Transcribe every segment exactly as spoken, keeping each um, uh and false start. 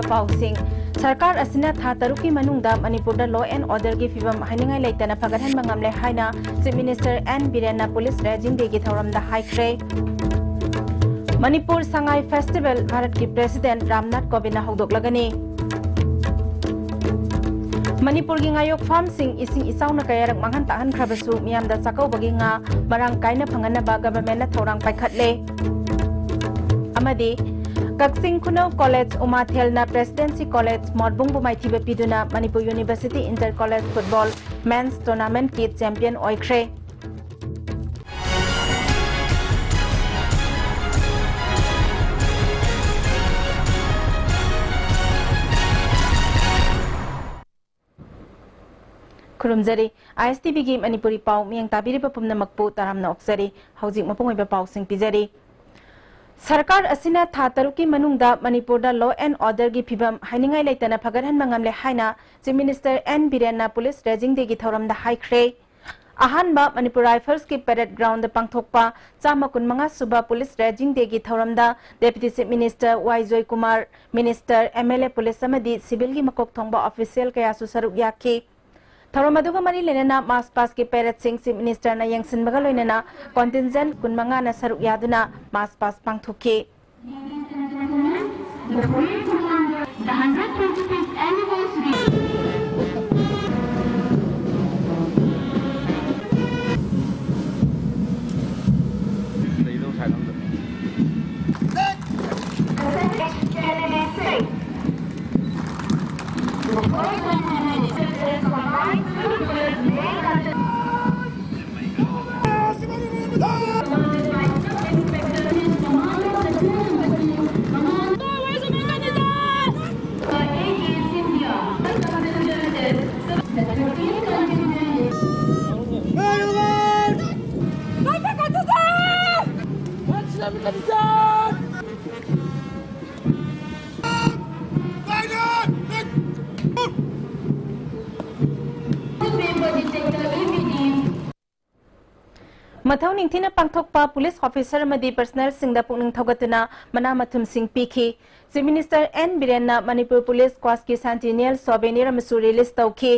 ꯄꯥꯎꯁꯤꯡ꯫ ꯁꯔꯀꯥꯔ ꯑꯁꯤꯅ ꯊꯥ ꯇꯔꯨꯛꯀꯤ ꯃꯅꯨꯡꯗ ꯃꯅꯤꯄꯨꯔꯗ law and orderꯒꯤ ꯐꯤꯕꯝ ꯍꯥꯏꯅꯤꯡꯉꯥꯏ ꯂꯩꯇꯅ ꯐꯒꯠꯍꯟꯕ ꯉꯝꯂꯦ ꯍꯥꯏꯅ Chief Minister N ꯕꯤꯔꯦꯟꯅ police raising dayꯒꯤ ꯊꯧꯔꯝꯗ ꯍꯥꯏꯈ꯭ꯔꯦ꯫ ꯃꯅꯤꯄꯨꯔ ꯁꯉꯥꯏ festival ꯚꯥꯔꯠꯀꯤ President ꯔꯥꯝꯅꯥꯊ ꯀꯣꯕꯤꯟꯗꯅ ꯍꯧꯗꯣꯛꯂꯒꯅꯤ꯫ ꯃꯅꯤꯄꯨꯔꯒꯤ ꯉꯥꯌꯣꯛ farmꯁꯤꯡ ꯏꯁꯤꯡ ꯏꯆꯥꯎꯅ ꯀꯌꯥꯔꯛ ꯃꯥꯡꯍꯟ ꯇꯥꯛꯍꯟꯈ꯭ꯔꯕꯁꯨ ꯃꯤꯌꯥꯝꯗ ꯆꯥꯛꯀꯧꯕꯒꯤ ꯉꯥ ꯃꯔꯥꯡ ꯀꯥꯏꯅ ꯐꯪꯍꯟꯅꯕ governmentꯅ ꯊꯧꯔꯥꯡ ꯄꯥꯏꯈꯠꯂꯦ꯫ ꯑꯃꯗꯤ ꯀꯛꯆꯤꯡ ꯈꯨꯅꯧ college ꯎꯃꯥꯊꯦꯜꯅ Presidency College ꯃꯣꯠꯕꯨꯡꯕꯨ ꯃꯥꯏꯊꯤꯕ ꯄꯤꯗꯨꯅ Manipur University Inter College Football Men's Tournamentꯀꯤ champion ꯑꯣꯏꯈ꯭ꯔꯦ꯫ ꯈꯨꯔꯨꯝꯖꯔꯤ꯫ ISTVꯒꯤ ꯃꯅꯤꯄꯨꯔꯤ ꯄꯥꯎ ꯃꯤꯠꯌꯦꯡ ꯇꯥꯕꯤꯔꯤꯕ ꯄꯨꯝꯅꯃꯛꯄꯨ ꯇꯔꯥꯝꯅ ꯑꯣꯛꯆꯔꯤ꯫ ꯍꯧꯖꯤꯛ ꯃꯄꯨꯡ ꯑꯣꯏꯕ ꯄꯥꯎꯁꯤꯡ ꯄꯤꯖꯔꯤ꯫ ꯁꯔꯀꯥꯔ ꯑꯁꯤꯅ ꯊꯥ ꯇꯔꯨꯛꯀꯤ ꯃꯅꯨꯡꯗ ꯃꯅꯤꯄꯨꯔꯗ law and orderꯒꯤ ꯐꯤꯕꯝ ꯍꯥꯏꯅꯤꯡꯉꯥꯏ ꯂꯩꯇꯅ ꯐꯒꯠꯍꯟꯕ ꯉꯝꯂꯦ ꯍꯥꯏꯅ Chief Minister N ꯕꯤꯔꯦꯟꯅ police raising dayꯒꯤ ꯊꯧꯔꯝꯗ ꯍꯥꯏꯈ꯭ꯔꯦ꯫ ꯑꯍꯥꯟꯕ ꯃꯅꯤꯄꯨꯔ Riflesꯀꯤ parade groundꯗ ꯄꯥꯡꯊꯣꯛꯄ ꯆꯥꯝꯃ ꯀꯨꯟꯃꯉꯥ ꯁꯨꯕ police raising dayꯒꯤ ꯊꯧꯔꯝꯗ Deputy Chief Minister ꯋꯥꯏ ꯖꯣꯏꯀꯨꯃꯥꯔ, Minister, MLA, police ꯑꯃꯗꯤ civilꯒꯤ ꯃꯀꯣꯛ ꯊꯣꯡꯕ official ꯀꯌꯥꯁꯨ ꯁꯔꯨꯛ ꯌꯥꯈꯤ꯫ ꯊꯧꯔꯝ ꯑꯗꯨꯒ ꯃꯔꯤ ꯂꯩꯅꯅ march pastꯀꯤ paradeꯁꯤꯡ Chief Ministerꯅ ꯌꯦꯡꯁꯤꯟꯕꯒ ꯂꯣꯏꯅꯅ contingent ꯀꯨꯟꯃꯉꯥꯅ ꯁꯔꯨꯛ ꯌꯥꯗꯨꯅ march past ꯄꯥꯡꯊꯣꯛꯈꯤ꯫ The hundred twenty-fifth anniversary. ꯃꯊꯧ ꯅꯤꯡꯊꯤꯅ ꯄꯥꯡꯊꯣꯛꯄ ꯄꯨꯂꯤꯁ ꯑꯣꯐꯤꯁꯔ ꯑꯃꯗꯤ ꯄꯔꯁꯅꯦꯜꯁꯤꯡꯗ ꯄꯨꯛꯅꯤꯡ ꯊꯧꯒꯠꯇꯨꯅ ꯃꯅꯥ ꯃꯊꯨꯝꯁꯤꯡ ꯄꯤꯈꯤ꯫ ꯆꯤꯐ ꯃꯤꯅꯤꯁꯇꯔ ꯑꯦꯟ ꯕꯤꯔꯦꯟꯅ ꯃꯅꯤꯄꯨꯔ ꯄꯨꯂꯤꯁ ꯀꯣꯔꯁꯀꯤ ꯁꯦꯟꯇꯤꯅꯤꯌꯦꯜ ꯁꯣꯚꯦꯅꯤꯌꯔ ꯑꯃꯁꯨ ꯔꯤꯂꯤꯖ ꯇꯧꯈꯤ꯫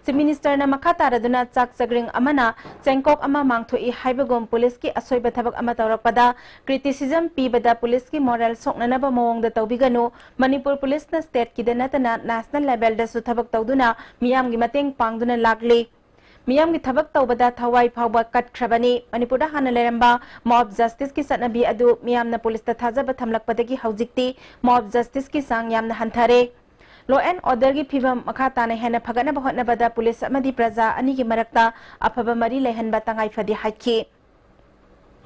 ꯆꯤꯐ ꯃꯤꯅꯤꯁꯇꯔꯅ ꯃꯈꯥ ꯇꯥꯔꯗꯨꯅ ꯆꯥꯛ ꯆꯒ꯭ꯔꯤꯡ ꯑꯃꯅ ꯆꯦꯡꯀꯣꯛ ꯑꯃ ꯃꯥꯡꯊꯣꯛꯏ ꯍꯥꯏꯕꯒꯨꯝ ꯄꯨꯂꯤꯁꯀꯤ ꯑꯁꯣꯏꯕ ꯊꯕꯛ ꯑꯃ ꯇꯧꯔꯛꯄꯗ ꯀ꯭ꯔꯤꯇꯤꯁꯤꯖꯝ ꯄꯤꯕꯗ ꯄꯨꯂꯤꯁꯀꯤ ꯃꯣꯔꯦꯜ ꯁꯣꯛꯅꯅꯕ ꯃꯑꯣꯡꯗ ꯇꯧꯕꯤꯒꯅꯨ, ꯃꯅꯤꯄꯨꯔ ꯄꯨꯂꯤꯁꯅ ꯁ꯭ꯇꯦꯠꯀꯤꯗ ꯅꯠꯇꯅ ꯅꯦꯁꯅꯦꯜ ꯂꯦꯚꯦꯜꯗꯁꯨ ꯊꯕꯛ ꯇꯧꯗꯨꯅ ꯃꯤꯌꯥꯝꯒꯤ ꯃꯇꯦꯡ ꯄꯥꯡꯗꯨꯅ ꯂꯥꯛꯂꯤ꯫ ꯃꯤꯌꯥꯝꯒꯤ ꯊꯕꯛ ꯇꯧꯕꯗ ꯊꯋꯥꯏ ꯐꯥꯎꯕ ꯀꯠꯈ꯭ꯔꯕꯅꯤ꯫ ꯃꯅꯤꯄꯨꯔꯗ ꯍꯥꯟꯅ ꯂꯩꯔꯝꯕ ꯃꯣꯕ ꯖꯁꯇꯤꯁꯀꯤ ꯆꯠꯅꯕꯤ ꯑꯗꯨ ꯃꯤꯌꯥꯝꯅ ꯄꯨꯂꯤꯁꯇ ꯊꯥꯖꯕ ꯊꯝꯂꯛꯄꯗꯒꯤ ꯍꯧꯖꯤꯛꯇꯤ ꯃꯣꯕ ꯖꯁꯇꯤꯁꯀꯤ ꯆꯥꯡ ꯌꯥꯝꯅ ꯍꯟꯊꯔꯦ꯫ ꯂꯣ ꯑꯦꯟ ꯑꯣꯔꯗꯔꯒꯤ ꯐꯤꯕꯝ ꯃꯈꯥ ꯇꯥꯅ ꯍꯦꯟꯅ ꯐꯒꯠꯅꯕ ꯍꯣꯠꯅꯕꯗ ꯄꯨꯂꯤꯁ ꯑꯃꯗꯤ ꯄ꯭ꯔꯖꯥ ꯑꯅꯤꯒꯤ ꯃꯔꯛꯇ ꯑꯐꯕ ꯃꯔꯤ ꯂꯩꯍꯟꯕ ꯇꯉꯥꯏ ꯐꯗꯦ ꯍꯥꯏꯈꯤ꯫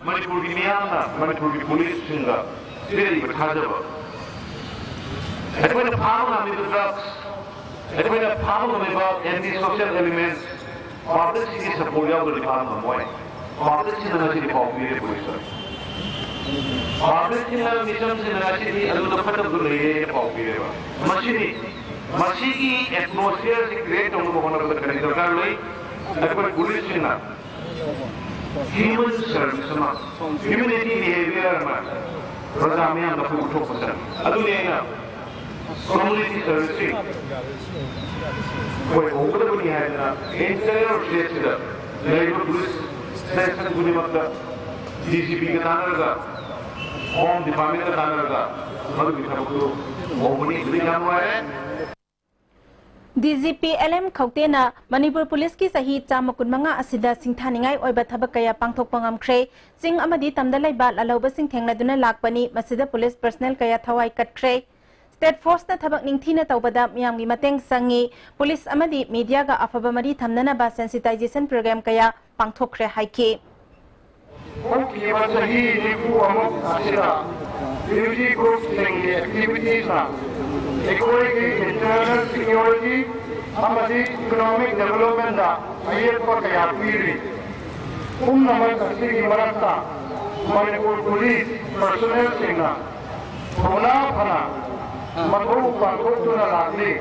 ꯃꯅꯤꯄꯨꯔꯒꯤ ꯃꯤꯌꯥꯝꯅ ꯃꯅꯤꯄꯨꯔꯒꯤ ꯄꯨꯂꯤꯁꯁꯤꯡꯗ ꯄꯤꯔꯛꯏꯕ ꯊꯥꯖꯕ, ꯑꯩꯈꯣꯏꯅ ꯐꯥꯕ ꯉꯝꯃꯤꯕ ꯗ꯭ꯔꯒꯁ, ꯑꯩꯈꯣꯏꯅ ꯐꯥꯕ ꯉꯝꯃꯤꯕ ꯑꯦꯟꯇꯤ ꯁꯣꯁꯤꯌꯦꯜ ꯑꯦꯂꯤꯃꯦꯟꯠꯁ, ꯄꯕ꯭ꯂꯤꯛꯁꯤꯡꯒꯤ ꯁꯄꯣꯔꯠ ꯌꯥꯎꯗ꯭ꯔꯗꯤ ꯐꯥꯕ ꯉꯝꯃꯣꯏ꯫ ꯄꯕ꯭ꯂꯤꯛꯁꯤꯡꯅ ꯉꯁꯤꯗꯤ ꯄꯥꯎ ꯄꯤꯔꯦ ꯄꯨꯂꯤꯁꯇ꯫ ꯄꯕ꯭ꯂꯤꯛꯁꯤꯡꯅ, ꯃꯤꯆꯝꯁꯤꯡꯅ ꯉꯁꯤꯗꯤ ꯑꯗꯨꯗ ꯐꯠꯇꯕꯗꯨ ꯂꯩꯔꯦꯅ ꯄꯥꯎ ꯄꯤꯔꯦꯕ꯫ ꯃꯁꯤꯅꯤ, ꯃꯁꯤꯒꯤ ꯑꯦꯠꯃꯣꯁꯐꯤꯌꯔꯁꯤ ꯀ꯭ꯔꯤꯌꯦꯠ ꯇꯧꯅꯕ ꯍꯣꯠꯅꯕꯗ ꯀꯔꯤ ꯗꯔꯀꯥꯔ ꯂꯩ? ꯑꯩꯈꯣꯏ ꯄꯨꯂꯤꯁꯁꯤꯡꯅ ꯍ꯭ꯌꯨꯃꯦꯟ ꯁꯔꯚꯤꯁ ꯑꯃ, ꯍ꯭ꯌꯨꯃꯦꯅꯤꯇꯤ ꯕꯤꯍꯦꯕꯤꯌꯔ ꯑꯃ ꯄ꯭ꯔꯖꯥ ꯃꯤꯌꯥꯝꯗ ꯑꯩꯈꯣꯏ ꯎꯠꯊꯣꯛꯄ ꯆꯪꯉꯤ꯫ ꯑꯗꯨꯅꯤ ꯑꯩꯅ ꯀꯝꯃ꯭ꯌꯨꯅꯤꯇꯤ ꯁꯔꯚꯤꯁꯁꯤꯡ ꯑꯩꯈꯣꯏ ꯍꯧꯒꯗꯕꯅꯤ ꯍꯥꯏꯗꯅ ꯑꯦꯟꯇꯥꯌꯔ ꯁ꯭ꯇꯦꯠꯁꯤꯗ ꯂꯩꯔꯤꯕ ꯄꯨꯂꯤꯁ ꯁ꯭ꯇꯦꯁꯟ ꯈꯨꯗꯤꯡꯃꯛꯇ ꯗꯤ ꯖꯤ ꯄꯤꯒ ꯇꯥꯟꯅꯔꯒ, ꯍꯣꯝ ꯗꯤꯄꯥꯔꯠꯃꯦꯟꯠꯀ ꯇꯥꯟꯅꯔꯒ ꯃꯗꯨꯒꯤ ꯊꯕꯛꯇꯨ ꯍꯧꯕꯅꯤ꯫ ꯑꯗꯨꯗꯤ ꯌꯥꯝ ꯅꯨꯡꯉꯥꯏꯔꯦ꯫ D G P L M ꯈꯧꯇꯦꯅ ꯃꯅꯤꯄꯨꯔ ꯄꯨꯂꯤꯁꯀꯤ ꯆꯍꯤ ꯆꯥꯝꯃ ꯀꯨꯟꯃꯉꯥ ꯑꯁꯤꯗ ꯁꯤꯡꯊꯥꯅꯤꯡꯉꯥꯏ ꯑꯣꯏꯕ ꯊꯕꯛ ꯀꯌꯥ ꯄꯥꯡꯊꯣꯛꯄ ꯉꯝꯈ꯭ꯔꯦ꯫ ꯆꯤꯡ ꯑꯃꯗꯤ ꯇꯝꯗ ꯂꯩꯕ ꯂꯥꯜꯍꯧꯕꯁꯤꯡ ꯊꯦꯡꯅꯗꯨꯅ ꯂꯥꯛꯄꯅꯤ꯫ ꯃꯁꯤꯗ ꯄꯨꯂꯤꯁ ꯄꯔꯁꯅꯦꯜ ꯀꯌꯥ ꯊꯋꯥꯏ ꯀꯠꯈ꯭ꯔꯦ꯫ ꯁ꯭ꯇꯦꯠ ꯐꯣꯔꯁꯅ ꯊꯕꯛ ꯅꯤꯡꯊꯤꯅ ꯇꯧꯕꯗ ꯃꯤꯌꯥꯝꯒꯤ ꯃꯇꯦꯡ ꯆꯪꯉꯤ꯫ ꯄꯨꯂꯤꯁ ꯑꯃꯗꯤ ꯃꯤꯗꯤꯌꯥꯒ ꯑꯐꯕ ꯃꯔꯤ ꯊꯝꯅꯅꯕ ꯁꯦꯟꯁꯤꯇꯥꯏꯖꯦꯁꯟ ꯄ꯭ꯔꯣꯒ꯭ꯔꯥꯝ ꯀꯌꯥ ꯄꯥꯡꯊꯣꯛꯈ꯭ꯔꯦ ꯍꯥꯏꯈꯤ꯫ ꯍꯧꯈꯤꯕ ꯆꯍꯤ ꯅꯤꯐꯨ ꯑꯃꯨꯛ ꯑꯁꯤꯗ ꯗ꯭ꯌꯨꯇꯤ ꯒ꯭ꯔꯨꯞꯁꯤꯡꯒꯤ ꯑꯦꯛꯇꯤꯚꯤꯇꯤꯁꯅ ꯑꯩꯈꯣꯏꯒꯤ ꯏꯟꯇꯔꯅꯦꯜ ꯁꯤꯀ꯭ꯌꯨꯔꯤꯇꯤ ꯑꯃꯗꯤ ꯏꯀꯣꯅꯣꯃꯤꯛ ꯗꯤꯕꯦꯂꯞꯃꯦꯟꯗ ꯑꯌꯦꯠꯄ ꯀꯌꯥ ꯄꯤꯔꯤ꯫ ꯄꯨꯝꯅꯃꯛ ꯑꯁꯤꯒꯤ ꯃꯔꯛꯇ ꯃꯅꯤꯄꯨꯔ ꯄꯨꯂꯤꯁ ꯄꯔꯁꯣꯅꯦꯜꯁꯤꯡꯅ ꯊꯧꯅꯥ ꯐꯅ ꯃꯊꯧ ꯄꯥꯡꯊꯣꯛꯇꯨꯅ ꯂꯥꯛꯂꯤ꯫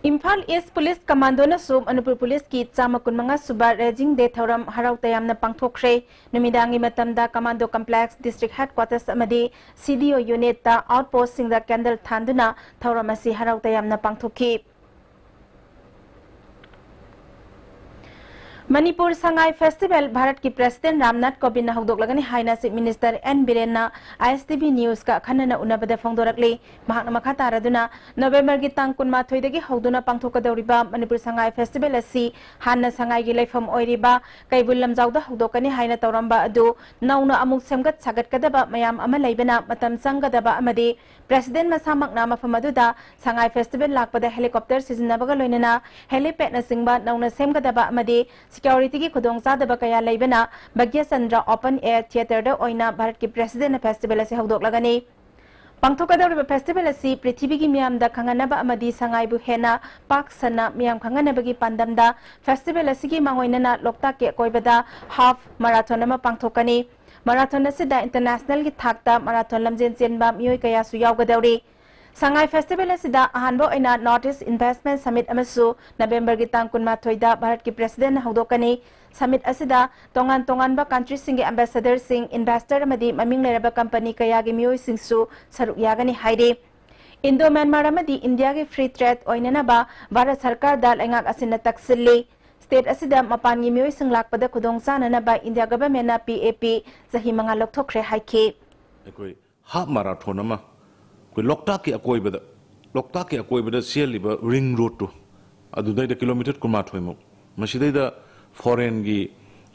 ꯏꯝꯐꯥꯜ ꯏꯁ ꯄꯨꯂꯤꯁ ꯀꯃꯥꯟꯗꯣꯅꯁꯨ ꯃꯅꯤꯄꯨꯔ ꯄꯨꯂꯤꯁꯀꯤ ꯆꯥꯝꯃ ꯀꯨꯟꯃꯉꯥ ꯁꯨꯕ ꯔꯦꯖꯤꯡ ꯗꯦ ꯊꯧꯔꯝ ꯍꯔꯥꯎ ꯇꯌꯥꯝꯅ ꯄꯥꯡꯊꯣꯛꯈ꯭ꯔꯦ꯫ ꯅꯨꯃꯤꯗꯥꯡꯒꯤ ꯃꯇꯝꯗ ꯀꯃꯥꯟꯗꯣ ꯀꯝꯄ꯭ꯂꯦꯛꯁ, ꯗꯤꯁꯇ꯭ꯔꯤꯛ ꯍꯦꯗꯀ꯭ꯋꯥꯇꯔꯁ ꯑꯃꯗꯤ ꯁꯤ ꯗꯤ ꯑꯣ ꯌꯨꯅꯤꯠꯇ ꯑꯥꯎꯠꯄꯣꯁꯁꯤꯡꯗ ꯀꯦꯟꯗꯜ ꯊꯥꯟꯗꯨꯅ ꯊꯧꯔꯝ ꯑꯁꯤ ꯍꯔꯥꯎ ꯇꯌꯥꯝꯅ ꯄꯥꯡꯊꯣꯛꯈꯤ꯫ ꯃꯅꯤꯄꯨꯔ ꯁꯉꯥꯏ ꯐꯦꯁꯇꯤꯚꯦꯜ ꯚꯥꯔꯠꯀꯤ ꯄ꯭ꯔꯦꯁꯤꯗꯦꯟ ꯔꯥꯝꯅꯥꯊ ꯀꯣꯕꯤꯟꯗꯅ ꯍꯧꯗꯣꯛꯂꯒꯅꯤ ꯍꯥꯏꯅ ꯆꯤꯐ ꯃꯤꯅꯤꯁꯇꯔ ꯑꯦꯟ ꯕꯤꯔꯦꯟꯅ ꯑꯥꯏ ꯑꯦꯁ ꯇꯤ ꯚꯤ ꯅ꯭ꯌꯨꯁꯀ ꯑꯈꯟꯅꯅ ꯎꯅꯕꯗ ꯐꯣꯡꯗꯣꯔꯛꯂꯤ꯫ ꯃꯍꯥꯛꯅ ꯃꯈꯥ ꯇꯥꯔꯗꯨꯅ ꯅꯕꯦꯝꯕꯔꯒꯤ ꯇꯥꯡ ꯀꯨꯟꯃꯥꯊꯣꯏꯗꯒꯤ ꯍꯧꯗꯨꯅ ꯄꯥꯡꯊꯣꯛꯀꯗꯧꯔꯤꯕ ꯃꯅꯤꯄꯨꯔ ꯁꯉꯥꯏ ꯐꯦꯁꯇꯤꯚꯦꯜ ꯑꯁꯤ ꯍꯥꯟꯅ ꯁꯉꯥꯏꯒꯤ ꯂꯩꯐꯝ ꯑꯣꯏꯔꯤꯕ ꯀꯩꯕꯨꯜ ꯂꯝꯖꯥꯎꯗ ꯍꯧꯗꯣꯛꯀꯅꯤ ꯍꯥꯏꯅ ꯇꯧꯔꯝꯕ ꯑꯗꯨ ꯅꯧꯅ ꯑꯃꯨꯛ ꯁꯦꯝꯒꯠ ꯁꯥꯒꯠꯀꯗꯕ ꯃꯌꯥꯝ ꯑꯃ ꯂꯩꯕꯅ ꯃꯇꯝ ꯆꯪꯒꯗꯕ ꯑꯃꯗꯤ ꯄ꯭ꯔꯦꯁꯤꯗꯦꯟ ꯃꯁꯥꯃꯛꯅ ꯃꯐꯝ ꯑꯗꯨꯗ ꯁꯉꯥꯏ ꯐꯦꯁꯇꯤꯚꯦꯜ ꯂꯥꯛꯄꯗ ꯍꯦꯂꯤꯀꯣꯞꯇꯔ ꯁꯤꯖꯤꯟꯅꯕꯒ ꯂꯣꯏꯅꯅ ꯍꯦꯂꯤꯄꯦꯗꯅꯆꯤꯡꯕ ꯅꯧꯅ ꯁꯦꯝꯒꯗꯕ ꯑꯃꯗꯤ ꯁꯤꯀ꯭ꯌꯣꯔꯤꯇꯤꯒꯤ ꯈꯨꯗꯣꯡꯆꯥꯗꯕ ꯀꯌꯥ ꯂꯩꯕꯅ ꯚꯥꯒ꯭ꯌꯆꯟꯗ꯭ꯔ ꯑꯣꯄꯟ ꯑꯦꯌꯔ ꯊꯤꯌꯦꯇꯔꯗ ꯑꯣꯏꯅ ꯚꯥꯔꯠꯀꯤ ꯄ꯭ꯔꯦꯁꯤꯗꯦꯟꯅ ꯐꯦꯁꯇꯤꯚꯦꯜ ꯑꯁꯤ ꯍꯧꯗꯣꯛꯂꯒꯅꯤ꯫ ꯄꯥꯡꯊꯣꯛꯀꯗꯧꯔꯤꯕ ꯐꯦꯁꯇꯤꯚꯦꯜ ꯑꯁꯤ ꯄ꯭ꯔꯤꯊꯤꯕꯤꯒꯤ ꯃꯤꯌꯥꯝꯗ ꯈꯪꯍꯟꯅꯕ ꯑꯃꯗꯤ ꯁꯉꯥꯏꯕꯨ ꯍꯦꯟꯅ ꯄꯥꯛ ꯁꯟꯅ ꯃꯤꯌꯥꯝ ꯈꯪꯍꯟꯅꯕꯒꯤ ꯄꯥꯟꯗꯝꯗ ꯐꯦꯁꯇꯤꯚꯦꯜ ꯑꯁꯤꯒꯤ ꯃꯥꯡꯑꯣꯏꯅꯅ ꯂꯣꯛꯇꯥꯛꯀꯤ ꯑꯀꯣꯏꯕꯗ ꯍꯥꯐ ꯃꯔꯥꯊꯣꯟ ꯑꯃ ꯄꯥꯡꯊꯣꯛꯀꯅꯤ꯫ ꯃꯔꯥꯊꯣꯟ ꯑꯁꯤꯗ ꯏꯟꯇꯔꯅꯦꯁꯅꯦꯜꯒꯤ ꯊꯥꯛꯇ ꯃꯔꯥꯊꯣꯟ ꯂꯝꯖꯦꯟ ꯆꯦꯟꯕ ꯃꯤꯑꯣꯏ ꯀꯌꯥꯁꯨ ꯌꯥꯎꯒꯗꯧꯔꯤ꯫ ꯁꯉꯥꯏ ꯐꯦꯁꯇꯤꯚꯦꯜ ꯑꯁꯤꯗ ꯑꯍꯥꯟꯕ ꯑꯣꯏꯅ ꯅꯣꯔꯠ ꯏꯁ ꯏꯟꯚꯦꯁꯠꯃꯦꯟꯠ ꯁꯃꯤꯠ ꯑꯃꯁꯨ ꯅꯕꯦꯝꯕꯔꯒꯤ ꯇꯥꯡ ꯀꯨꯟꯃꯥꯊꯣꯏꯗ ꯚꯥꯔꯠꯀꯤ ꯄ꯭ꯔꯦꯁꯤꯗꯦꯟꯠꯅ ꯍꯧꯗꯣꯛꯀꯅꯤ꯫ ꯁꯃꯤꯠ ꯑꯁꯤꯗ ꯇꯣꯉꯥꯟ ꯇꯣꯉꯥꯟꯕ ꯀꯟꯇ꯭ꯔꯤꯁꯤꯡꯒꯤ ꯑꯦꯝꯕꯦꯁꯦꯗꯔꯁꯤꯡ, ꯏꯟꯚꯦꯁꯇꯔ ꯑꯃꯗꯤ ꯃꯃꯤꯡ ꯂꯩꯔꯕ ꯀꯝꯄꯅꯤ ꯀꯌꯥꯒꯤ ꯃꯤꯑꯣꯏꯁꯤꯡꯁꯨ ꯁꯔꯨꯛ ꯌꯥꯒꯅꯤ ꯍꯥꯏꯔꯤ꯫ ꯏꯟꯗꯣ ꯃ꯭ꯌꯥꯟꯃꯥꯔ ꯑꯃꯗꯤ ꯏꯟꯗꯤꯌꯥꯒꯤ ꯐ꯭ꯔꯤ ꯇ꯭ꯔꯦꯗ ꯑꯣꯏꯅꯅꯕ ꯚꯥꯔꯠ ꯁꯔꯀꯥꯔꯗ ꯂꯩꯉꯥꯛ ꯑꯁꯤꯅ ꯇꯛꯁꯤꯜꯂꯤ꯫ ꯁ꯭ꯇꯦꯠ ꯑꯁꯤꯗ ꯃꯄꯥꯟꯒꯤ ꯃꯤꯑꯣꯏꯁꯤꯡ ꯂꯥꯛꯄꯗ ꯈꯨꯗꯣꯡꯆꯥꯅꯅꯕ ꯏꯟꯗꯤꯌꯥ ꯒꯚꯔꯟꯃꯦꯟꯠꯅ ꯄꯤ ꯑꯦ ꯄꯤ ꯆꯍꯤ ꯃꯉꯥ ꯂꯧꯊꯣꯛꯈ꯭ꯔꯦ ꯍꯥꯏꯈꯤ꯫ ꯑꯩꯈꯣꯏ ꯍꯥꯐ ꯃꯥꯔꯥꯊꯣꯟ ꯑꯃ ꯑꯩꯈꯣꯏ ꯂꯣꯛꯇꯥꯛꯀꯤ ꯑꯀꯣꯏꯕꯗ, ꯂꯣꯛꯇꯥꯛꯀꯤ ꯑꯀꯣꯏꯕꯗ ꯆꯦꯜꯂꯤꯕ ꯔꯤꯡ ꯔꯣꯗꯇꯨ, ꯑꯗꯨꯗꯩꯗ ꯀꯤꯂꯣꯃꯤꯇꯔ ꯀꯨꯟꯃꯥꯊꯣꯏꯃꯨꯛ, ꯃꯁꯤꯗꯩꯗ ꯐꯣꯔꯦꯟꯒꯤ,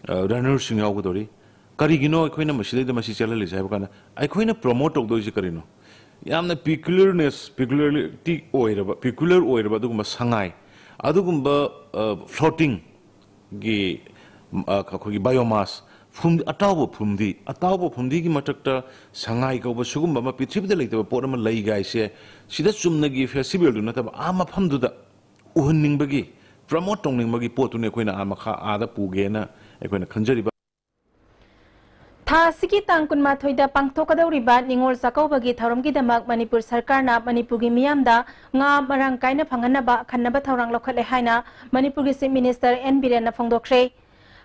ꯑ, ꯔꯟꯅꯔꯁꯤꯡ ꯌꯥꯎꯒꯗꯧꯔꯤ꯫ ꯀꯔꯤꯒꯤꯅꯣ ꯑꯩꯈꯣꯏꯅ ꯃꯁꯤꯗꯩꯗ ꯃꯁꯤ ꯆꯦꯜꯍꯜꯂꯤꯁꯦ ꯍꯥꯏꯕ ꯀꯥꯟꯗ, ꯑꯩꯈꯣꯏꯅ ꯄ꯭ꯔꯣꯃꯣꯠ ꯇꯧꯗꯣꯏꯁꯦ ꯀꯔꯤꯅꯣ? ꯌꯥꯝꯅ ꯄꯤꯀ꯭ꯌꯨꯂꯔꯅꯦꯁ, ꯄꯤꯀ꯭ꯌꯨꯂꯔꯤꯇꯤ ꯑꯣꯏꯔꯕ, ꯄꯤꯀ꯭ꯌꯨꯂꯔ ꯑꯣꯏꯔꯕ ꯑꯗꯨꯒꯨꯝꯕ ꯁꯉꯥꯏ, ꯑꯗꯨꯒꯨꯝꯕ, ꯑ, ꯐ꯭ꯂꯣꯇꯤꯡ ꯒꯤ, ꯑ, ꯑꯩꯈꯣꯏꯒꯤ ꯕꯥꯏꯑꯣꯃꯥꯁ, ꯐꯨꯝ-, ꯑꯇꯥꯎꯕ ꯐꯨꯝꯗꯤ, ꯑꯇꯥꯎꯕ ꯐꯨꯝꯗꯤꯒꯤ ꯃꯊꯛꯇ ꯁꯉꯥꯏ ꯀꯧꯕ ꯁꯤꯒꯨꯝꯕ ꯑꯃ ꯄ꯭ꯔꯤꯊꯤꯕꯤꯗ ꯂꯩꯇꯕ ꯄꯣꯠ ꯑꯃ ꯂꯩꯒꯥꯏꯁꯦ, ꯁꯤꯗ ꯆꯨꯝꯅꯒꯤ ꯐꯦꯁꯇꯤꯚꯦꯜꯗꯨ ꯅꯠꯇꯕ, ꯑꯥ ꯃꯐꯝꯗꯨꯗ ꯎꯍꯟꯅꯤꯡꯕꯒꯤ, ꯄ꯭ꯔꯃꯣꯠ ꯇꯧꯅꯤꯡꯕꯒꯤ ꯄꯣꯠꯇꯨꯅꯤ ꯑꯩꯈꯣꯏꯅ ꯑꯥ ꯃꯈꯥ ꯑꯥꯗ ꯄꯨꯒꯦꯅ ꯑꯩꯈꯣꯏꯅ ꯈꯟꯖꯔꯤꯕ꯫ ꯊꯥ ꯑꯁꯤꯒꯤ ꯇꯥꯡ ꯀꯨꯟꯃꯥꯊꯣꯏꯗ ꯄꯥꯡꯊꯣꯛꯀꯗꯧꯔꯤꯕ ꯅꯤꯉꯣꯜ ꯆꯥꯛꯀꯧꯕꯒꯤ ꯊꯧꯔꯝꯒꯤꯗꯃꯛ ꯃꯅꯤꯄꯨꯔ ꯁꯔꯀꯥꯔꯅ ꯃꯅꯤꯄꯨꯔꯒꯤ ꯃꯤꯌꯥꯝꯗ ꯉꯥ ꯃꯔꯥꯡ ꯀꯥꯏꯅ ꯐꯪꯍꯟꯅꯕ ꯑꯈꯟꯅꯕ ꯊꯧꯔꯥꯡ ꯂꯧꯈꯠꯂꯦ ꯍꯥꯏꯅ ꯃꯅꯤꯄꯨꯔꯒꯤ Chief Minister ꯑꯦꯟ ꯕꯤꯔꯦꯟꯅ ꯐꯣꯡꯗꯣꯛꯈ꯭ꯔꯦ꯫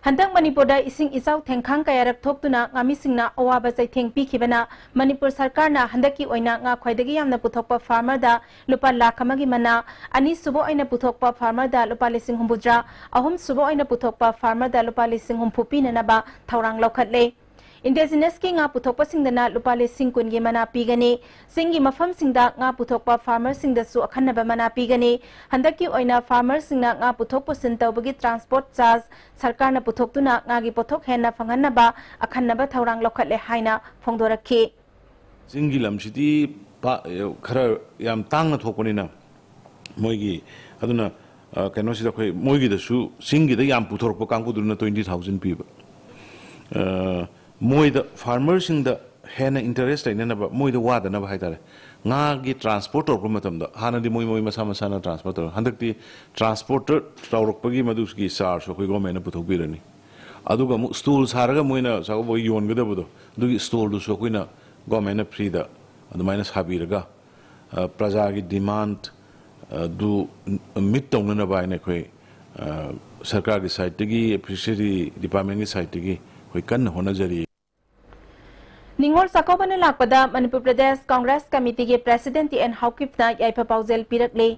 ꯍꯟꯗꯛ ꯃꯅꯤꯄꯨꯔꯗ ꯏꯁꯤꯡ ꯏꯆꯥꯎ ꯊꯦꯡꯈꯥꯡ ꯀꯌꯥꯔꯛ ꯊꯣꯛꯇꯨꯅ ꯉꯥꯃꯤꯁꯤꯡꯅ ꯑꯋꯥꯕ ꯆꯩꯊꯦꯡ ꯄꯤꯈꯤꯕꯅ ꯃꯅꯤꯄꯨꯔ ꯁꯔꯀꯥꯔꯅ ꯍꯟꯗꯛꯀꯤ ꯑꯣꯏꯅ ꯉꯥ ꯈ꯭ꯋꯥꯏꯗꯒꯤ ꯌꯥꯝꯅ ꯄꯨꯊꯣꯛꯄ farmerꯗ ꯂꯨꯄꯥ ꯂꯥꯈ ꯑꯃꯒꯤ ꯃꯅꯥ, ꯑꯅꯤꯁꯨꯕ ꯑꯣꯏꯅ ꯄꯨꯊꯣꯛꯄ farmerꯗ ꯂꯨꯄꯥ ꯂꯤꯁꯤꯡ ꯍꯨꯝꯐꯨꯇꯔꯥ, ꯑꯍꯨꯝꯁꯨꯕ ꯑꯣꯏꯅ ꯄꯨꯊꯣꯛꯄ farmerꯗ ꯂꯨꯄꯥ ꯂꯤꯁꯤꯡ ꯍꯨꯝꯐꯨ ꯄꯤꯅꯅꯕ ꯊꯧꯔꯥꯡ ꯂꯧꯈꯠꯂꯦ꯫ Indigenousꯀꯤ ꯉꯥ ꯄꯨꯊꯣꯛꯄꯁꯤꯡꯗꯅ ꯂꯨꯄꯥ ꯂꯤꯁꯤꯡ ꯀꯨꯟꯒꯤ ꯃꯅꯥ ꯄꯤꯒꯅꯤ꯫ ꯆꯤꯡꯒꯤ ꯃꯐꯝꯁꯤꯡꯗ ꯉꯥ ꯄꯨꯊꯣꯛꯄ farmerꯁꯤꯡꯗꯁꯨ ꯑꯈꯟꯅꯕ ꯃꯅꯥ ꯄꯤꯒꯅꯤ꯫ ꯍꯟꯗꯛꯀꯤ ꯑꯣꯏꯅ farmerꯁꯤꯡꯅ ꯉꯥ ꯄꯨꯊꯣꯛ ꯄꯨꯁꯤꯟ ꯇꯧꯕꯒꯤ transport charge ꯁꯔꯀꯥꯔꯅ ꯄꯨꯊꯣꯛꯇꯨꯅ ꯉꯥꯒꯤ ꯄꯣꯠꯊꯣꯛ ꯍꯦꯟꯅ ꯐꯪꯍꯟꯅꯕ ꯑꯈꯟꯅꯕ ꯊꯧꯔꯥꯡ ꯂꯧꯈꯠꯂꯦ ꯍꯥꯏꯅ ꯐꯣꯡꯗꯣꯔꯛꯈꯤ꯫ ꯆꯤꯡꯒꯤ ꯂꯝꯁꯤꯗꯤ ꯄꯥ-, ꯈꯔ ꯌꯥꯝ ꯇꯥꯡꯅ ꯊꯣꯛꯄꯅꯤꯅ ꯃꯣꯏꯒꯤ, ꯑꯗꯨꯅ, ꯑ, ꯀꯩꯅꯣꯁꯤꯗ ꯑꯩꯈꯣꯏ ꯃꯣꯏꯒꯤꯗꯁꯨ ꯆꯤꯡꯒꯤꯗ ꯌꯥꯝ ꯄꯨꯊꯣꯔꯛꯄ ꯀꯥꯡꯕꯨꯗꯨꯅ twenty thousand ꯄꯤꯕ꯫ ꯑ, ꯃꯣꯏꯗ farmerꯁꯤꯡꯗ ꯍꯦꯟꯅ interest ꯂꯩꯅꯅꯕ, ꯃꯣꯏꯗ ꯋꯥꯗꯅꯕ ꯍꯥꯏꯇꯥꯔꯦ, ꯉꯥꯒꯤ transport ꯇꯧꯔꯛꯄ ꯃꯇꯝꯗ ꯍꯥꯟꯅꯗꯤ ꯃꯣꯏ, ꯃꯣꯏ ꯃꯁꯥ ꯃꯁꯥꯅ transport ꯇꯧꯔꯦ, ꯍꯟꯗꯛꯇꯤ transporter ꯇꯧꯔꯛꯄꯒꯤ ꯃꯗꯨꯒꯤ chargeꯁꯨ ꯑꯩꯈꯣꯏ governmentꯅ ꯄꯨꯊꯣꯛꯄꯤꯔꯅꯤ꯫ ꯑꯗꯨꯒ ꯑꯃꯨꯛ stall ꯁꯥꯔꯒ ꯃꯣꯏꯅ ꯆꯥꯛꯀꯧꯕꯒꯤ ꯌꯣꯟꯒꯗꯕꯗꯣ, ꯑꯗꯨꯒꯤ stallꯗꯨꯁꯨ ꯑꯩꯈꯣꯏꯅ governmentꯅ freeꯗ ꯑꯗꯨꯃꯥꯏꯅ ꯁꯥꯕꯤꯔꯒ, ꯑ, ꯄ꯭ꯔꯖꯥꯒꯤ demand ꯑꯗꯨ meet ꯇꯧꯅꯅꯕ ꯍꯥꯏꯅ ꯑꯩꯈꯣꯏ, ꯑ, ꯁꯔꯀꯥꯔꯒꯤ sideꯇꯒꯤ, fishery departmentꯀꯤ sideꯇꯒꯤ ꯑꯩꯈꯣꯏ ꯀꯟꯅ ꯍꯣꯠꯅꯖꯔꯤ꯫ ꯅꯤꯉꯣꯜ ꯆꯥꯛꯀꯧꯕꯅ ꯂꯥꯛꯄꯗ ꯃꯅꯤꯄꯨꯔ ꯄ꯭ꯔꯗꯦꯁ ꯀꯪꯒ꯭ꯔꯦꯁ ꯀꯃꯤꯇꯤꯒꯤ president ꯇꯤ ꯑꯦꯟ ꯍꯥꯎꯀꯤꯞꯅ ꯌꯥꯏꯐ ꯄꯥꯎꯖꯦꯜ ꯄꯤꯔꯛꯂꯤ꯫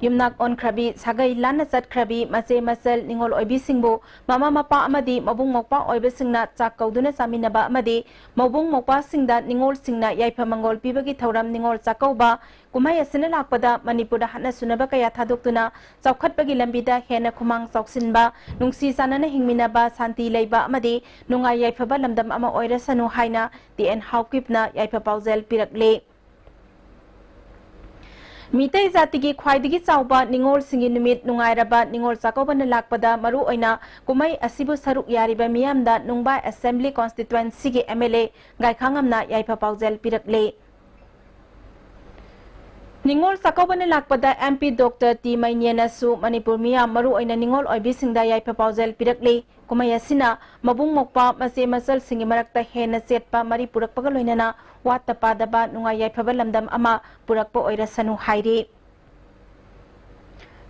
ꯌꯨꯝꯅꯥꯛ ꯑꯣꯟꯈ꯭ꯔꯕꯤ, ꯁꯥꯒꯩ ꯂꯥꯟꯅ ꯆꯠꯈ꯭ꯔꯕꯤ, ꯃꯆꯦ ꯃꯆꯜ, ꯅꯤꯉꯣꯜ ꯑꯣꯏꯕꯤꯁꯤꯡꯕꯨ ꯃꯃꯥ ꯃꯄꯥ ꯑꯃꯗꯤ ꯃꯕꯨꯡ ꯃꯧꯄ꯭ꯋꯥ ꯑꯣꯏꯕꯁꯤꯡꯅ ꯆꯥꯛ ꯀꯧꯗꯨꯅ ꯆꯥꯃꯤꯟꯅꯕ ꯑꯃꯗꯤ ꯃꯕꯨꯡ ꯃꯧꯄ꯭ꯋꯥꯁꯤꯡꯗ ꯅꯤꯉꯣꯜꯁꯤꯡꯅ ꯌꯥꯏꯐ ꯃꯪꯒꯣꯜ ꯄꯤꯕꯒꯤ ꯊꯧꯔꯝ ꯅꯤꯉꯣꯜ ꯆꯥꯛꯀꯧꯕ ꯀꯨꯝꯍꯩ ꯑꯁꯤꯅ ꯂꯥꯛꯄꯗ ꯃꯅꯤꯄꯨꯔꯗ ꯍꯥꯠꯅ ꯁꯨꯅꯕ ꯀꯌꯥ ꯊꯥꯗꯣꯛꯇꯨꯅ ꯆꯥꯎꯈꯠꯄꯒꯤ ꯂꯝꯕꯤꯗ ꯍꯦꯟꯅ ꯈꯨꯃꯥꯡ ꯆꯥꯎꯁꯤꯟꯕ, ꯅꯨꯡꯁꯤ ꯆꯥꯟꯅꯅ ꯍꯤꯡꯃꯤꯟꯅꯕ, ꯁꯥꯟꯇꯤ ꯂꯩꯕ ꯑꯃꯗꯤ ꯅꯨꯡꯉꯥꯏ ꯌꯥꯏꯐꯕ ꯂꯝꯗꯝ ꯑꯃ ꯑꯣꯏꯔꯁꯅꯨ ꯍꯥꯏꯅ ꯇꯤ ꯑꯦꯟ ꯍꯥꯎꯀꯤꯞꯅ ꯌꯥꯏꯐ ꯄꯥꯎꯖꯦꯜ ꯄꯤꯔꯛꯂꯤ꯫ ꯃꯤꯇꯩ ꯖꯥꯇꯤꯒꯤ ꯈ꯭ꯋꯥꯏꯗꯒꯤ ꯆꯥꯎꯕ ꯅꯤꯉꯣꯜꯁꯤꯡꯒꯤ ꯅꯨꯃꯤꯠ ꯅꯨꯡꯉꯥꯏꯔꯕ ꯅꯤꯉꯣꯜ ꯆꯥꯛꯀꯧꯕꯅ ꯂꯥꯛꯄꯗ ꯃꯔꯨꯑꯣꯏꯅ ꯀꯨꯝꯍꯩ ꯑꯁꯤꯕꯨ ꯁꯔꯨꯛ ꯌꯥꯔꯤꯕ ꯃꯤꯌꯥꯝꯗ ꯅꯨꯡꯕꯥꯏ Assembly Constituencyꯒꯤ M L A ꯒꯥꯏꯈꯥꯉꯝꯅ ꯌꯥꯏꯐ ꯄꯥꯎꯖꯦꯜ ꯄꯤꯔꯛꯂꯤ꯫ ꯅꯤꯉꯣꯜ ꯆꯥꯛꯀꯧꯕꯅ ꯂꯥꯛꯄꯗ M P Doctor ꯇꯤ ꯃꯩꯅꯦꯅꯁꯨ ꯃꯅꯤꯄꯨꯔ ꯃꯤꯌꯥꯝ ꯃꯔꯨꯑꯣꯏꯅ ꯅꯤꯉꯣꯜ ꯑꯣꯏꯕꯤꯁꯤꯡꯗ ꯌꯥꯏꯐ ꯄꯥꯎꯖꯦꯜ ꯄꯤꯔꯛꯂꯤ꯫ ꯀꯨꯝꯍꯩ ꯑꯁꯤꯅ ꯃꯕꯨꯡ ꯃꯧꯄ꯭ꯋꯥ ꯃꯆꯦ ꯃꯆꯜꯁꯤꯡꯒꯤ ꯃꯔꯛꯇ ꯍꯦꯟꯅ ꯆꯦꯠꯄ ꯃꯔꯤ ꯄꯨꯔꯛꯄꯒ ꯂꯣꯏꯅꯅ ꯋꯥꯠꯇ ꯄꯥꯗꯕ ꯅꯨꯡꯉꯥꯏ ꯌꯥꯏꯐꯕ ꯂꯝꯗꯝ ꯑꯃ ꯄꯨꯔꯛꯄ ꯑꯣꯏꯔꯁꯅꯨ ꯍꯥꯏꯔꯤ꯫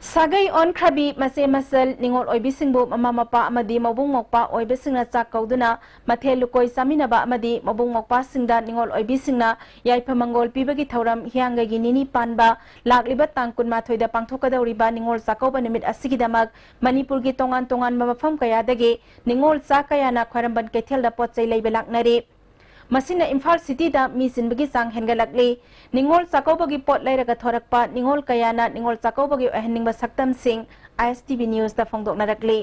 ꯁꯥꯒꯩ ꯑꯣꯟꯈ꯭ꯔꯕꯤ ꯃꯆꯦ ꯃꯆꯜ ꯅꯤꯉꯣꯜ ꯑꯣꯏꯕꯤꯁꯤꯡꯕꯨ ꯃꯃꯥ ꯃꯄꯥ ꯑꯃꯗꯤ ꯃꯕꯨꯡ ꯃꯧꯄ꯭ꯋꯥ ꯑꯣꯏꯕꯁꯤꯡꯅ ꯆꯥꯛ ꯀꯧꯗꯨꯅ ꯃꯊꯦꯜ ꯂꯨꯀꯣꯏ ꯆꯥꯃꯤꯟꯅꯕ ꯑꯃꯗꯤ ꯃꯕꯨꯡ ꯃꯧꯄ꯭ꯋꯥꯁꯤꯡꯗ ꯅꯤꯉꯣꯜ ꯑꯣꯏꯕꯤꯁꯤꯡꯅ ꯌꯥꯏꯐ ꯃꯪꯒꯣꯜ ꯄꯤꯕꯒꯤ ꯊꯧꯔꯝ ꯍꯤꯌꯥꯡꯒꯩꯒꯤ ꯅꯤꯅꯤ ꯄꯥꯟꯕ ꯂꯥꯛꯂꯤꯕ ꯇꯥꯡ ꯀꯨꯟꯃꯥꯊꯣꯏꯗ ꯄꯥꯡꯊꯣꯛꯀꯗꯧꯔꯤꯕ ꯅꯤꯉꯣꯜ ꯆꯥꯛꯀꯧꯕ ꯅꯨꯃꯤꯠ ꯑꯁꯤꯒꯤꯗꯃꯛ ꯃꯅꯤꯄꯨꯔꯒꯤ ꯇꯣꯉꯥꯟ ꯇꯣꯉꯥꯟꯕ ꯃꯐꯝ ꯀꯌꯥꯗꯒꯤ ꯅꯤꯉꯣꯜ ꯆꯥ ꯀꯌꯥꯅ ꯈ꯭ꯋꯥꯏꯔꯝꯕꯟ ꯀꯩꯊꯦꯜꯗ ꯄꯣꯠ ꯆꯩ ꯂꯩꯕ ꯂꯥꯛꯅꯔꯤ꯫ ꯃꯁꯤꯅ ꯏꯝꯐꯥꯜ ꯁꯤꯇꯤꯗ ꯃꯤ ꯆꯤꯟꯕꯒꯤ ꯆꯥꯡ ꯍꯦꯟꯒꯠꯂꯛꯂꯤ꯫ ꯅꯤꯉꯣꯜ ꯆꯥꯛꯀꯧꯕꯒꯤ ꯄꯣꯠ ꯂꯩꯔꯒ ꯊꯣꯔꯛꯄ ꯅꯤꯉꯣꯜ ꯀꯌꯥꯅ ꯅꯤꯉꯣꯜ ꯆꯥꯛꯀꯧꯕꯒꯤ ꯑꯣꯏꯍꯟꯅꯤꯡꯕ ꯁꯛꯇꯝꯁꯤꯡ ꯑꯥꯏ ꯑꯦꯁ ꯇꯤ ꯚꯤ ꯅ꯭ꯌꯨꯁꯇ ꯐꯣꯡꯗꯣꯛꯅꯔꯛꯂꯤ꯫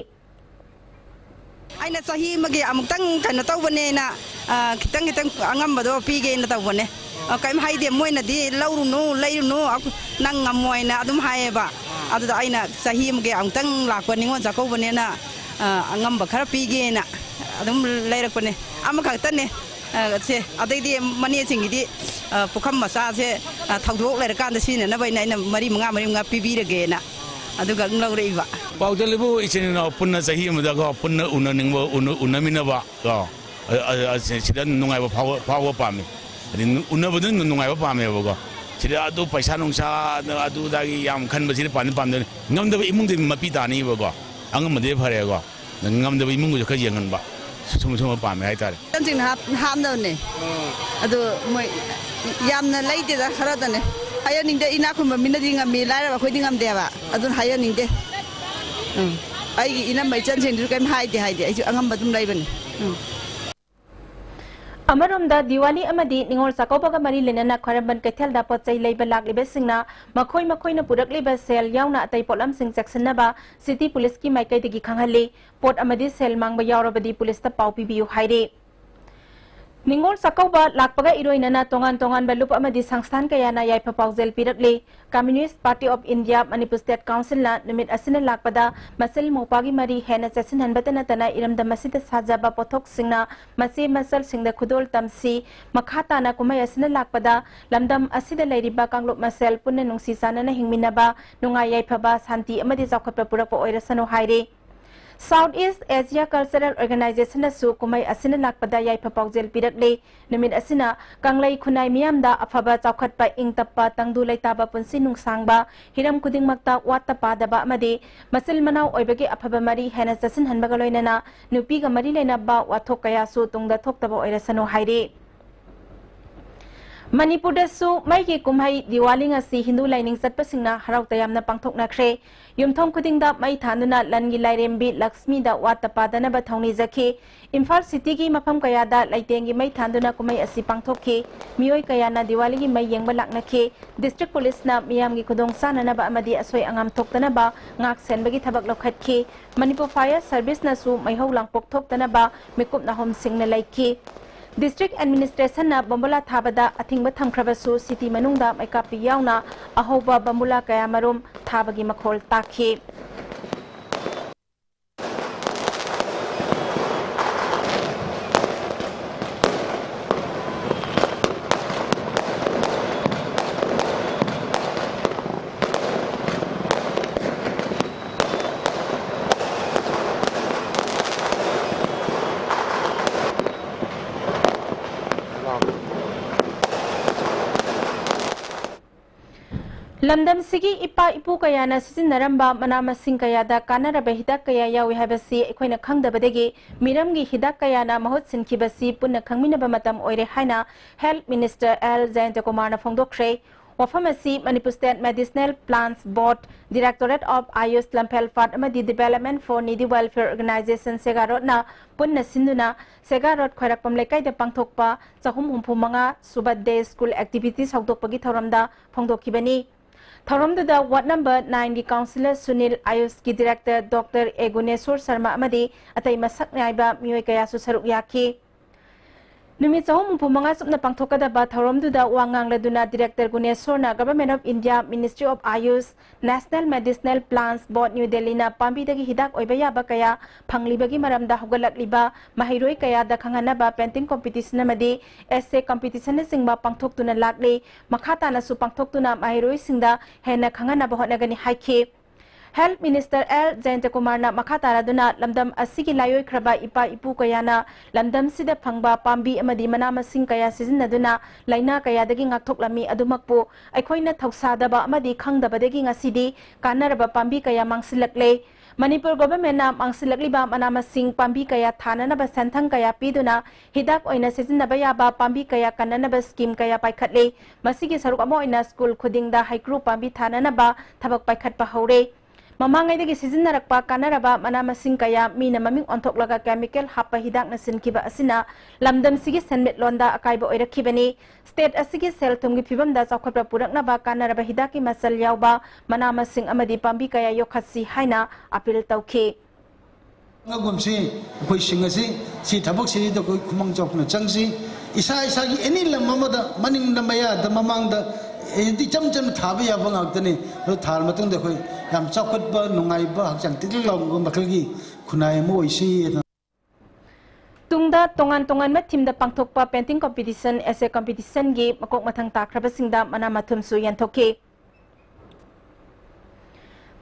ꯑꯩꯅ ꯆꯍꯤ ꯑꯃꯒꯤ ꯑꯃꯨꯛꯇꯪ ꯀꯩꯅꯣ ꯇꯧꯕꯅꯦꯅ, ꯑ, ꯈꯤꯇꯪ ꯈꯤꯇꯪ ꯑꯉꯝꯕꯗꯣ ꯄꯤꯒꯦꯅ ꯇꯧꯕꯅꯦ꯫ ꯑ, ꯀꯩꯝ ꯍꯥꯏꯗꯦ, ꯃꯣꯏꯅꯗꯤ "ꯂꯧꯔꯨꯅꯨ, ꯂꯩꯔꯨꯅꯨ, ꯑꯈ-, ꯅꯪ ꯉꯝꯃꯣꯏꯅ" ꯑꯗꯨꯝ ꯍꯥꯏꯌꯦꯕ꯫ ꯑꯗꯨꯗ ꯑꯩꯅ ꯆꯍꯤ ꯑꯃꯒꯤ ꯑꯃꯨꯛꯇꯪ ꯂꯥꯛꯄ ꯅꯤꯉꯣꯜ ꯆꯥꯛꯀꯧꯕꯅꯦꯅ, ꯑ, ꯑꯉꯝꯕ ꯈꯔ ꯄꯤꯒꯦꯅ ꯑꯗꯨꯝ ꯂꯩꯔꯛꯄꯅꯦ꯫ ꯑꯃꯈꯛꯇꯅꯦ꯫ ꯑ, ꯁꯦ, ꯑꯗꯩꯗꯤ ꯃꯅꯦꯁꯤꯡꯒꯤꯗꯤ, ꯑ, ꯄꯨꯈꯝ ꯃꯆꯥꯁꯦ, ꯑ, ꯊꯧꯗꯣꯛ ꯂꯩꯔꯀꯥꯟꯗ ꯁꯤꯖꯤꯟꯅꯅꯕ ꯑꯩꯅ, ꯑꯩꯅ ꯃꯔꯤ ꯃꯉꯥ, ꯃꯔꯤ ꯃꯉꯥ ꯄꯤꯕꯤꯔꯒꯦꯅ ꯑꯗꯨꯒ ꯑꯗꯨꯝ ꯂꯧꯔꯛꯏꯕ꯫ ꯄꯥꯎꯗ ꯂꯩꯕꯨ ꯏꯆꯤꯟ ꯏꯅꯥꯎ ꯄꯨꯟꯅ ꯆꯍꯤ ꯑꯃꯗꯀꯣ, ꯄꯨꯟꯅ ꯎꯅꯅꯤꯡꯕ, ꯎꯅ-, ꯎꯅꯃꯤꯟꯅꯕ ꯀꯣ, ꯑ, ꯑ, ꯑ, ꯁꯤ-, ꯁꯤꯗ ꯅꯨꯡꯉꯥꯏꯕ ꯐꯥꯎꯕ, ꯐꯥꯎꯕ ꯄꯥꯝꯃꯤ꯫ ꯍꯥꯏꯗꯤ ꯎꯅꯕꯗꯨꯅ ꯅꯨꯡꯉꯥꯏꯕ ꯄꯥꯝꯃꯦꯕꯀꯣ꯫ ꯁꯤꯗ ꯑꯗꯨ ꯄꯩꯁꯥ ꯅꯨꯡꯁꯥ, ꯑꯗꯨ ꯑꯗꯥꯒꯤ ꯌꯥꯝ ꯈꯟꯕꯁꯤꯅ ꯄꯥꯝꯗꯤ ꯄꯥꯝꯗꯣꯏꯅꯤ꯫ ꯉꯝꯗꯕ ꯏꯃꯨꯡꯗꯤ ꯃꯄꯤ ꯇꯥꯅꯤꯕꯀꯣ꯫ ꯑꯉꯝꯕꯗꯤ ꯐꯔꯦꯀꯣ꯫ ꯉꯝꯗꯕ ꯏꯃꯨꯡꯒꯤꯁꯨ ꯈꯔ ꯌꯦꯡꯍꯟꯕ꯫ ꯁꯨꯝ ꯁꯨꯝꯕ ꯄꯥꯝꯃꯦ ꯍꯥꯏꯇꯥꯔꯦ꯫ ꯏꯆꯟꯁꯤꯡꯅ ꯍꯥꯞ-, ꯍꯥꯞꯅꯕꯅꯦ꯫ ꯑꯗꯨ ꯃꯣꯏ ꯌꯥꯝꯅ ꯂꯩꯇꯦꯗ, ꯈꯔꯗꯅꯦ꯫ ꯍꯥꯏꯖꯅꯤꯡꯗꯦ, ꯏꯅꯥꯛ ꯈꯨꯟꯕ ꯃꯤꯅꯗꯤ ꯉꯝꯃꯤ, ꯂꯥꯏꯔꯕ ꯑꯩꯈꯣꯏꯗꯤ ꯉꯝꯗꯦꯕ꯫ ꯑꯗꯨꯅ ꯍꯥꯏꯖꯅꯤꯡꯗꯦ꯫ ꯎꯝ꯫ ꯑꯩꯒꯤ ꯏꯅꯝꯃ ꯏꯆꯟꯁꯤꯡꯗꯨꯁꯨ ꯀꯩꯝ ꯍꯥꯏꯗꯦ, ꯍꯥꯏꯗꯦ꯫ ꯑꯩꯁꯨ ꯑꯉꯝꯕ ꯑꯗꯨꯝ ꯂꯩꯕꯅꯤ꯫ ꯎꯝ꯫ ꯑꯃꯔꯣꯝꯗ ꯗꯤꯋꯥꯂꯤ ꯑꯃꯗꯤ ꯅꯤꯉꯣꯜ ꯆꯥꯛꯀꯧꯕꯒ ꯃꯔꯤ ꯂꯩꯅꯅ ꯈ꯭ꯋꯥꯏꯔꯝꯕꯟ ꯀꯩꯊꯦꯜꯗ ꯄꯣꯠ ꯆꯩ ꯂꯩꯕ ꯂꯥꯛꯂꯤꯕꯁꯤꯡꯅ ꯃꯈꯣꯏ ꯃꯈꯣꯏꯅ ꯄꯨꯔꯛꯂꯤꯕ ꯁꯦꯜ ꯌꯥꯎꯅ ꯑꯇꯩ ꯄꯣꯠꯂꯝꯁꯤꯡ ꯆꯦꯛꯁꯤꯟꯅꯕ ꯁꯤꯇꯤ ꯄꯨꯂꯤꯁꯀꯤ ꯃꯥꯏꯀꯩꯗꯒꯤ ꯈꯪꯍꯜꯂꯤ꯫ ꯄꯣꯠ ꯑꯃꯗꯤ ꯁꯦꯜ ꯃꯥꯡꯕ ꯌꯥꯎꯔꯕꯗꯤ ꯄꯨꯂꯤꯁꯇ ꯄꯥꯎ ꯄꯤꯕꯤꯌꯨ ꯍꯥꯏꯔꯤ꯫ ꯅꯤꯉꯣꯜ ꯆꯥꯛꯀꯧꯕ ꯂꯥꯛꯄꯒ ꯏꯔꯣꯏꯅꯅ ꯇꯣꯉꯥꯟ ꯇꯣꯉꯥꯟꯕ ꯂꯨꯞ ꯑꯃꯗꯤ ꯁꯪꯁꯊꯥꯟ ꯀꯌꯥꯅ ꯌꯥꯏꯐ ꯄꯥꯎꯖꯦꯜ ꯄꯤꯔꯛꯂꯤ꯫ Communist Party of India Manipur State Councilꯅ ꯅꯨꯃꯤꯠ ꯑꯁꯤꯅ ꯂꯥꯛꯄꯗ ꯃꯆꯜ ꯃꯧꯄ꯭ꯋꯥꯒꯤ ꯃꯔꯤ ꯍꯦꯟꯅ ꯆꯦꯠꯁꯤꯟꯍꯟꯕꯇ ꯅꯠꯇꯅ ꯏꯔꯝꯗꯝ ꯑꯁꯤꯗ ꯁꯥꯖꯕ ꯄꯣꯠꯊꯣꯛꯁꯤꯡꯅ ꯃꯆꯦ ꯃꯆꯜꯁꯤꯡꯗ ꯈꯨꯗꯣꯜ ꯇꯝꯁꯤ, ꯃꯈꯥ ꯇꯥꯅ ꯀꯨꯝꯍꯩ ꯑꯁꯤꯅ ꯂꯥꯛꯄꯗ ꯂꯝꯗꯝ ꯑꯁꯤꯗ ꯂꯩꯔꯤꯕ ꯀꯥꯡꯂꯨꯞ ꯃꯁꯦꯜ ꯄꯨꯟꯅ ꯅꯨꯡꯁꯤ ꯆꯥꯟꯅꯅ ꯍꯤꯡꯃꯤꯟꯅꯕ, ꯅꯨꯡꯉꯥꯏ ꯌꯥꯏꯐꯕ, ꯁꯥꯟꯇꯤ ꯑꯃꯗꯤ ꯆꯥꯎꯈꯠꯄ ꯄꯨꯔꯛꯄ ꯑꯣꯏꯔꯁꯅꯨ ꯍꯥꯏꯔꯤ꯫ South East Asia Cultural Organization ꯅꯁꯨ ꯀꯨꯝꯍꯩ ꯑꯁꯤꯅ ꯂꯥꯛꯄꯗ ꯌꯥꯏꯐ ꯄꯥꯎꯖꯦꯜ ꯄꯤꯔꯛꯂꯤ꯫ ꯅꯨꯃꯤꯠ ꯑꯁꯤꯅ ꯀꯪꯂꯩ ꯈꯨꯟꯅꯥꯏ ꯃꯤꯌꯥꯝꯗ ꯑꯐꯕ, ꯆꯥꯎꯈꯠꯄ, ꯏꯪ ꯇꯞꯄ, ꯇꯪꯗꯨ ꯂꯩꯇꯥꯕ ꯄꯨꯟꯁꯤ ꯅꯨꯡꯁꯥꯡꯕ, ꯍꯤꯔꯝ ꯈꯨꯗꯤꯡꯃꯛꯇ ꯋꯥꯠꯇ ꯄꯥꯗꯕ ꯑꯃꯗꯤ ꯃꯆꯤꯜ ꯃꯅꯥꯎ ꯑꯣꯏꯕꯒꯤ ꯑꯐꯕ ꯃꯔꯤ ꯍꯦꯟꯅ ꯆꯠꯁꯤꯟꯍꯟꯕꯒ ꯂꯣꯏꯅꯅ ꯅꯨꯄꯤꯒ ꯃꯔꯤ ꯂꯩꯅꯕ ꯋꯥꯊꯣꯛ ꯀꯌꯥꯁꯨ ꯇꯨꯡꯗ ꯊꯣꯛꯇꯕ ꯑꯣꯏꯔꯁꯅꯨ ꯍꯥꯏꯔꯤ꯫ ꯃꯅꯤꯄꯨꯔꯗꯁꯨ ꯃꯩꯒꯤ ꯀꯨꯝꯍꯩ ꯗꯤꯋꯥꯂꯤ ꯉꯁꯤ ꯍꯤꯟꯗꯨ ꯂꯥꯏꯅꯤꯡ ꯆꯠꯄꯁꯤꯡꯅ ꯍꯔꯥꯎ ꯇꯌꯥꯝꯅ ꯄꯥꯡꯊꯣꯛꯅꯈ꯭ꯔꯦ꯫ ꯌꯨꯝꯊꯣꯡ ꯈꯨꯗꯤꯡꯗ ꯃꯩ ꯊꯥꯟꯗꯨꯅ ꯂꯟꯒꯤ ꯂꯥꯏꯔꯦꯝꯕꯤ ꯂꯛꯁꯃꯤꯗ ꯋꯥꯠꯇ ꯄꯥꯗꯅꯕ ꯊꯧꯅꯤꯖꯈꯤ꯫ ꯏꯝꯐꯥꯜ ꯁꯤꯇꯤꯒꯤ ꯃꯐꯝ ꯀꯌꯥꯗ ꯂꯩꯇꯦꯡꯒꯤ ꯃꯩ ꯊꯥꯟꯗꯨꯅ ꯀꯨꯝꯍꯩ ꯑꯁꯤ ꯄꯥꯡꯊꯣꯛꯈꯤ꯫ ꯃꯤꯑꯣꯏ ꯀꯌꯥꯅ ꯗꯤꯋꯥꯂꯤꯒꯤ ꯃꯩ ꯌꯦꯡꯕ ꯂꯥꯛꯅꯈꯤ꯫ ꯗꯤꯁꯇ꯭ꯔꯤꯛ ꯄꯨꯂꯤꯁꯅ ꯃꯤꯌꯥꯝꯒꯤ ꯈꯨꯗꯣꯡ ꯆꯥꯅꯅꯕ ꯑꯃꯗꯤ ꯑꯁꯣꯏ ꯑꯉꯥꯝ ꯊꯣꯛꯇꯅꯕ ꯉꯥꯛ ꯁꯦꯟꯕꯒꯤ ꯊꯕꯛ ꯂꯧꯈꯠꯈꯤ꯫ ꯃꯅꯤꯄꯨꯔ ꯐꯥꯌꯔ ꯁꯔꯚꯤꯁꯅꯁꯨ ꯃꯩꯍꯧ ꯂꯥꯡꯄꯣꯛ ꯊꯣꯛꯇꯅꯕ ꯃꯤꯀꯨꯞ ꯅꯥꯍꯣꯝꯁꯤꯡꯅ ꯂꯩꯈꯤ꯫ ꯗꯤꯁꯇ꯭ꯔꯤꯛ ꯑꯦꯗꯃꯤꯅꯤꯁꯇ꯭ꯔꯦꯁꯟꯅ ꯕꯣꯝꯕꯨꯂꯥ ꯊꯥꯕꯗ ꯑꯊꯤꯡꯕ ꯊꯝꯈ꯭ꯔꯕꯁꯨ, ꯁꯤꯇꯤ ꯃꯅꯨꯡꯗ ꯃꯩꯀꯥꯞꯄꯤ ꯌꯥꯎꯅ ꯑꯍꯧꯕ ꯕꯣꯝꯕꯨꯂꯥ ꯀꯌꯥꯃꯔꯨꯝ ꯊꯥꯕꯒꯤ ꯃꯈꯣꯜ ꯇꯥꯈꯤ꯫ ꯂꯝꯗꯝꯁꯤꯒꯤ ꯏꯄꯥ ꯏꯄꯨ ꯀꯌꯥꯅ ꯁꯤꯖꯤꯟꯅꯔꯝꯕ ꯃꯅꯥ ꯃꯁꯤꯡ ꯀꯌꯥꯗ ꯀꯥꯟꯅꯔꯕ ꯍꯤꯗꯥꯛ ꯀꯌꯥ ꯌꯥꯎꯏ ꯍꯥꯏꯕꯁꯤ ꯑꯩꯈꯣꯏꯅ ꯈꯪꯗꯕꯗꯒꯤ ꯃꯤꯔꯝꯒꯤ ꯍꯤꯗꯥꯛ ꯀꯌꯥꯅ ꯃꯍꯨꯠ ꯁꯤꯟꯈꯤꯕꯁꯤ ꯄꯨꯟꯅ ꯈꯪꯃꯤꯟꯅꯕ ꯃꯇꯝ ꯑꯣꯏꯔꯦ ꯍꯥꯏꯅ Health Minister L ꯖꯌꯟꯇꯀꯨꯃꯥꯔꯅ ꯐꯣꯡꯗꯣꯛꯈ꯭ꯔꯦ꯫ ꯋꯥꯐꯝ ꯑꯁꯤ Manipur State Medicinal Plants Board, Directorate of Ayush ꯂꯝꯐꯦꯜ ꯐꯥꯠ ꯑꯃꯗꯤ Development for Needy Welfare Organization ꯁꯦꯒꯥꯔꯣꯠꯅ ꯄꯨꯟꯅ ꯁꯤꯟꯗꯨꯅ ꯁꯦꯒꯥꯔꯣꯠ ꯈ꯭ꯋꯥꯏꯔꯥꯛꯄꯝ ꯂꯩꯀꯥꯏꯗ ꯄꯥꯡꯊꯣꯛꯄ ꯆꯍꯨꯝ ꯍꯨꯝꯐꯨ ꯃꯉꯥ ꯁꯨꯕ Day School Activities ꯍꯧꯗꯣꯛꯄꯒꯤ ꯊꯧꯔꯝꯗ ꯐꯣꯡꯗꯣꯛꯈꯤꯕꯅꯤ꯫ ꯊꯧꯔꯝꯗꯨꯗ Ward Number Nine ꯒꯤ Councillor ꯁꯨꯅꯤꯜ, Ayush ꯀꯤ Director Doctor A Guneshor Sharma ꯑꯃꯗꯤ ꯑꯇꯩ ꯃꯁꯛ ꯅꯥꯏꯕ ꯃꯤꯑꯣꯏ ꯀꯌꯥꯁꯨ ꯁꯔꯨꯛ ꯌꯥꯈꯤ꯫ ꯅꯨꯃꯤꯠ ꯆꯍꯨꯝ ꯍꯨꯝꯐꯨ ꯃꯉꯥ ꯆꯨꯞꯅ ꯄꯥꯡꯊꯣꯛꯀꯗꯕ ꯊꯧꯔꯝꯗꯨꯗ ꯋꯥ ꯉꯥꯡꯂꯗꯨꯅ Director ꯒꯨꯅꯦꯁꯣꯔꯅ Government of India, Ministry of Ayush, National Medicinal Plants Board, New Delhi ꯅ ꯄꯥꯝꯕꯤꯗꯒꯤ ꯍꯤꯗꯥꯛ ꯑꯣꯏꯕ ꯌꯥꯕ ꯀꯌꯥ ꯐꯪꯂꯤꯕꯒꯤ ꯃꯔꯝꯗ ꯍꯧꯒꯠꯂꯛꯂꯤꯕ ꯃꯍꯩꯔꯣꯏ ꯀꯌꯥꯗ ꯈꯪꯍꯟꯅꯕ painting competition ꯑꯃꯗꯤ essay competition ꯅꯆꯤꯡꯕ ꯄꯥꯡꯊꯣꯛꯇꯨꯅ ꯂꯥꯛꯂꯤ꯫ ꯃꯈꯥ ꯇꯥꯅꯁꯨ ꯄꯥꯡꯊꯣꯛꯇꯨꯅ ꯃꯍꯩꯔꯣꯏꯁꯤꯡꯗ ꯍꯦꯟꯅ ꯈꯪꯍꯟꯅꯕ ꯍꯣꯠꯅꯒꯅꯤ ꯍꯥꯏꯈꯤ꯫ Health Minister ꯑꯦꯜ ꯖꯌꯟꯇꯀꯨꯃꯥꯔꯅ ꯃꯈꯥ ꯇꯥꯔꯗꯨꯅ ꯂꯝꯗꯝ ꯑꯁꯤꯒꯤ ꯂꯥꯏꯑꯣꯏꯈ꯭ꯔꯕ ꯏꯄꯥ ꯏꯄꯨ ꯀꯌꯥꯅ ꯂꯝꯗꯝꯁꯤꯗ ꯐꯪꯕ ꯄꯥꯝꯕꯤ ꯑꯃꯗꯤ ꯃꯅꯥ ꯃꯁꯤꯡ ꯀꯌꯥ ꯁꯤꯖꯤꯟꯅꯗꯨꯅ ꯂꯥꯏꯅꯥ ꯀꯌꯥꯗꯒꯤ ꯉꯥꯛꯊꯣꯛꯂꯝꯃꯤ꯫ ꯑꯗꯨꯃꯛꯄꯨ ꯑꯩꯈꯣꯏꯅ ꯊꯧꯁꯥꯗꯕ ꯑꯃꯗꯤ ꯈꯪꯗꯕꯗꯒꯤ ꯉꯁꯤꯗꯤ ꯀꯥꯟꯅꯔꯕ ꯄꯥꯝꯕꯤ ꯀꯌꯥ ꯃꯥꯡꯁꯤꯜꯂꯛꯂꯦ꯫ ꯃꯅꯤꯄꯨꯔ ꯒꯣꯚꯔꯟꯃꯦꯟꯠꯅ ꯃꯥꯡꯁꯤꯜꯂꯛꯂꯤꯕ ꯃꯅꯥ ꯃꯁꯤꯡ ꯄꯥꯝꯕꯤ ꯀꯌꯥ ꯊꯥꯅꯅꯕ ꯁꯦꯟꯊꯪ ꯀꯌꯥ ꯄꯤꯗꯨꯅ ꯍꯤꯗꯥꯛ ꯑꯣꯏꯅ ꯁꯤꯖꯤꯟꯅꯕ ꯌꯥꯕ ꯄꯥꯝꯕꯤ ꯀꯌꯥ ꯀꯟꯅꯅꯕ ꯁ꯭ꯀꯤꯝ ꯀꯌꯥ ꯄꯥꯏꯈꯠꯂꯦ꯫ ꯃꯁꯤꯒꯤ ꯁꯔꯨꯛ ꯑꯃ ꯑꯣꯏꯅ ꯁ꯭ꯀꯨꯜ ꯈꯨꯗꯤꯡꯗ ꯍꯩꯀ꯭ꯔꯨ ꯄꯥꯝꯕꯤ ꯊꯥꯅꯅꯕ ꯊꯕꯛ ꯄꯥꯏꯈꯠꯄ ꯍꯧꯔꯦ꯫ ꯃꯃꯥꯡꯉꯩꯗꯒꯤ ꯁꯤꯖꯤꯟꯅꯔꯛꯄ ꯀꯥꯟꯅꯔꯕ ꯃꯅꯥ ꯃꯁꯤꯡ ꯀꯌꯥ ꯃꯤꯅ ꯃꯃꯤꯡ ꯑꯣꯟꯊꯣꯛꯂꯒ ꯀꯦꯃꯤꯀꯦꯜ ꯍꯥꯞꯄ ꯍꯤꯗꯥꯛꯅ ꯁꯤꯟꯈꯤꯕ ꯑꯁꯤꯅ ꯂꯝꯗꯝꯁꯤꯒꯤ ꯁꯦꯟꯃꯤꯠꯂꯣꯟꯗ ꯑꯀꯥꯏꯕ ꯑꯣꯏꯔꯛꯈꯤꯕꯅꯤ꯫ ꯁ꯭ꯇꯦꯠ ꯑꯁꯤꯒꯤ ꯁꯦꯜ ꯊꯨꯝꯒꯤ ꯐꯤꯕꯝꯗ ꯆꯥꯎꯈꯠꯄ ꯄꯨꯔꯛꯅꯕ ꯀꯥꯟꯅꯔꯕ ꯍꯤꯗꯥꯛꯀꯤ ꯃꯆꯜ ꯌꯥꯎꯕ ꯃꯅꯥ ꯃꯁꯤꯡ ꯑꯃꯗꯤ ꯄꯥꯝꯕꯤ ꯀꯌꯥ ꯌꯣꯛꯈꯠꯁꯤ ꯍꯥꯏꯅ ꯑꯄꯤꯜ ꯇꯧꯈꯤ꯫ ꯉꯒꯨꯝꯁꯤ ꯑꯩꯈꯣꯏꯁꯤꯡ ꯑꯁꯤ ꯁꯤ ꯊꯕꯛꯁꯤꯗ ꯑꯩꯈꯣꯏ ꯈꯨꯃꯥꯡ ꯆꯥꯎꯅ ꯆꯪꯁꯤ꯫ ꯏꯁꯥ ꯏꯁꯥꯒꯤ ꯑꯦꯅꯤ ꯂꯝ ꯑꯃꯗ ꯃꯅꯤꯡꯗ, ꯃꯌꯥꯗ, ꯃꯃꯥꯡꯗ ꯍꯥꯏꯗꯤ ꯏꯆꯝ ꯆꯝꯅ ꯊꯥꯕ ꯌꯥꯕ ꯉꯥꯛꯇꯅꯤ꯫ ꯑꯗꯨ ꯊꯥꯔ ꯃꯇꯨꯡꯗ ꯑꯩꯈꯣꯏ ꯌꯥꯝ ꯆꯥꯎꯈꯠꯄ, ꯅꯨꯡꯉꯥꯏꯕ, ꯍꯛꯆꯥꯡ ꯇꯤꯛ ꯇꯤꯛ ꯂꯥꯎꯕ ꯃꯈꯜꯒꯤ ꯈꯨꯟꯅꯥꯏ ꯑꯃ ꯑꯣꯏꯁꯤ꯫ ꯇꯨꯡꯗ ꯇꯣꯉꯥꯟ ꯇꯣꯉꯥꯟꯕ ꯊꯤꯝꯗ ꯄꯥꯡꯊꯣꯛꯄ ꯄꯦꯟꯇꯤꯡ ꯀꯝꯄꯤꯇꯤꯁꯟ, ꯑꯦꯁꯦ ꯀꯝꯄꯤꯇꯤꯁꯟꯒꯤ ꯃꯀꯣꯛ ꯃꯊꯪ ꯇꯥꯈ꯭ꯔꯕꯁꯤꯡꯗ ꯃꯅꯥ ꯃꯊꯨꯝꯁꯨ ꯌꯦꯟꯊꯣꯛꯈꯤ꯫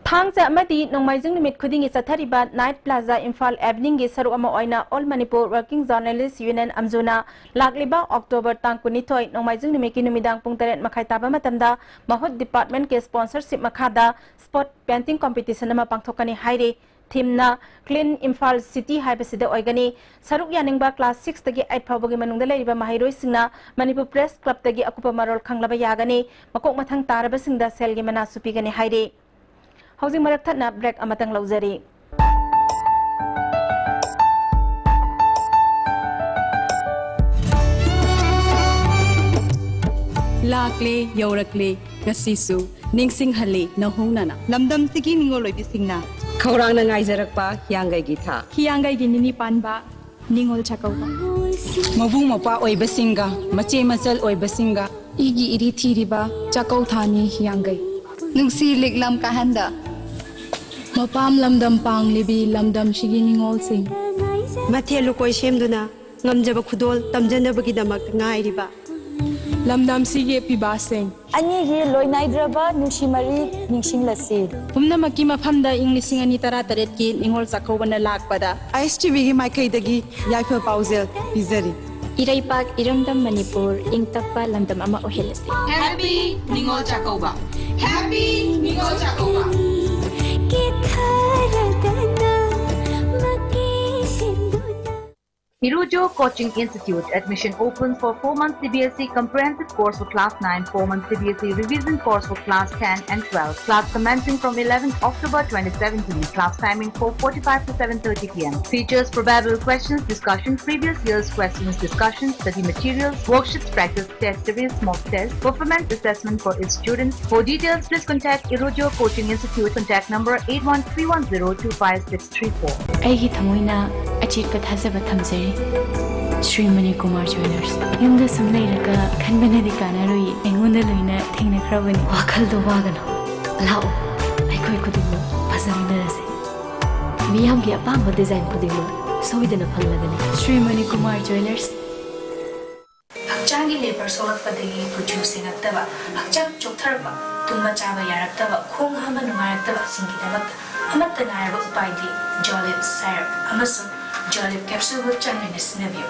ꯊꯥꯡꯖ ꯑꯃꯗꯤ ꯅꯣꯡꯃꯥꯏꯖꯤꯡ ꯅꯨꯃꯤꯠ ꯈꯨꯗꯤꯡꯒꯤ ꯆꯠꯊꯔꯤꯕ ꯅꯥꯏꯠ ꯄ꯭ꯂꯥꯖꯥ ꯏꯝꯐꯥꯜ ꯏꯚꯤꯅꯤꯡꯒꯤ ꯁꯔꯨꯛ ꯑꯃ ꯑꯣꯏꯅ all Manipur working journalists union ꯑꯝꯖꯨꯅ ꯂꯥꯛꯂꯤꯕ ꯑꯣꯛꯇꯣꯕꯔ ꯇꯥꯡ ꯀꯨꯟꯅꯤꯊꯣꯏ ꯅꯣꯡꯃꯥꯏꯖꯤꯡ ꯅꯨꯃꯤꯠꯀꯤ ꯅꯨꯃꯤꯗꯥꯡ ꯄꯨꯡ ꯇꯔꯦꯠ ꯃꯈꯥꯏ ꯇꯥꯕ ꯃꯇꯝꯗ ꯃꯍꯨꯠ ꯗꯤꯄꯥꯔꯠꯃꯦꯟꯠꯀꯤ ꯁ꯭ꯄꯣꯟꯁꯔꯁꯤꯞ ꯃꯈꯥꯗ ꯁ꯭ꯄꯣꯠ ꯄꯦꯟꯇꯤꯡ ꯀꯝꯄꯤꯇꯤꯁꯟ ꯑꯃ ꯄꯥꯡꯊꯣꯛꯀꯅꯤ ꯍꯥꯏꯔꯤ꯫ ꯊꯤꯝꯅ ꯀ꯭ꯂꯤꯟ ꯏꯝꯐꯥꯜ ꯁꯤꯇꯤ ꯍꯥꯏꯕꯁꯤꯗ ꯑꯣꯏꯒꯅꯤ꯫ ꯁꯔꯨꯛ ꯌꯥꯅꯤꯡꯕ ꯀ꯭ꯂꯥꯁ ꯁꯤꯛꯁꯇꯒꯤ ꯑꯩꯠ ꯐꯥꯎꯕꯒꯤ ꯃꯅꯨꯡꯗ ꯂꯩꯔꯤꯕ ꯃꯍꯩꯔꯣꯏꯁꯤꯡꯅ ꯃꯅꯤꯄꯨꯔ ꯄ꯭ꯔꯦꯁ ꯀ꯭ꯂꯕꯇꯒꯤ ꯑꯀꯨꯞꯄ ꯃꯔꯣꯜ ꯈꯪꯂꯕ ꯌꯥꯒꯅꯤ꯫ ꯃꯀꯣꯛ ꯃꯊꯪ ꯇꯥꯔꯕꯁꯤꯡꯗ ꯁꯦꯜꯒꯤ ꯃꯅꯥꯁꯨ ꯄꯤꯒꯅꯤ ꯍꯥꯏꯔꯤ꯫ ꯍꯧꯖꯤꯛ ꯃꯔꯛ ꯊꯠꯅ ꯕ꯭ꯔꯦꯛ ꯑꯃꯇꯪ ꯂꯧꯖꯔꯤ꯫ ꯂꯥꯛꯂꯦ, ꯌꯧꯔꯛꯂꯦ, ꯉꯁꯤꯁꯨ ꯅꯤꯡꯁꯤꯡꯍꯜꯂꯤ ꯅꯧꯍꯧꯅꯅ꯫ ꯂꯝꯗꯝꯁꯤꯒꯤ ꯅꯤꯡꯉꯣꯜ ꯑꯣꯏꯕꯤꯁꯤꯡꯅ ꯈꯧꯔꯥꯡꯅ ꯉꯥꯏꯖꯔꯛꯄ ꯍꯤꯌꯥꯡꯒꯩꯒꯤ ꯊꯥ꯫ ꯍꯤꯌꯥꯡꯒꯩꯒꯤ ꯅꯤꯅꯤ ꯄꯥꯟꯕ ꯅꯤꯡꯉꯣꯜ ꯆꯥꯛꯀꯧꯕ꯫ ꯃꯕꯨꯡ ꯃꯧꯄ꯭ꯋꯥ ꯑꯣꯏꯕꯁꯤꯡꯒ, ꯃꯆꯦ ꯃꯆꯜ ꯑꯣꯏꯕꯁꯤꯡꯒ꯫ ꯏꯒꯤ ꯏꯔꯤ ꯊꯤꯔꯤꯕ ꯆꯥꯛꯀꯧ ꯊꯥꯅꯤ ꯍꯤꯌꯥꯡꯒꯩ꯫ ꯅꯨꯡꯁꯤ ꯂꯤꯛꯂꯝ ꯀꯥꯍꯟꯗ꯫ ꯃꯄꯥꯝ ꯂꯝꯗꯝ ꯄꯥꯡꯂꯤꯕꯤ ꯂꯝꯗꯝꯁꯤꯒꯤ ꯅꯤꯡꯉꯣꯜꯁꯤꯡ꯫ ꯃꯊꯦꯜ ꯂꯨꯀꯣꯏ ꯁꯦꯝꯗꯨꯅ ꯉꯝꯖꯕ ꯈꯨꯗꯣꯜ ꯇꯝꯖꯅꯕꯒꯤꯗꯃꯛ ꯉꯥꯏꯔꯤꯕ꯫ ꯂꯝꯗꯝꯁꯤꯒꯤ ꯐꯤꯕꯥꯁꯤꯡ꯫ ꯑꯅꯤꯒꯤ ꯂꯣꯏꯅꯥꯏꯗ꯭ꯔꯕ ꯅꯨꯡꯁꯤ ꯃꯔꯤ ꯅꯤꯡꯁꯤꯡꯂꯁꯤ꯫ ꯄꯨꯝꯅꯃꯛꯀꯤ ꯃꯐꯝꯗ ꯏꯪ ꯂꯤꯁꯤꯡ ꯑꯅꯤ ꯇꯔꯥꯇꯔꯦꯠꯀꯤ ꯅꯤꯉꯣꯜ ꯆꯥꯛꯀꯧꯕꯅ ꯂꯥꯛꯄꯗ, ꯑꯥꯏ ꯑꯦꯁ ꯇꯤ ꯚꯤꯒꯤ ꯃꯥꯏꯀꯩꯗꯒꯤ ꯌꯥꯏꯐ ꯄꯥꯎꯖꯦꯜ ꯄꯤꯖꯔꯤ꯫ ꯏꯔꯩꯄꯥꯛ ꯏꯔꯝꯗꯝ ꯃꯅꯤꯄꯨꯔ ꯏꯪ ꯇꯞꯄ ꯂꯝꯗꯝ ꯑꯃ ꯑꯣꯏꯍꯜꯂꯁꯤ꯫ Happy Ningol Chakkouba! Happy Ningol Chakkouba! Irujo Coaching Institute. Admission open for four months C B S E comprehensive course for class nine, four months C B S E revision course for class ten and twelve. Class commencing from eleventh October twenty seventeen. Class timing four forty-five to seven thirty p m. Features: probable questions, discussion, previous year's questions, discussion, study materials, worksheets, practice test series, mock test, performance assessment for its students. For details, please contact Irujo Coaching Institute. Contact number eight one three one zero two five six three four. ꯑꯩꯒꯤ ꯊꯃꯣꯏꯅ ꯑꯆꯦꯠꯄ ꯊꯥꯖꯕ ꯊꯝꯖꯔꯤ ꯁ꯭ꯔꯤ ꯃꯅꯤꯀꯨꯃꯥꯔ ꯖ꯭ꯋꯦꯂꯔꯁ꯫ ꯌꯨꯝꯗ ꯁꯨꯝ ꯂꯩꯔꯒ ꯈꯟꯕꯅꯗꯤ ꯀꯥꯟꯅꯔꯣꯏꯌꯦ꯫ ꯑꯩꯉꯣꯟꯗ ꯂꯣꯏꯅ ꯊꯦꯡꯅꯈ꯭ꯔꯕꯅꯤ꯫ ꯋꯥꯈꯜꯗꯣ ꯋꯥꯒꯅꯨ꯫ ꯂꯥꯛꯑꯣ, ꯑꯩꯈꯣꯏ ꯈꯨꯗꯤꯡꯃꯛ ꯐꯖꯃꯤꯟꯅꯔꯁꯤ꯫ ꯃꯤꯌꯥꯝꯒꯤ ꯑꯄꯥꯝꯕ ꯗꯤꯖꯥꯏꯟ ꯈꯨꯗꯤꯡꯃꯛ ꯁꯣꯏꯗꯅ ꯐꯪꯂꯒꯅꯤ꯫ ꯁ꯭ꯔꯤ ꯃꯅꯤꯀꯨꯃꯥꯔ ꯖ꯭ꯋꯦꯂꯔꯁ꯫ ꯍꯛꯆꯥꯡꯒꯤ ꯂꯦꯕꯔ ꯁꯣꯛꯂꯛꯄꯗꯒꯤ ꯀꯨꯆꯨ ꯁꯦꯡꯉꯛꯇꯕ, ꯍꯛꯆꯥꯡ ꯆꯣꯛꯊꯔꯛꯄ, ꯇꯨꯝꯕ ꯆꯥꯕ ꯌꯥꯔꯛꯇꯕ, ꯈꯣꯡ ꯍꯥꯝꯕ ꯅꯨꯡꯉꯥꯏꯔꯛꯇꯕꯁꯤꯡꯒꯤꯗꯃꯛꯇ ꯑꯃꯠꯇ ꯉꯥꯏꯔꯕ ꯎꯄꯥꯏꯗꯤ ꯖꯣꯂꯤꯞ ꯁꯥꯏꯔꯞ ꯑꯃꯁꯨꯡ ꯖꯣꯂꯤꯞ ꯀꯦꯞꯁꯨꯜꯕꯨ ꯆꯥꯡ ꯅꯥꯏꯅ ꯁꯤꯖꯤꯟꯅꯕꯤꯌꯨ꯫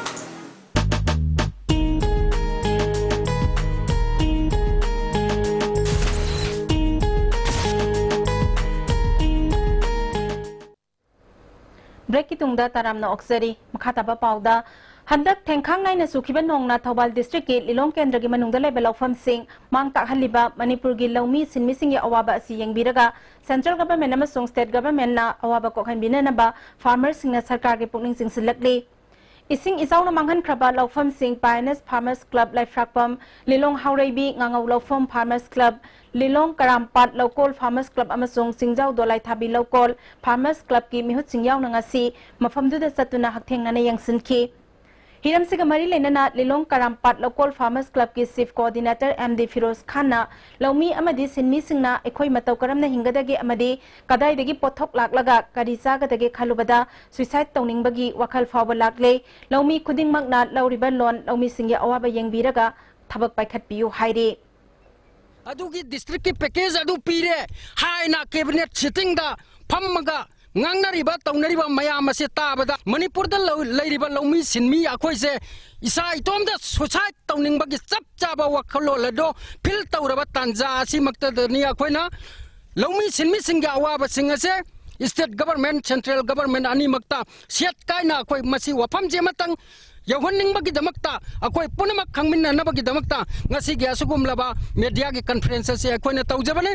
ꯕ꯭ꯔꯦꯛꯀꯤ ꯇꯨꯡꯗ ꯇꯔꯥꯝꯅ ꯑꯣꯛꯆꯔꯤ꯫ ꯃꯈꯥ ꯇꯥꯕ ꯄꯥꯎꯗ, ꯍꯟꯗꯛ ꯊꯦꯡꯈꯥꯡ ꯅꯥꯏꯅ ꯆꯨꯈꯤꯕ ꯅꯣꯡꯅ ꯊꯧꯕꯥꯜ ꯗꯤꯁꯇ꯭ꯔꯤꯛꯀꯤ ꯂꯤꯂꯣꯡ ꯀꯦꯟꯗ꯭ꯔꯒꯤ ꯃꯅꯨꯡꯗ ꯂꯩꯕ ꯂꯧꯐꯝꯁꯤꯡ ꯃꯥꯡ ꯇꯥꯛꯍꯜꯂꯤꯕ ꯃꯅꯤꯄꯨꯔꯒꯤ ꯂꯧꯃꯤ ꯁꯤꯟꯃꯤꯁꯤꯡꯒꯤ ꯑꯋꯥꯕ ꯑꯁꯤ ꯌꯦꯡꯕꯤꯔꯒ ꯁꯦꯟꯇ꯭ꯔꯦꯜ ꯒꯚꯔꯟꯃꯦꯟꯠ ꯑꯃꯁꯨꯡ ꯁ꯭ꯇꯦꯠ ꯒꯚꯔꯟꯃꯦꯟꯠꯅ ꯑꯋꯥꯕ ꯀꯣꯛꯍꯟꯕꯤꯅꯅꯕ ꯐꯥꯔꯃꯔꯁꯤꯡꯅ ꯁꯔꯀꯥꯔꯒꯤ ꯄꯨꯛꯅꯤꯡ ꯆꯤꯡꯁꯤꯜꯂꯛꯂꯤ꯫ ꯏꯁꯤꯡ ꯏꯆꯥꯎꯅ ꯃꯥꯡꯍꯟꯈ꯭ꯔꯕ ꯂꯧꯐꯝꯁꯤꯡ ꯄꯥꯏꯑꯅꯤꯌꯔꯁ ꯐꯥꯔꯃꯔꯁ ꯀ꯭ꯂꯕ ꯂꯩꯐ꯭ꯔꯥꯛꯄꯝ, ꯂꯤꯂꯣꯡ ꯍꯥꯎꯔꯩꯕꯤ ꯉꯥꯉꯧ ꯂꯧꯐꯝ ꯐꯥꯔꯃꯔꯁ ꯀ꯭ꯂꯕ, ꯂꯤꯂꯣꯡ ꯀꯔꯥꯝꯄꯥꯠ ꯂꯧꯀꯣꯜ ꯐꯥꯔꯃꯔꯁ ꯀ꯭ꯂꯕ ꯑꯃꯁꯨꯡ ꯆꯤꯡꯖꯥꯎ ꯗꯣꯂꯥꯏꯊꯥꯕꯤ ꯂꯧꯀꯣꯜ ꯐꯥꯔꯃꯔꯁ ꯀ꯭ꯂꯕꯀꯤ ꯃꯤꯍꯨꯠꯁꯤꯡ ꯌꯥꯎꯅ ꯉꯁꯤ ꯃꯐꯝꯗꯨꯗ ꯆꯠꯇꯨꯅ ꯍꯛꯊꯦꯡꯅꯅ ꯌꯦꯡꯁꯤꯟꯈꯤ꯫ ꯍꯤꯔꯝꯁꯤꯒ ꯃꯔꯤ ꯂꯩꯅꯅ ꯂꯤꯂꯣꯡ ꯀꯔꯥꯝꯄꯥꯠ ꯂꯧꯀꯣꯜ ꯐꯥꯔꯃꯔꯁ ꯀ꯭ꯂꯕꯀꯤ chief coordinator M D Firoz ꯈꯥꯟꯅ ꯂꯧꯃꯤ ꯑꯃꯗꯤ ꯁꯤꯟꯃꯤꯁꯤꯡꯅ ꯑꯩꯈꯣꯏ ꯃꯇꯧ ꯀꯔꯝꯅ ꯍꯤꯡꯒꯗꯒꯦ ꯑꯃꯗꯤ ꯀꯗꯥꯏꯗꯒꯤ ꯄꯣꯠꯊꯣꯛ ꯂꯥꯛꯂꯒ ꯀꯔꯤ ꯆꯥꯒꯗꯒꯦ ꯈꯜꯂꯨꯕꯗ ꯁꯨꯏꯁꯥꯏꯗ ꯇꯧꯅꯤꯡꯕꯒꯤ ꯋꯥꯈꯜ ꯐꯥꯎꯕ ꯂꯥꯛꯂꯦ꯫ ꯂꯧꯃꯤ ꯈꯨꯗꯤꯡꯃꯛꯅ ꯂꯧꯔꯤꯕ ꯂꯣꯟ ꯂꯧꯃꯤꯁꯤꯡꯒꯤ ꯑꯋꯥꯕ ꯌꯦꯡꯕꯤꯔꯒ ꯊꯕꯛ ꯄꯥꯏꯈꯠꯄꯤꯌꯨ ꯍꯥꯏꯔꯤ꯫ ꯑꯗꯨꯒꯤ district ꯀꯤ package ꯑꯗꯨ ꯄꯤꯔꯦ ꯍꯥꯏꯅ cabinet sitting ꯗ ꯐꯝꯃꯒ ꯉꯥꯡꯅꯔꯤꯕ ꯇꯧꯅꯔꯤꯕ ꯃꯌꯥꯝ ꯑꯁꯤ ꯇꯥꯕꯗ ꯃꯅꯤꯄꯨꯔꯗ ꯂꯧ-, ꯂꯩꯔꯤꯕ ꯂꯧꯃꯤ ꯁꯤꯟꯃꯤ ꯑꯩꯈꯣꯏꯁꯦ ꯏꯁꯥ ꯏꯇꯣꯝꯇ suicide ꯇꯧꯅꯤꯡꯕꯒꯤ ꯆꯞ ꯆꯥꯕ ꯋꯥꯈꯜꯂꯣꯟ ꯑꯗꯣ feel ꯇꯧꯔꯕ ꯇꯥꯟꯖꯥ ꯑꯁꯤꯃꯛꯇꯗꯅꯤ ꯑꯩꯈꯣꯏꯅ ꯂꯧꯃꯤ ꯁꯤꯟꯃꯤꯁꯤꯡꯒꯤ ꯑꯋꯥꯕꯁꯤꯡ ꯑꯁꯦ state government, central government ꯑꯅꯤꯃꯛꯇ ꯁꯦꯠ ꯀꯥꯏꯅ ꯑꯩꯈꯣꯏ ꯃꯁꯤ ꯋꯥꯐꯝꯁꯤ ꯑꯃꯇꯪ ꯌꯧꯍꯟꯅꯤꯡꯕꯒꯤꯗꯃꯛꯇ, ꯑꯩꯈꯣꯏ ꯄꯨꯝꯅꯃꯛ ꯈꯪꯃꯤꯟꯅꯅꯕꯒꯤꯗꯃꯛꯇ ꯉꯁꯤꯒꯤ ꯑꯁꯤꯒꯨꯝꯂꯕ media ꯒꯤ conference ꯑꯁꯤ ꯑꯩꯈꯣꯏꯅ ꯇꯧꯖꯕꯅꯤ꯫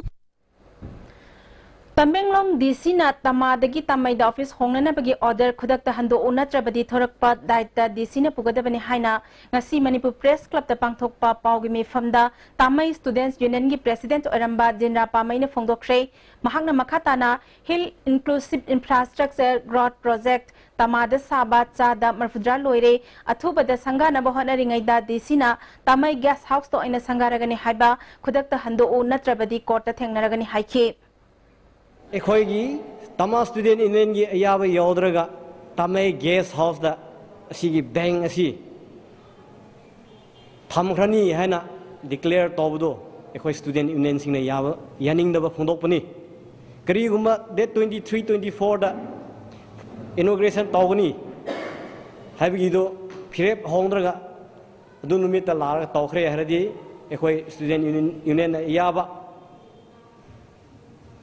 ꯇꯃꯦꯡꯂꯣꯡ D C ꯅ ꯇꯃꯥꯗꯒꯤ ꯇꯥꯃꯩꯗ office ꯍꯣꯡꯅꯅꯕꯒꯤ order ꯈꯨꯗꯛꯇ ꯍꯟꯗꯣꯛꯎ, ꯅꯠꯇ꯭ꯔꯕꯗꯤ ꯊꯣꯔꯛꯄ ꯗꯥꯏꯇ D C ꯅ ꯄꯨꯒꯗꯕꯅꯤ ꯍꯥꯏꯅ ꯉꯁꯤ ꯃꯅꯤꯄꯨꯔ Press Club ꯇ ꯄꯥꯡꯊꯣꯛꯄ ꯄꯥꯎꯒꯤ ꯃꯤꯐꯝꯗ ꯇꯥꯃꯩ Students Union ꯒꯤ President ꯑꯣꯏꯔꯝꯕ ꯖꯤꯟꯔꯥ ꯄꯥꯃꯩꯅ ꯐꯣꯡꯗꯣꯛꯈ꯭ꯔꯦ꯫ ꯃꯍꯥꯛꯅ ꯃꯈꯥ ꯇꯥꯅ Hill Inclusive Infrastructure Growth Project ꯇꯃꯥꯗ ꯁꯥꯕ ꯆꯥꯗ ꯃꯔꯐꯨꯇꯔꯥ ꯂꯣꯏꯔꯦ꯫ ꯑꯊꯨꯕꯗ ꯁꯪꯒꯥꯅꯕ ꯍꯣꯠꯅꯔꯤꯉꯩꯗ D C ꯅ ꯇꯥꯃꯩ Guest House ꯇ ꯑꯣꯏꯅ ꯁꯪꯒꯥꯔꯒꯅꯤ ꯍꯥꯏꯕ, ꯈꯨꯗꯛꯇ ꯍꯟꯗꯣꯛꯎ ꯅꯠꯇ꯭ꯔꯕꯗꯤ court ꯇ ꯊꯦꯡꯅꯔꯒꯅꯤ ꯍꯥꯏꯈꯤ꯫ ꯑꯩꯈꯣꯏꯒꯤ ꯇꯃꯥ Student Union ꯒꯤ ꯑꯌꯥꯕ ꯌꯥꯎꯗ꯭ꯔꯒ ꯇꯥꯃꯩ Guest House ꯇ ꯑꯁꯤꯒꯤ bank ꯑꯁꯤ ꯊꯝꯈ꯭ꯔꯅꯤ ꯍꯥꯏꯅ declare ꯇꯧꯕꯗꯣ ꯑꯩꯈꯣꯏ Student Union ꯁꯤꯡꯅ ꯌꯥꯕ, ꯌꯥꯅꯤꯡꯗꯕ ꯐꯣꯡꯗꯣꯛꯄꯅꯤ꯫ ꯀꯔꯤꯒꯨꯝꯕ date twenty three, twenty four ꯗ inauguration ꯇꯧꯒꯅꯤ ꯍꯥꯏꯕꯒꯤꯗꯣ ꯐꯤꯔꯦꯞ ꯍꯣꯡꯗ꯭ꯔꯒ ꯑꯗꯨ ꯅꯨꯃꯤꯠꯇ ꯂꯥꯛꯂꯒ ꯇꯧꯈ꯭ꯔꯦ ꯍꯥꯏꯔꯗꯤ ꯑꯩꯈꯣꯏ Student Union, Union ꯅ ꯌꯥꯕ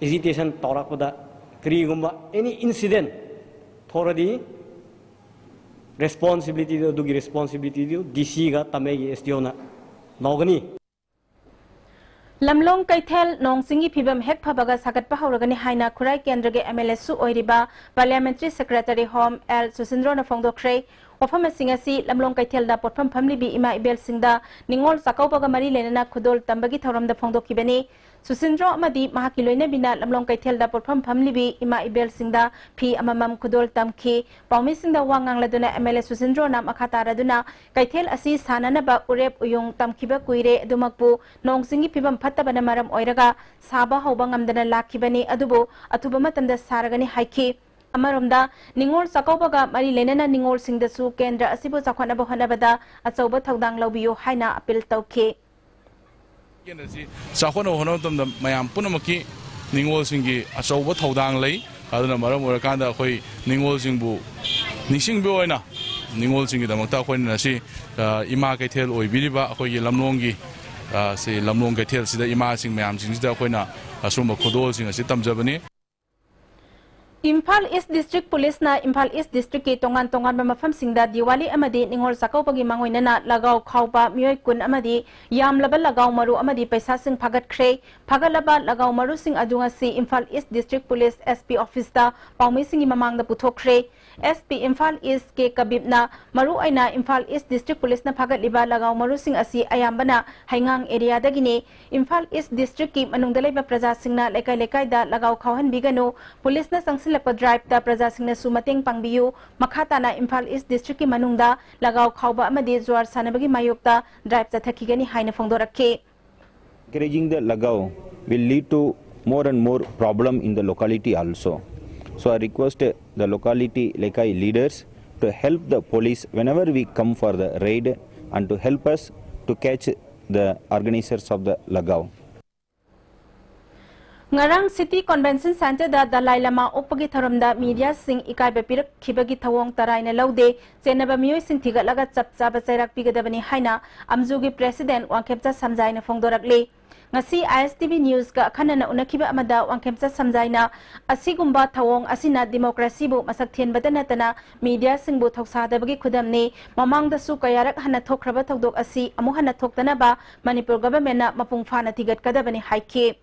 agitation ꯇꯧꯔꯛꯄꯗ ꯀꯔꯤꯒꯨꯝꯕ any incident ꯊꯣꯛꯂꯗꯤ responsibility ꯗꯨ, ꯑꯗꯨꯒꯤ responsibility ꯗꯨ D C ꯒ ꯇꯥꯃꯩꯒꯤ S D O ꯅ ꯂꯧꯒꯅꯤ꯫ ꯂꯝꯂꯣꯡ ꯀꯩꯊꯦꯜ ꯅꯣꯡ ꯆꯤꯡꯒꯤ ꯐꯤꯕꯝ ꯍꯦꯛ ꯐꯕꯒ ꯁꯥꯒꯠꯄ ꯍꯧꯔꯒꯅꯤ ꯍꯥꯏꯅ ꯈꯨꯔꯥꯏ ꯀꯦꯟꯗ꯭ꯔꯒꯤ M L A ꯁꯨ ꯑꯣꯏꯔꯤꯕ Parliamentary Secretary Home L ꯁꯨꯁꯤꯟꯗ꯭ꯔꯣꯅ ꯐꯣꯡꯗꯣꯛꯈ꯭ꯔꯦ꯫ ꯋꯥꯐꯝ ꯑꯁꯤꯡ ꯑꯁꯤ ꯂꯝꯂꯣꯡ ꯀꯩꯊꯦꯜꯗ ꯄꯣꯠꯐꯝ ꯐꯝꯂꯤꯕꯤ ꯏꯃꯥ ꯏꯕꯦꯜꯁꯤꯡꯗ ꯅꯤꯉꯣꯜ ꯆꯥꯛꯀꯧꯕꯒ ꯃꯔꯤ ꯂꯩꯅꯅ ꯈꯨꯗꯣꯜ ꯇꯝꯕꯒꯤ ꯊꯧꯔꯝꯗ ꯐꯣꯡꯗꯣꯛꯈꯤꯕꯅꯤ꯫ ꯁꯨꯁꯤꯟꯗ꯭ꯔꯣ ꯑꯃꯗꯤ ꯃꯍꯥꯛꯀꯤ ꯂꯣꯏꯅꯕꯤꯅ ꯂꯝꯂꯣꯡ ꯀꯩꯊꯦꯜꯗ ꯄꯣꯠꯐꯝ ꯐꯝꯂꯤꯕꯤ ꯏꯃꯥ ꯏꯕꯦꯜꯁꯤꯡꯗ ꯐꯤ ꯑꯃꯃꯝ ꯈꯨꯗꯣꯜ ꯇꯝꯈꯤ꯫ ꯄꯥꯎꯃꯤꯁꯤꯡꯗ ꯋꯥ ꯉꯥꯡꯂꯗꯨꯅ M L A ꯁꯨꯁꯤꯟꯗ꯭ꯔꯣꯅ ꯃꯈꯥ ꯇꯥꯔꯗꯨꯅ ꯀꯩꯊꯦꯜ ꯑꯁꯤ ꯁꯥꯅꯅꯕ ꯎꯔꯦꯞ ꯎꯌꯨꯡ ꯇꯝꯈꯤꯕ ꯀꯨꯏꯔꯦ, ꯑꯗꯨꯃꯛꯄꯨ ꯅꯣꯡ ꯆꯤꯡꯒꯤ ꯐꯤꯕꯝ ꯐꯠꯇꯕꯅ ꯃꯔꯝ ꯑꯣꯏꯔꯒ ꯁꯥꯕ ꯍꯧꯕ ꯉꯝꯗꯅ ꯂꯥꯛꯈꯤꯕꯅꯤ, ꯑꯗꯨꯕꯨ ꯑꯊꯨꯕ ꯃꯇꯝꯗ ꯁꯥꯔꯒꯅꯤ ꯍꯥꯏꯈꯤ꯫ ꯑꯃꯔꯣꯝꯗ, ꯅꯤꯉꯣꯜ ꯆꯥꯛꯀꯧꯕꯒ ꯃꯔꯤ ꯂꯩꯅꯅ ꯅꯤꯉꯣꯜꯁꯤꯡꯗꯁꯨ ꯀꯦꯟꯗ꯭ꯔ ꯑꯁꯤꯕꯨ ꯆꯥꯎꯈꯠꯅꯕ ꯍꯣꯠꯅꯕꯗ ꯑꯆꯧꯕ ꯊꯧꯗꯥꯡ ꯂꯧꯕꯤꯌꯨ ꯍꯥꯏꯅ ꯑꯄꯤꯜ ꯇꯧꯈꯤ꯫ ꯀꯦꯟꯗ꯭ꯔꯁꯤ ꯆꯥꯎꯈꯠꯅꯕ ꯍꯣꯠꯅꯕ ꯃꯇꯝꯗ ꯃꯌꯥꯝ ꯄꯨꯝꯅꯃꯛꯀꯤ ꯅꯤꯉꯣꯜꯁꯤꯡꯒꯤ ꯑꯆꯧꯕ ꯊꯧꯗꯥꯡ ꯂꯩ꯫ ꯑꯗꯨꯅ ꯃꯔꯝ ꯑꯣꯏꯔꯀꯥꯟꯗ ꯑꯩꯈꯣꯏ ꯅꯤꯉꯣꯜꯁꯤꯡꯕꯨ ꯅꯤꯡꯁꯤꯡꯕ ꯑꯣꯏꯅ ꯅꯤꯉꯣꯜꯁꯤꯡꯒꯤꯗꯃꯛꯇ ꯑꯩꯈꯣꯏꯅ ꯉꯁꯤ, ꯑ, ꯏꯃꯥ ꯀꯩꯊꯦꯜ ꯑꯣꯏꯕꯤꯔꯤꯕ ꯑꯩꯈꯣꯏꯒꯤ ꯂꯝꯂꯣꯡꯒꯤ, ꯑ, ꯁꯤ ꯂꯝꯂꯣꯡ ꯀꯩꯊꯦꯜꯁꯤꯗ ꯏꯃꯥꯁꯤꯡ ꯃꯌꯥꯝꯁꯤꯡꯁꯤꯗ ꯑꯩꯈꯣꯏꯅ ꯑꯁꯨꯝꯕ ꯈꯨꯗꯣꯜꯁꯤꯡ ꯑꯁꯤ ꯇꯝꯖꯕꯅꯤ꯫ ꯏꯝꯐꯥꯜ ꯏꯁ ꯗꯤꯁꯇ꯭ꯔꯤꯛ ꯄꯨꯂꯤꯁꯅ ꯏꯝꯐꯥꯜ ꯏꯁ ꯗꯤꯁꯇ꯭ꯔꯤꯛꯀꯤ ꯇꯣꯉꯥꯟ ꯇꯣꯉꯥꯟꯕ ꯃꯐꯝꯁꯤꯡꯗ ꯗꯤꯋꯥꯂꯤ ꯑꯃꯗꯤ ꯅꯤꯉꯣꯜ ꯆꯥꯛꯀꯧꯕꯒꯤ ꯃꯥꯡꯑꯣꯏꯅꯅ ꯂꯒꯥꯎ ꯈꯥꯎꯕ ꯃꯤꯑꯣꯏ ꯀꯨꯟ ꯑꯃꯗꯤ ꯌꯥꯝꯂꯕ ꯂꯒꯥꯎ ꯃꯔꯨ ꯑꯃꯗꯤ ꯄꯩꯁꯥꯁꯤꯡ ꯐꯥꯒꯠꯈ꯭ꯔꯦ꯫ ꯐꯥꯒꯠꯂꯕ ꯂꯒꯥꯎ ꯃꯔꯨꯁꯤꯡ ꯑꯗꯨ ꯉꯁꯤ ꯏꯝꯐꯥꯜ ꯏꯁ ꯗꯤꯁꯇ꯭ꯔꯤꯛ ꯄꯨꯂꯤꯁ, S P, ꯑꯣꯐꯤꯁꯇ ꯄꯥꯎꯃꯤꯁꯤꯡꯒꯤ ꯃꯃꯥꯡꯗ ꯄꯨꯊꯣꯛꯈ꯭ꯔꯦ꯫ S P ꯏꯝꯐꯥꯜ ꯏꯁ ꯀꯦ ꯀꯕꯤꯞꯅ ꯃꯔꯨꯑꯣꯏꯅ ꯏꯝꯐꯥꯜ ꯏꯁ ꯗꯤꯁꯇ꯭ꯔꯤꯛ ꯄꯨꯂꯤꯁꯅ ꯐꯥꯒꯠꯂꯤꯕ ꯂꯒꯥꯎ ꯃꯔꯨꯁꯤꯡ ꯑꯁꯤ ꯑꯌꯥꯝꯕꯅ ꯍꯩꯉꯥꯡ ꯑꯦꯔꯤꯌꯥꯗꯒꯤꯅꯤ꯫ ꯏꯝꯐꯥꯜ ꯏꯁ ꯗꯤꯁꯇ꯭ꯔꯤꯛꯀꯤ ꯃꯅꯨꯡꯗ ꯂꯩꯕ ꯄ꯭ꯔꯖꯥꯁꯤꯡꯅ ꯂꯩꯀꯥꯏ ꯂꯩꯀꯥꯏꯗ ꯂꯒꯥꯎ ꯈꯥꯎꯍꯟꯕꯤꯒꯅꯨ꯫ ꯄꯨꯂꯤꯁꯅ ꯆꯪꯁꯤꯜꯂꯛꯄ ꯗ꯭ꯔꯥꯏꯚꯇ ꯄ꯭ꯔꯖꯥꯁꯤꯡꯅꯁꯨ ꯃꯇꯦꯡ ꯄꯥꯡꯕꯤꯌꯨ꯫ ꯃꯈꯥ ꯇꯥꯅ ꯏꯝꯐꯥꯜ ꯏꯁ ꯗꯤꯁꯇ꯭ꯔꯤꯛꯀꯤ ꯃꯅꯨꯡꯗ ꯂꯒꯥꯎ ꯈꯥꯎꯕ ꯑꯃꯗꯤ ꯖꯨꯋꯥꯔ ꯁꯥꯟꯅꯕꯒꯤ ꯃꯥꯌꯣꯛꯇ ꯗ꯭ꯔꯥꯏꯚ ꯆꯠꯊꯈꯤꯒꯅꯤ ꯍꯥꯏꯅ ꯐꯣꯡꯗꯣꯔꯛꯈꯤ꯫ Encouraging the lagao will lead to more and more problem in the locality also. So I request the locality Lekai leaders to help the police whenever we come for the raid and to help us to catch the organizers of the lagao. ꯉꯔꯥꯡ city convention ꯁꯦꯟꯇꯔꯗ ꯗꯂꯥꯏ ꯂꯃꯥ ꯑꯣꯛꯄꯒꯤ ꯊꯧꯔꯝꯗ ꯃꯤꯗꯤꯌꯥꯁꯤꯡ ꯏꯀꯥꯏꯕ ꯄꯤꯔꯛꯈꯤꯕꯒꯤ ꯊꯧꯑꯣꯡ ꯇꯔꯥꯏꯅ ꯂꯧꯗꯦ꯫ ꯆꯦꯟꯅꯕ ꯃꯤꯑꯣꯏꯁꯤꯡ ꯊꯤꯒꯠꯂꯒ ꯆꯞ ꯆꯥꯕ ꯆꯩꯔꯥꯛ ꯄꯤꯒꯗꯕꯅꯤ ꯍꯥꯏꯅ ꯑꯝꯖꯨꯒꯤ ꯄ꯭ꯔꯦꯁꯤꯗꯦꯟꯠ ꯋꯥꯡꯈꯦꯝꯆꯥ ꯁꯝꯖꯥꯏꯅ ꯐꯣꯡꯗꯣꯔꯛꯂꯤ꯫ ꯉꯁꯤ I S T V ꯅ꯭ꯌꯨꯁꯀ ꯑꯈꯟꯅꯅ ꯎꯅꯈꯤꯕ ꯑꯃꯗ ꯋꯥꯡꯈꯦꯝꯆꯥ ꯁꯝꯖꯥꯏꯅ ꯑꯁꯤꯒꯨꯝꯕ ꯊꯧꯑꯣꯡ ꯑꯁꯤꯅ ꯗꯤꯃꯣꯀ꯭ꯔꯦꯁꯤꯕꯨ ꯃꯁꯛ ꯊꯤꯍꯟꯕꯇ ꯅꯠꯇꯅ ꯃꯤꯗꯤꯌꯥꯁꯤꯡꯕꯨ ꯊꯧꯁꯥꯗꯕꯒꯤ ꯈꯨꯗꯝꯅꯤ꯫ ꯃꯃꯥꯡꯗꯁꯨ ꯀꯌꯥꯔꯛ ꯍꯟꯅ ꯊꯣꯛꯈ꯭ꯔꯕ ꯊꯧꯗꯣꯛ ꯑꯁꯤ ꯑꯃꯨꯛ ꯍꯟꯅ ꯊꯣꯛꯇꯅꯕ ꯃꯅꯤꯄꯨꯔ ꯒꯚꯔꯟꯃꯦꯟꯠꯅ ꯃꯄꯨꯡ ꯐꯥꯅ ꯊꯤꯒꯠꯀꯗꯕꯅꯤ ꯍꯥꯏꯈꯤ꯫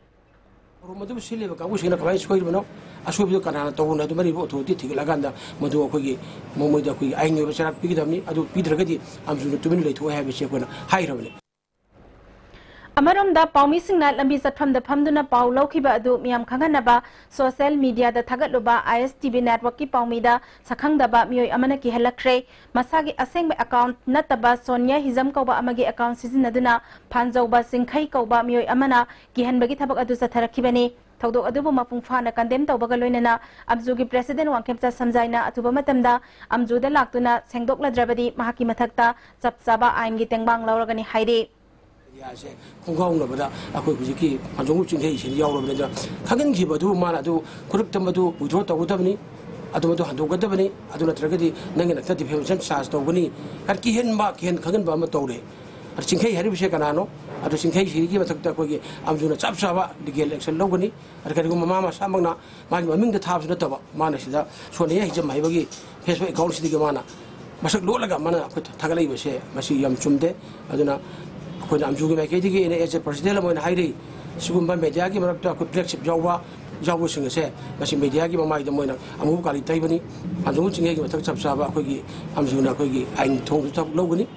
ꯊꯧꯔꯝ ꯑꯗꯨꯕꯨ ꯁꯤꯜꯂꯤꯕ ꯀꯥꯡꯕꯨꯁꯤꯡꯅ ꯀꯃꯥꯏꯅ ꯁꯣꯏꯔꯤꯕꯅꯣ? ꯑꯁꯣꯏꯕꯗꯨ ꯀꯅꯥꯅ ꯇꯧꯕꯅꯣ? ꯑꯗꯨ ꯃꯔꯤꯕ ꯑꯣꯊꯣꯔꯤꯇꯤ ꯊꯤꯒꯠꯂꯀꯥꯟꯗ ꯃꯗꯨ ꯑꯩꯈꯣꯏꯒꯤ ꯃꯣꯏꯗ ꯑꯩꯈꯣꯏꯒꯤ ꯑꯥꯏꯟꯒꯤ ꯑꯣꯏꯕ ꯆꯩꯔꯥꯛ ꯄꯤꯒꯗꯕꯅꯤ꯫ ꯑꯗꯨ ꯄꯤꯗ꯭ꯔꯒꯗꯤ ꯑꯝꯖꯨꯅ ꯇꯨꯃꯤꯟꯅ ꯂꯩꯊꯣꯛꯑꯣꯏ ꯍꯥꯏꯕꯁꯤ ꯑꯩꯈꯣꯏꯅ ꯍꯥꯏꯈ꯭ꯔꯕꯅꯤ꯫ ꯑꯃꯔꯣꯝꯗ, ꯄꯥꯎꯃꯤꯁꯤꯡꯅ ꯂꯝꯕꯤ ꯆꯠꯐꯝꯗ ꯐꯝꯗꯨꯅ ꯄꯥꯎ ꯂꯧꯈꯤꯕ ꯑꯗꯨ ꯃꯤꯌꯥꯝ ꯈꯪꯍꯟꯅꯕ ꯁꯣꯁꯤꯌꯦꯜ ꯃꯤꯗꯤꯌꯥꯗ ꯊꯥꯒꯠꯂꯨꯕ I S T V ꯅꯦꯠꯋꯥꯔꯛꯀꯤ ꯄꯥꯎꯃꯤꯗ ꯁꯛꯈꯪꯗꯕ ꯃꯤꯑꯣꯏ ꯑꯃꯅ ꯀꯤꯍꯜꯂꯛꯈ꯭ꯔꯦ꯫ ꯃꯁꯥꯒꯤ ꯑꯁꯦꯡꯕ ꯑꯦꯀꯥꯎꯟꯠ ꯅꯠꯇꯕ ꯁꯣꯅꯤꯌꯥ ꯍꯤꯖꯝ ꯀꯧꯕ ꯑꯃꯒꯤ ꯑꯦꯀꯥꯎꯟꯠ ꯁꯤꯖꯤꯟꯅꯗꯨꯅ ꯐꯥꯟꯖꯧꯕ ꯆꯤꯡꯈꯩ ꯀꯧꯕ ꯃꯤꯑꯣꯏ ꯑꯃꯅ ꯀꯤꯍꯟꯕꯒꯤ ꯊꯕꯛ ꯑꯗꯨ ꯆꯠꯊꯔꯛꯈꯤꯕꯅꯤ꯫ ꯊꯧꯗꯣꯛ ꯑꯗꯨꯕꯨ ꯃꯄꯨꯡ ꯐꯥꯅ condemn ꯇꯧꯕꯒ ꯂꯣꯏꯅꯅ ꯑꯝꯖꯨꯒꯤ president ꯋꯥꯡꯈꯦꯝꯆꯥ ꯁꯝꯖꯥꯏꯅ ꯑꯊꯨꯕ ꯃꯇꯝꯗ ꯑꯝꯖꯨꯗ ꯂꯥꯛꯇꯨꯅ ꯁꯦꯡꯗꯣꯛꯂꯗ꯭ꯔꯕꯗꯤ ꯃꯍꯥꯛꯀꯤ ꯃꯊꯛꯇ ꯆꯞ ꯆꯥꯕ ꯑꯥꯏꯟꯒꯤ ꯇꯦꯡꯕꯥꯡ ꯂꯧꯔꯒꯅꯤ ꯍꯥꯏꯔꯤ꯫ ꯑꯦꯔꯤꯌꯥꯁꯦ ꯈꯣꯡꯒꯥꯎꯅꯕꯗ ꯑꯩꯈꯣꯏ ꯍꯧꯖꯤꯛꯀꯤ ꯐꯥꯟꯖꯣꯡꯕꯨ ꯆꯤꯡꯈꯩꯁꯤꯗ ꯌꯥꯎꯔꯕꯅꯤ꯫ ꯑꯗꯨꯅ ꯈꯪꯍꯟꯈꯤꯕ ꯑꯗꯨ ꯃꯥꯅ ꯑꯗꯨ ꯈꯨꯗꯛꯇ ꯃꯗꯨ withdraw ꯇꯧꯒꯗꯕꯅꯤ, ꯑꯗꯨ ꯃꯗꯨ ꯍꯟꯗꯣꯛꯀꯗꯕꯅꯤ꯫ ꯑꯗꯨ ꯅꯠꯇ꯭ꯔꯒꯗꯤ ꯅꯪꯒꯤ ꯅꯥꯛꯇ defamation charge ꯇꯧꯒꯅꯤ꯫ ꯈꯔ ꯀꯤꯍꯟꯕ, ꯀꯤꯍꯟ ꯈꯪꯍꯟꯕ ꯑꯃ ꯇꯧꯔꯦ꯫ ꯑꯗꯨ ꯆꯤꯡꯈꯩ ꯍꯥꯏꯔꯤꯕꯁꯦ ꯀꯅꯥꯅꯣ? ꯑꯗꯨ ꯆꯤꯡꯈꯩꯁꯤꯒꯤ ꯃꯊꯛꯇ ꯑꯩꯈꯣꯏꯒꯤ ꯑꯝꯖꯨꯅ ꯆꯞ ꯆꯥꯕ legal action ꯂꯧꯒꯅꯤ꯫ ꯑꯗ ꯀꯔꯤꯒꯨꯝꯕ ꯃꯥ ꯃꯁꯥꯃꯛꯅ ꯃꯥꯒꯤ ꯃꯃꯤꯡꯗ ꯊꯥꯕꯁꯨ ꯅꯠꯇꯕ, ꯃꯥꯅ ꯁꯤꯗ ꯁꯣꯅꯤꯌꯥ ꯍꯤꯖꯝ ꯍꯥꯏꯕꯒꯤ Facebook account ꯁꯤꯗꯒꯤ ꯃꯥꯅ ꯃꯁꯛ ꯂꯣꯠꯂꯒ ꯃꯥꯅ ꯑꯩꯈꯣꯏ ꯊꯥꯒꯠꯂꯛꯏꯕꯁꯦ, ꯃꯁꯤ ꯌꯥꯝ ꯆꯨꯝꯗꯦ꯫ ꯑꯗꯨꯅ ꯑꯩꯈꯣꯏꯅ ꯑꯝꯖꯨꯒꯤ ꯃꯥꯏꯀꯩꯗꯒꯤ ꯑꯩꯅ as a president ꯑꯃ ꯑꯣꯏꯅ ꯍꯥꯏꯔꯤ, ꯁꯤꯒꯨꯝꯕ mediaꯒꯤ ꯃꯔꯛꯇ ꯑꯩꯈꯣꯏ black sheep ꯌꯥꯎꯕ, ꯌꯥꯎꯕꯁꯤꯡ ꯑꯁꯦ ꯃꯁꯤ mediaꯒꯤ ꯃꯃꯥꯏꯗ ꯃꯣꯏꯅ ꯑꯃꯨꯕ ꯀꯥꯂꯤ ꯇꯩꯕꯅꯤ꯫ ꯐꯥꯟꯖꯣꯡꯕꯨ ꯆꯤꯡꯈꯩꯒꯤ ꯃꯊꯛ ꯆꯞ ꯆꯥꯕ ꯑꯩꯈꯣꯏꯒꯤ ꯑꯝꯖꯨꯅ ꯑꯩꯈꯣꯏꯒꯤ ꯑꯥꯏꯟ ꯊꯣꯡꯁꯨ ꯊꯕꯛ ꯂꯧꯒꯅꯤ꯫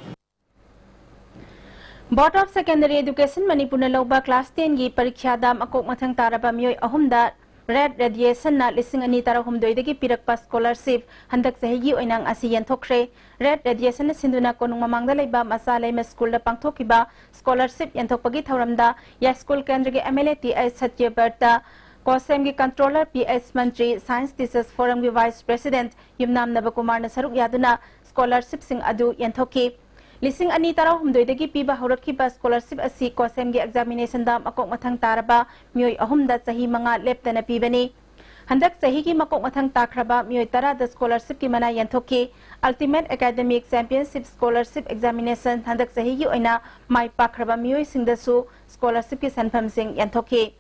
Board of Secondary Education ꯃꯅꯤꯄꯨꯔꯅ ꯂꯧꯕ class tenꯒꯤ ꯄꯔꯤꯈ꯭ꯌꯥꯗ ꯃꯀꯣꯛ ꯃꯊꯪ ꯇꯥꯔꯕ ꯃꯤꯑꯣꯏ ꯑꯍꯨꯝꯗ ꯔꯦꯠ ꯔꯦꯗꯤꯌꯦꯁꯟꯅ ꯂꯤꯁꯤꯡ ꯑꯅꯤ ꯇꯔꯥꯍꯨꯝꯗꯣꯏꯗꯒꯤ ꯄꯤꯔꯛꯄ scholarship ꯍꯟꯗꯛ ꯆꯍꯤꯒꯤ ꯑꯣꯏꯅ ꯉꯁꯤ ꯌꯦꯟꯊꯣꯛꯈ꯭ꯔꯦ꯫ ꯔꯦꯠ ꯔꯦꯗꯤꯌꯦꯁꯟꯅ ꯁꯤꯟꯗꯨꯅ ꯀꯣꯅꯨꯡ ꯃꯃꯥꯡꯗ ꯂꯩꯕ ꯃꯆꯥ ꯂꯩꯃ ꯁ꯭ꯀꯨꯜꯗ ꯄꯥꯡꯊꯣꯛꯈꯤꯕ scholarship ꯌꯦꯟꯊꯣꯛꯄꯒꯤ ꯊꯧꯔꯝꯗ ꯌꯥꯏꯁ꯭ꯀꯨꯜ ꯀꯦꯟꯗ꯭ꯔꯒꯤ MLA ꯇꯤ ꯑꯩꯆ ꯁꯇ꯭ꯌꯕ꯭ꯔꯇ, ꯀꯣꯁꯦꯝꯒꯤ controller P H Mantri, Science Teachers Forumꯒꯤ vice president ꯌꯨꯝꯅꯥꯝ ꯅꯕꯀꯨꯃꯥꯔꯅ ꯁꯔꯨꯛ ꯌꯥꯗꯨꯅ scholarshipꯁꯤꯡ ꯑꯗꯨ ꯌꯦꯟꯊꯣꯛꯈꯤ꯫ ꯂꯤꯁꯤꯡ ꯑꯅꯤ ꯇꯔꯥꯍꯨꯝꯗꯣꯏꯗꯒꯤ ꯄꯤꯕ ꯍꯧꯔꯛꯈꯤꯕ scholarship ꯑꯁꯤ ꯀꯣꯁꯦꯝꯒꯤ examinationꯗ ꯃꯀꯣꯛ ꯃꯊꯪ ꯇꯥꯔꯕ ꯃꯤꯑꯣꯏ ꯑꯍꯨꯝꯗ ꯆꯍꯤ ꯃꯉꯥ ꯂꯦꯞꯇꯅ ꯄꯤꯕꯅꯤ꯫ ꯍꯟꯗꯛ ꯆꯍꯤꯒꯤ ꯃꯀꯣꯛ ꯃꯊꯪ ꯇꯥꯈ꯭ꯔꯕ ꯃꯤꯑꯣꯏ ꯇꯔꯥꯗ scholarshipꯀꯤ ꯃꯅꯥ ꯌꯦꯟꯊꯣꯛꯈꯤ꯫ Ultimate Academic Championship Scholarship Examination ꯍꯟꯗꯛ ꯆꯍꯤꯒꯤ ꯑꯣꯏꯅ ꯃꯥꯏ ꯄꯥꯛꯈ꯭ꯔꯕ ꯃꯤꯑꯣꯏꯁꯤꯡꯗꯁꯨ scholarshipꯀꯤ ꯁꯦꯟꯐꯝꯁꯤꯡ ꯌꯦꯟꯊꯣꯛꯈꯤ꯫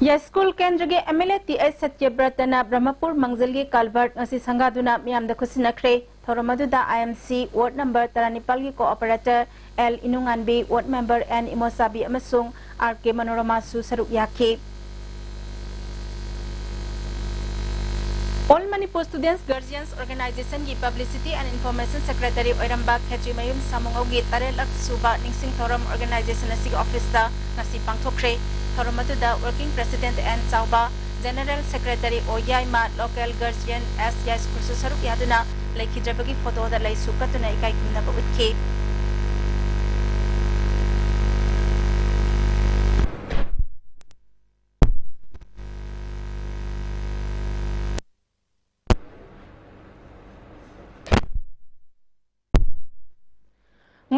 ꯌꯥꯏꯁ꯭ꯀꯨꯜ ꯀꯦꯟꯗ꯭ꯔꯒꯤ MLA T H ꯁꯇ꯭ꯌꯕ꯭ꯔꯇꯅ Brahmapur ꯃꯥꯡꯖꯤꯜꯒꯤ culvert ꯉꯁꯤ ꯁꯪꯒꯥꯗꯨꯅ ꯃꯤꯌꯥꯝꯗ ꯈꯨꯠꯁꯤꯟꯅꯈ꯭ꯔꯦ꯫ ꯊꯧꯔꯝ ꯑꯗꯨꯗ IMC ward number ꯇꯔꯥꯅꯤꯄꯥꯜꯒꯤ co-operator L Inunganbi, ward member N Imochabi ꯑꯃꯁꯨꯡ ꯑꯥꯔ ꯀꯦ ꯃꯅꯣꯔꯃꯥꯁꯨ ꯁꯔꯨꯛ ꯌꯥꯈꯤ꯫ All Manipur Students Guardians Organizationꯒꯤ Publicity and Information Secretary ꯑꯣꯏꯔꯝꯕ ꯈꯦꯇ꯭ꯔꯤꯃꯌꯨꯝ ꯁꯥꯃꯨꯉꯧꯒꯤ ꯇꯔꯦꯠꯂꯛ ꯁꯨꯕ ꯅꯤꯡꯁꯤꯡ ꯊꯧꯔꯝ organization ꯑꯁꯤꯒꯤ officeꯇ ꯉꯁꯤ ꯄꯥꯡꯊꯣꯛꯈ꯭ꯔꯦ꯫ ꯊꯧꯔꯝ ꯑꯗꯨꯗ Working President ꯑꯦꯟ ꯆꯥꯎꯕ, General Secretary ꯑꯣ ꯌꯥꯏꯃ, Local Guardian ꯑꯦꯁ ꯌꯥꯏꯁ꯭ꯀꯨꯜꯁꯨ ꯁꯔꯨꯛ ꯌꯥꯗꯨꯅ ꯂꯩꯈꯤꯗ꯭ꯔꯕꯒꯤ photoꯗ ꯂꯩꯁꯨ ꯀꯠꯇꯨꯅ ꯏꯀꯥꯏ ꯈꯨꯝꯅꯕ ꯎꯠꯈꯤ꯫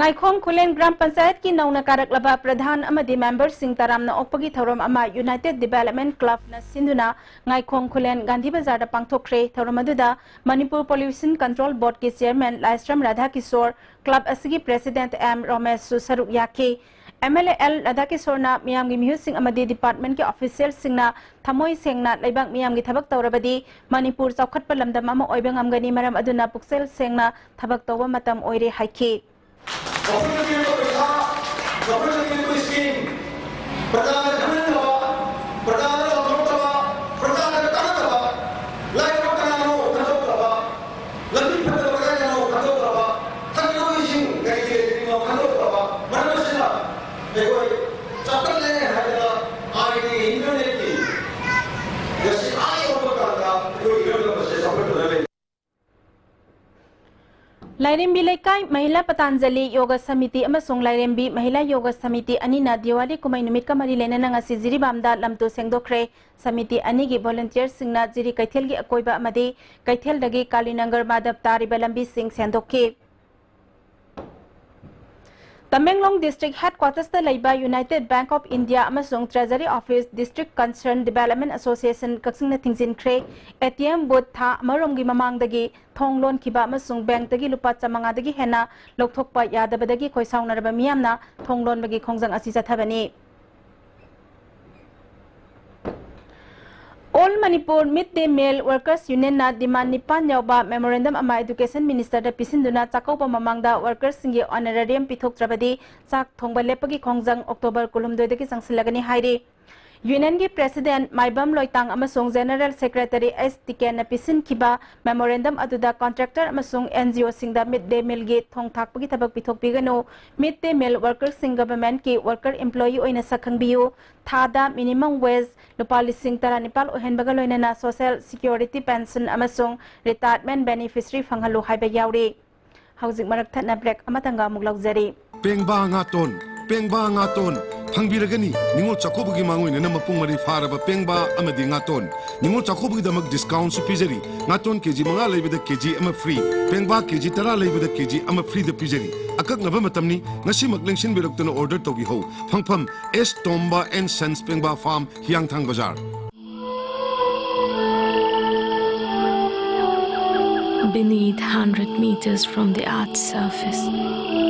ꯉꯥꯏꯈꯣꯡ ꯈꯨꯂꯦꯟ ꯒ꯭ꯔꯥꯝ ꯄꯟꯆꯥꯌꯠꯀꯤ ꯅꯧꯅ ꯀꯥꯔꯛꯂꯕ ꯄ꯭ꯔꯙꯥꯟ ꯑꯃꯗꯤ ꯃꯦꯝꯕꯔꯁꯤꯡ ꯇꯔꯥꯝꯅ ꯑꯣꯛꯄꯒꯤ ꯊꯧꯔꯝ ꯑꯃ ꯌꯨꯅꯥꯏꯇꯦꯗ ꯗꯤꯚꯦꯂꯞꯃꯦꯟ ꯀ꯭ꯂꯕꯅ ꯁꯤꯟꯗꯨꯅ ꯉꯥꯏꯈꯣꯡ ꯈꯨꯂꯦꯟ ꯒꯥꯟꯙꯤ ꯕꯖꯥꯔꯗ ꯄꯥꯡꯊꯣꯛꯈ꯭ꯔꯦ꯫ ꯊꯧꯔꯝ ꯑꯗꯨꯗ ꯃꯅꯤꯄꯨꯔ ꯄꯣꯂꯨꯁꯟ ꯀꯟꯇ꯭ꯔꯣꯜ ꯕꯣꯔꯗꯀꯤ ꯆꯤꯌꯔꯃꯦꯟ ꯂꯥꯏꯁ꯭ꯔꯝ ꯔꯥꯙꯥꯀꯤꯁꯣꯔ, ꯀ꯭ꯂꯕ ꯑꯁꯤꯒꯤ ꯄ꯭ꯔꯦꯁꯤꯗꯦꯟꯠ ꯑꯦꯝ ꯔꯣꯃꯦꯁꯁꯨ ꯁꯔꯨꯛ ꯌꯥꯈꯤ꯫ ꯑꯦꯝ ꯑꯦꯜ ꯑꯦ ꯑꯦꯜ ꯔꯥꯙꯥꯀꯤꯁꯣꯔꯅ ꯃꯤꯌꯥꯝꯒꯤ ꯃꯤꯍꯨꯠꯁꯤꯡ ꯑꯃꯗꯤ ꯗꯤꯄꯥꯔꯠꯃꯦꯟꯠꯀꯤ ꯑꯣꯐꯤꯁꯤꯌꯦꯜꯁꯤꯡꯅ ꯊꯃꯣꯏ ꯁꯦꯡꯅ ꯂꯩꯕꯥꯛ ꯃꯤꯌꯥꯝꯒꯤ ꯊꯕꯛ ꯇꯧꯔꯕꯗꯤ ꯃꯅꯤꯄꯨꯔ ꯆꯥꯎꯈꯠꯄ ꯂꯝꯗꯝ ꯑꯃ ꯑꯣꯏꯕ ꯉꯝꯒꯅꯤ, ꯃꯔꯝ ꯑꯗꯨꯅ ꯄꯨꯛꯆꯦꯜ ꯁꯦꯡꯅ ꯊꯕꯛ ꯇꯧꯕ ꯃꯇꯝ ꯑꯣꯏꯔꯦ ꯍꯥꯏꯈꯤ꯫ ꯃꯈꯣꯏꯅ ꯄꯤꯔꯤꯕ ꯄꯩꯁꯥ, ꯃꯈꯣꯏꯅ ꯄꯤꯔꯤꯕ ꯁ꯭ꯀꯤꯝ, ꯄ꯭ꯔꯖꯥꯗ ꯈꯪꯍꯟꯗꯕ, ꯄ꯭ꯔꯖꯥꯗ ꯂꯥꯎꯊꯣꯛꯇꯕ, ꯄ꯭ꯔꯖꯥꯗ ꯀꯥꯟꯅꯗꯕ, ꯂꯥꯏꯔꯕ ꯀꯅꯥꯅꯣ ꯈꯪꯗꯣꯛꯇꯕ, ꯂꯝꯕꯤ ꯐꯠꯇꯕ ꯀꯗꯥꯏꯗꯅꯣ ꯈꯪꯗꯣꯛꯇꯕ, ꯊꯛꯅꯕ ꯏꯁꯤꯡ ꯀꯔꯤ ꯀꯔꯤ ꯂꯩꯔꯤꯅꯣ ꯈꯪꯗꯣꯛꯇꯕ, ꯃꯔꯝ ꯑꯁꯤꯅ ꯑꯩꯈꯣꯏ ꯆꯥꯎꯈꯠꯂꯦ ꯍꯥꯏꯗꯅ ꯑꯥꯏ ꯇꯤ ꯏꯟꯇꯔꯅꯦꯠꯀꯤ ꯉꯁꯤ ꯑꯥ ꯌꯧꯕ ꯀꯥꯟꯗ ꯑꯩꯈꯣꯏ ꯏꯔꯝꯗꯝ ꯑꯁꯤ ꯆꯥꯎꯈꯠꯇꯨꯅ ꯂꯩ꯫ ꯂꯥꯏꯔꯦꯝꯕꯤ ꯂꯩꯀꯥꯏ ꯃꯍꯤꯂꯥ ꯄꯇꯥꯟꯖꯂꯤ ꯌꯣꯒ ꯁꯃꯤꯇꯤ ꯑꯃꯁꯨꯡ ꯂꯥꯏꯔꯦꯝꯕꯤ ꯃꯍꯤꯂꯥ ꯌꯣꯒ ꯁꯃꯤꯇꯤ ꯑꯅꯤꯅ ꯗꯤꯋꯥꯂꯤ ꯀꯨꯝꯍꯩ ꯅꯨꯃꯤꯠꯀ ꯃꯔꯤ ꯂꯩꯅꯅ ꯉꯁꯤ ꯖꯤꯔꯤꯕꯥꯝꯗ ꯂꯝꯇꯨ ꯁꯦꯡꯗꯣꯛꯈ꯭ꯔꯦ꯫ ꯁꯃꯤꯇꯤ ꯑꯅꯤꯒꯤ ꯚꯣꯂꯨꯟꯇꯤꯌꯔꯁꯤꯡꯅ ꯖꯤꯔꯤ ꯀꯩꯊꯦꯜꯒꯤ ꯑꯀꯣꯏꯕ ꯑꯃꯗꯤ ꯀꯩꯊꯦꯜꯗꯒꯤ ꯀꯥꯂꯤꯅꯪꯒꯔ ꯃꯥꯙꯕ ꯇꯥꯔꯤꯕ ꯂꯝꯕꯤꯁꯤꯡ ꯁꯦꯡꯗꯣꯛꯈꯤ꯫ ꯇꯃꯦꯡꯂꯣꯡ ꯗꯤꯁꯇ꯭ꯔꯤꯛ ꯍꯦꯗꯀ꯭ꯋꯥꯇꯔꯁꯇ ꯂꯩꯕ ꯌꯨꯅꯥꯏꯇꯦꯗ ꯕꯦꯡꯛ ꯑꯣꯐ ꯏꯟꯗꯤꯌꯥ ꯑꯃꯁꯨꯡ treasury office district concern development association ꯀꯛꯆꯤꯡꯅ ꯊꯤꯡꯖꯤꯟꯈ꯭ꯔꯦ꯫ ꯑꯦ ꯇꯤ ꯑꯦꯝ ꯕꯨꯊ ꯊꯥ ꯑꯃꯔꯣꯝꯒꯤ ꯃꯃꯥꯡꯗꯒꯤ ꯊꯣꯡ ꯂꯣꯟꯈꯤꯕ ꯑꯃꯁꯨꯡ ꯕꯦꯡꯛꯇꯒꯤ ꯂꯨꯄꯥ ꯆꯥꯃꯉꯥꯗꯒꯤ ꯍꯦꯟꯅ ꯂꯧꯊꯣꯛꯄ ꯌꯥꯗꯕꯗꯒꯤ ꯈꯣꯏꯁꯥꯎꯅꯔꯕ ꯃꯤꯌꯥꯝꯅ ꯊꯣꯡ ꯂꯣꯟꯕꯒꯤ ꯈꯣꯡꯖꯪ ꯑꯁꯤ ꯆꯠꯊꯕꯅꯤ꯫ ꯑꯣꯜ ꯃꯅꯤꯄꯨꯔ ꯃꯤꯗ ꯗꯦ ꯃꯤꯜ ꯋꯥꯔꯀꯔꯁ ꯌꯨꯅꯤꯌꯟꯅ ꯗꯤꯃꯥꯟ ꯅꯤꯄꯥꯟ ꯌꯥꯎꯕ ꯃꯦꯃꯣꯔꯦꯟꯗꯝ ꯑꯃ ꯑꯦꯗꯨꯀꯦꯁꯟ ꯃꯤꯅꯤꯁꯇꯔꯗ ꯄꯤꯁꯤꯟꯗꯨꯅ ꯆꯥꯛꯀꯧꯕ ꯃꯃꯥꯡꯗ ꯋꯥꯔꯀꯔꯁꯤꯡꯒꯤ ꯑꯣꯅꯔꯦꯔꯤꯌꯝ ꯄꯤꯊꯣꯛꯇ꯭ꯔꯕꯗꯤ ꯆꯥꯛ ꯊꯣꯡꯕ ꯂꯦꯞꯄꯒꯤ ꯈꯣꯡꯖꯪ ꯑꯣꯛꯇꯣꯕꯔ ꯀꯨꯟꯍꯨꯝꯗꯣꯏꯗꯒꯤ ꯆꯪꯁꯤꯜꯂꯒꯅꯤ ꯍꯥꯏꯔꯤ꯫ ꯌꯨꯅꯤꯌꯟꯒꯤ ꯄ꯭ꯔꯦꯁꯤꯗꯦꯟꯠ ꯃꯥꯏꯕꯝ ꯂꯣꯏꯇꯥꯡ ꯑꯃꯁꯨꯡ ꯖꯦꯅꯔꯦꯜ ꯁꯦꯀ꯭ꯔꯦꯇꯔꯤ ꯑꯩꯆ ꯇꯤꯀꯦꯟꯅ ꯄꯤꯁꯤꯟꯈꯤꯕ ꯃꯦꯃꯣꯔꯦꯟꯗꯝ ꯑꯗꯨꯗ ꯀꯣꯟꯇ꯭ꯔꯦꯛꯇꯔ ꯑꯃꯁꯨꯡ ꯑꯦꯟ ꯖꯤ ꯑꯣꯁꯤꯡꯗ ꯃꯤꯗ ꯗꯦ ꯃꯤꯜꯒꯤ ꯊꯣꯡ ꯊꯥꯛꯄꯒꯤ ꯊꯕꯛ ꯄꯤꯊꯣꯛꯄꯤꯒꯅꯨ꯫ ꯃꯤꯗ ꯗꯦ ꯃꯤꯜ ꯋꯥꯔꯀꯔꯁꯤꯡ ꯒꯚꯔꯟꯃꯦꯟꯠꯀꯤ ꯋꯥꯔꯀꯔ ꯑꯦꯝꯄ꯭ꯂꯣꯌꯤ ꯑꯣꯏꯅ ꯁꯛꯈꯪꯕꯤꯌꯨ꯫ ꯊꯥꯗ ꯃꯤꯅꯤꯃꯝ ꯋꯦꯖ ꯂꯨꯄꯥ ꯂꯤꯁꯤꯡ ꯇꯔꯥꯅꯤꯄꯥꯜ ꯑꯣꯏꯍꯟꯕꯒ ꯂꯣꯏꯅꯅ ꯁꯣꯁꯦꯜ ꯁꯤꯀ꯭ꯌꯨꯔꯤꯇꯤ ꯄꯦꯟꯁꯟ ꯑꯃꯁꯨꯡ ꯔꯤꯇꯥꯌꯔꯃꯦꯟꯠ ꯕꯦꯅꯤꯐꯤꯁꯔꯤ ꯐꯪꯍꯜꯂꯨ ꯍꯥꯏꯕ ꯌꯥꯎꯔꯤ꯫ ꯍꯧꯖꯤꯛ ꯃꯔꯛ ꯊꯠꯅ ꯕ꯭ꯔꯦꯛ ꯑꯃꯇꯪꯒ ꯑꯃꯨꯛ ꯂꯧꯖꯔꯤ꯫ ꯄꯦꯡꯕꯥ ꯉꯥꯇꯣꯟ, ꯄꯦꯡꯕꯥ ꯉꯥꯇꯣꯟ ꯐꯪꯕꯤꯔꯒꯅꯤ꯫ ꯅꯤꯉꯣꯜ ꯆꯥꯛꯀꯧꯕꯒꯤ ꯃꯥꯡꯑꯣꯏꯅꯅ ꯃꯄꯨꯡ ꯃꯔꯩ ꯐꯥꯔꯕ ꯄꯦꯡꯕꯥ ꯑꯃꯗꯤ ꯉꯥꯇꯣꯟ꯫ ꯅꯤꯉꯣꯜ ꯆꯥꯛꯀꯧꯕꯒꯤꯗꯃꯛ ꯗꯤꯁꯀꯥꯎꯟꯁꯨ ꯄꯤꯖꯔꯤ꯫ ꯉꯥꯇꯣꯟ ꯀꯦꯖꯤ ꯃꯉꯥ ꯂꯩꯕꯗ ꯀꯦꯖꯤ ꯑꯃ ꯐ꯭ꯔꯤ, ꯄꯦꯡꯕꯥ ꯀꯦꯖꯤ ꯇꯔꯥ ꯂꯩꯕꯗ ꯀꯦꯖꯤ ꯑꯃ ꯐ꯭ꯔꯤꯗ ꯄꯤꯖꯔꯤ꯫ ꯑꯀꯛꯅꯕ ꯃꯇꯝꯅꯤ꯫ ꯉꯁꯤꯃꯛ ꯂꯦꯡꯁꯤꯟꯕꯤꯔꯛꯇꯨꯅ order ꯇꯧꯕꯤꯍꯧ꯫ ꯐꯪꯐꯝ: S Tomba and Sons, ꯄꯦꯡꯕꯥ Farm, ꯍꯤꯌꯥꯡꯊꯥꯡ ꯕꯖꯥꯔ꯫ Beneath, hundred meters from the earth's surface,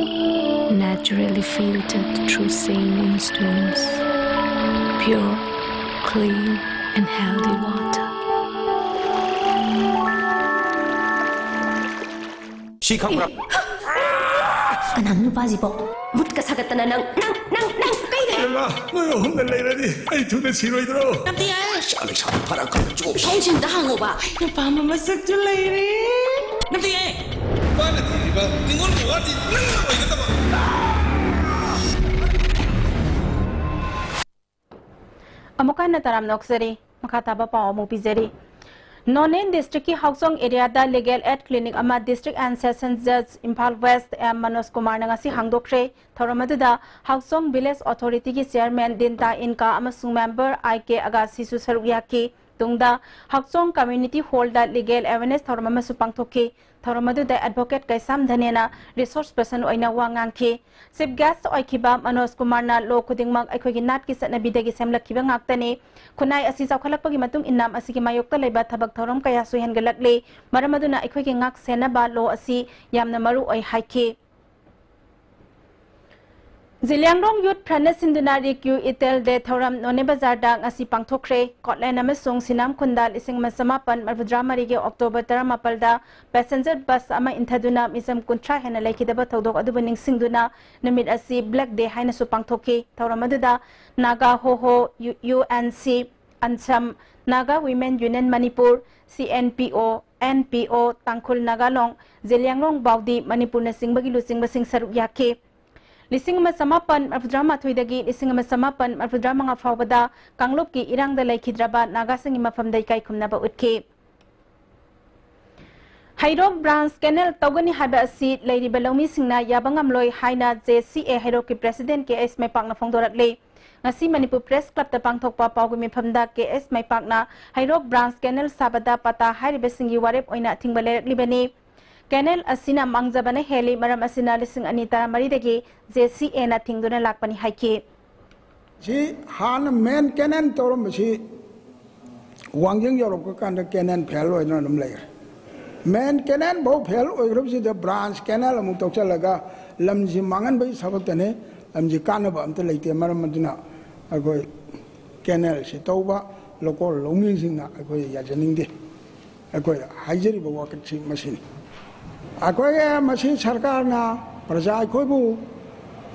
naturally filtered through saline stones, pure, clean, and healthy water. ꯁꯤ ꯈꯪꯕ꯭ꯔꯥ? ꯀꯅꯥꯅꯣ ꯅꯨꯄꯥꯁꯤꯕꯣ? ꯃꯨꯠꯀ ꯁꯥꯒꯠꯇꯅ ꯅꯪ, ꯅꯪ, ꯅꯪ, ꯅꯪ ꯀꯩꯗꯧꯔꯤꯅꯣ? ꯏꯃꯥ, ꯅꯣꯏ ꯑꯍꯨꯝꯅ ꯂꯩꯔꯗꯤ ꯑꯩ ꯊꯨꯅ ꯁꯤꯔꯣꯏꯗ꯭ꯔꯣ? ꯅꯝꯊꯤ ꯍꯥꯏ꯫ ꯁꯤ ꯂꯩꯁꯥꯕꯤ ꯐꯔꯛ ꯀꯟꯅ ꯆꯨ꯫ ꯁꯣꯝꯁꯤꯝꯗ ꯍꯪꯉꯣꯕ꯫ ꯑꯩꯅ ꯄꯥꯝꯕ ꯃꯁꯛꯇꯨ ꯂꯩꯔꯦ꯫ ꯅꯝꯊꯤ ꯍꯥꯏ꯫ ꯅꯨꯄꯥꯅ ꯊꯤꯔꯤꯕ ꯅꯤꯉꯣꯜꯒꯤ ꯋꯥꯗꯤ ꯅꯪꯅ ꯑꯣꯏꯒꯗꯕ꯫ ꯑꯃꯨꯛ ꯍꯟꯅ ꯇꯔꯥꯝꯅ ꯑꯣꯛꯆꯔꯤ꯫ ꯃꯈꯥ ꯇꯥꯕ ꯄꯥꯎ ꯑꯃꯨꯛ ꯄꯤꯖꯔꯤ꯫ ꯅꯣꯅꯦ district ꯀꯤ ꯍꯥꯎꯆꯣꯡ area ꯗ legal aid clinic ꯑꯃ District and Session Judge Imphal West M Manoj ꯀꯨꯃꯥꯔꯅ ꯉꯁꯤ ꯍꯥꯡꯗꯣꯛꯈ꯭ꯔꯦ꯫ ꯊꯧꯔꯝ ꯑꯗꯨꯗ ꯍꯥꯎꯆꯣꯡ village authority ꯒꯤ chairman ꯗꯤꯟꯇꯥ ꯏꯟꯀꯥ ꯑꯃꯁꯨꯡ member ꯑꯥꯏ ꯀꯦ ꯑꯒꯥꯁꯤꯁꯨ ꯁꯔꯨꯛ ꯌꯥꯈꯤ꯫ ꯇꯨꯡꯗ ꯍꯥꯎꯆꯣꯡ community hall ꯗ legal awareness ꯊꯧꯔꯝ ꯑꯃꯁꯨ ꯄꯥꯡꯊꯣꯛꯈꯤ꯫ ꯊꯧꯔꯝ ꯑꯗꯨꯗ advocate ꯀꯩꯁꯥꯝ ꯙꯅꯦꯅ resource person ꯑꯣꯏꯅ ꯋꯥ ꯉꯥꯡꯈꯤ꯫ Chief guest ꯑꯣꯏꯈꯤꯕ ꯃꯅꯣꯖ ꯀꯨꯃꯥꯔꯅ law ꯈꯨꯗꯤꯡꯃꯛ ꯑꯩꯈꯣꯏꯒꯤ ꯅꯥꯠꯀꯤ ꯆꯠꯅꯕꯤꯗꯒꯤ ꯁꯦꯝꯂꯛꯈꯤꯕ ꯉꯥꯛꯇꯅꯤ꯫ ꯈꯨꯟꯅꯥꯏ ꯑꯁꯤ ꯆꯥꯎꯈꯠꯂꯛꯄꯒꯤ ꯃꯇꯨꯡ ꯏꯟꯅ ꯃꯁꯤꯒꯤ ꯃꯥꯌꯣꯛꯇ ꯂꯩꯕ ꯊꯕꯛ ꯊꯧꯔꯝ ꯀꯌꯥꯁꯨ ꯍꯦꯟꯒꯠꯂꯛꯂꯤ꯫ ꯃꯔꯝ ꯑꯗꯨꯅ ꯑꯩꯈꯣꯏꯒꯤ ꯉꯥꯛ ꯁꯦꯟꯅꯕ law ꯑꯁꯤ ꯌꯥꯝꯅ ꯃꯔꯨ ꯑꯣꯏ ꯍꯥꯏꯈꯤ꯫ ꯖꯤꯂꯤꯌꯥꯡꯔꯣꯡ Youth Front ꯅ ꯁꯤꯟꯗꯨꯅ ꯔꯤꯀ꯭ꯌꯨ ꯏꯇꯦꯜ ꯗꯦ ꯊꯧꯔꯝ ꯅꯣꯅꯦ ꯕꯖꯥꯔꯗ ꯉꯁꯤ ꯄꯥꯡꯊꯣꯛꯈ꯭ꯔꯦ꯫ ꯀꯣꯠꯂꯦꯟ ꯑꯃꯁꯨꯡ ꯁꯤꯅꯥꯝ ꯈꯨꯟꯗ ꯂꯤꯁꯤꯡ ꯑꯃ ꯆꯃꯥꯄꯟ ꯃꯔꯤꯐꯨꯇꯔꯥ ꯃꯔꯤꯒꯤ October ꯇꯔꯥꯃꯥꯄꯜꯗ passenger bus ꯑꯃ ꯏꯟꯊꯗꯨꯅ ꯃꯤꯆꯝ ꯀꯨꯟꯊ꯭ꯔꯥ ꯍꯦꯟꯅ ꯂꯩꯈꯤꯗꯕ ꯊꯧꯗꯣꯛ ꯑꯗꯨꯕꯨ ꯅꯤꯡꯁꯤꯡꯗꯨꯅ ꯅꯨꯃꯤꯠ ꯑꯁꯤ Black Day ꯍꯥꯏꯅꯁꯨ ꯄꯥꯡꯊꯣꯛꯈꯤ꯫ ꯊꯧꯔꯝ ꯑꯗꯨꯗ ꯅꯥꯒꯥ ꯍꯣꯍꯣ, ꯌꯨ-, UNC, ANSAM, Naga Women Union Manipur, CNPO, NPO, Tangkhul Naga Long, Zeliangrong Baudi, ꯃꯅꯤꯄꯨꯔꯅꯆꯤꯡꯕꯒꯤ ꯂꯨꯆꯤꯡꯕꯁꯤꯡ ꯁꯔꯨꯛ ꯌꯥꯈꯤ꯫ ꯂꯤꯁꯤꯡ ꯑꯃ ꯆꯃꯥꯄꯟ ꯃꯔꯤꯐꯨꯇꯔꯥ ꯃꯥꯊꯣꯏꯗꯒꯤ ꯂꯤꯁꯤꯡ ꯑꯃ ꯆꯃꯥꯄꯟ ꯃꯔꯤꯐꯨꯇꯔꯥ ꯃꯉꯥ ꯐꯥꯎꯕꯗ ꯀꯥꯡꯂꯨꯞꯀꯤ ꯏꯔꯥꯡꯗ ꯂꯩꯈꯤꯗ꯭ꯔꯕ ꯅꯥꯒꯥꯁꯤꯡꯒꯤ ꯃꯐꯝꯗ ꯏꯀꯥꯏ ꯈꯨꯝꯅꯕ ꯎꯠꯈꯤ꯫ ꯍꯩꯔꯣꯛ branch canal ꯇꯧꯒꯅꯤ ꯍꯥꯏꯕ ꯑꯁꯤ ꯂꯩꯔꯤꯕ ꯂꯧꯃꯤꯁꯤꯡꯅ ꯌꯥꯕ ꯉꯝꯂꯣꯏ ꯍꯥꯏꯅ JCA ꯍꯩꯔꯣꯛꯀꯤ president ꯀꯦ ꯑꯦꯁ ꯃꯩꯄꯥꯛꯅ ꯐꯣꯡꯗꯣꯔꯛꯂꯤ꯫ ꯉꯁꯤ ꯃꯅꯤꯄꯨꯔ Press Club ꯇ ꯄꯥꯡꯊꯣꯛꯄ ꯄꯥꯎꯒꯤ ꯃꯤꯐꯝꯗ ꯀꯦ ꯑꯦꯁ ꯃꯩꯄꯥꯛꯅ ꯍꯩꯔꯣꯛ branch canal ꯁꯥꯕꯗ ꯄꯇꯥ ꯍꯥꯏꯔꯤꯕꯁꯤꯡꯒꯤ ꯋꯥꯔꯦꯞ ꯑꯣꯏꯅ ꯑꯊꯤꯡꯕ ꯂꯩꯔꯛꯂꯤꯕꯅꯤ꯫ ꯀꯦꯅꯦꯜ ꯑꯁꯤꯅ ꯃꯥꯡꯖꯕꯅ ꯍꯦꯜꯂꯤ, ꯃꯔꯝ ꯑꯁꯤꯅ ꯂꯤꯁꯤꯡ ꯑꯅꯤ ꯇꯔꯥꯃꯔꯤꯗꯒꯤ ꯖꯦ ꯁꯤ ꯑꯦꯅ ꯊꯤꯡꯗꯨꯅ ꯂꯥꯛꯄꯅꯤ ꯍꯥꯏꯈꯤ꯫ ꯁꯤ ꯍꯥꯟꯅ ꯃꯦꯟ ꯀꯦꯅꯦꯜ ꯇꯧꯔꯝꯕꯁꯤ ꯋꯥꯡꯖꯤꯡ ꯌꯧꯔꯛꯄ ꯀꯥꯟꯗ ꯀꯦꯅꯦꯜ ꯐꯦꯜ ꯑꯣꯏꯗꯨꯅ ꯑꯗꯨꯝ ꯂꯩꯈ꯭ꯔꯦ꯫ ꯃꯦꯟ ꯀꯦꯅꯦꯜ ꯐꯥꯎ ꯐꯦꯜ ꯑꯣꯏꯈ꯭ꯔꯕꯁꯤꯗ ꯕ꯭ꯔꯥꯟꯁ ꯀꯦꯅꯦꯜ ꯑꯃꯨꯛ ꯇꯧꯁꯜꯂꯒ ꯂꯝꯁꯤ ꯃꯥꯡꯍꯟꯕꯒꯤ ꯊꯕꯛꯇꯅꯤ, ꯂꯝꯁꯤ ꯀꯥꯟꯅꯕ ꯑꯝꯇ ꯂꯩꯇꯦ꯫ ꯃꯔꯝ ꯑꯗꯨꯅ ꯑꯩꯈꯣꯏ ꯀꯦꯅꯦꯜꯁꯤ ꯇꯧꯕ ꯂꯧꯀꯣꯜ ꯂꯧꯃꯤꯁꯤꯡꯅ ꯑꯩꯈꯣꯏ ꯌꯥꯖꯅꯤꯡꯗꯦ꯫ ꯑꯩꯈꯣꯏ ꯍꯥꯏꯖꯔꯤꯕ ꯋꯥꯀꯠꯁꯤ ꯃꯁꯤꯅꯤ꯫ ꯑꯩꯈꯣꯏꯒꯤ ꯃꯁꯤ ꯁꯔꯀꯥꯔꯅ ꯄ꯭ꯔꯖꯥ ꯑꯩꯈꯣꯏꯕꯨ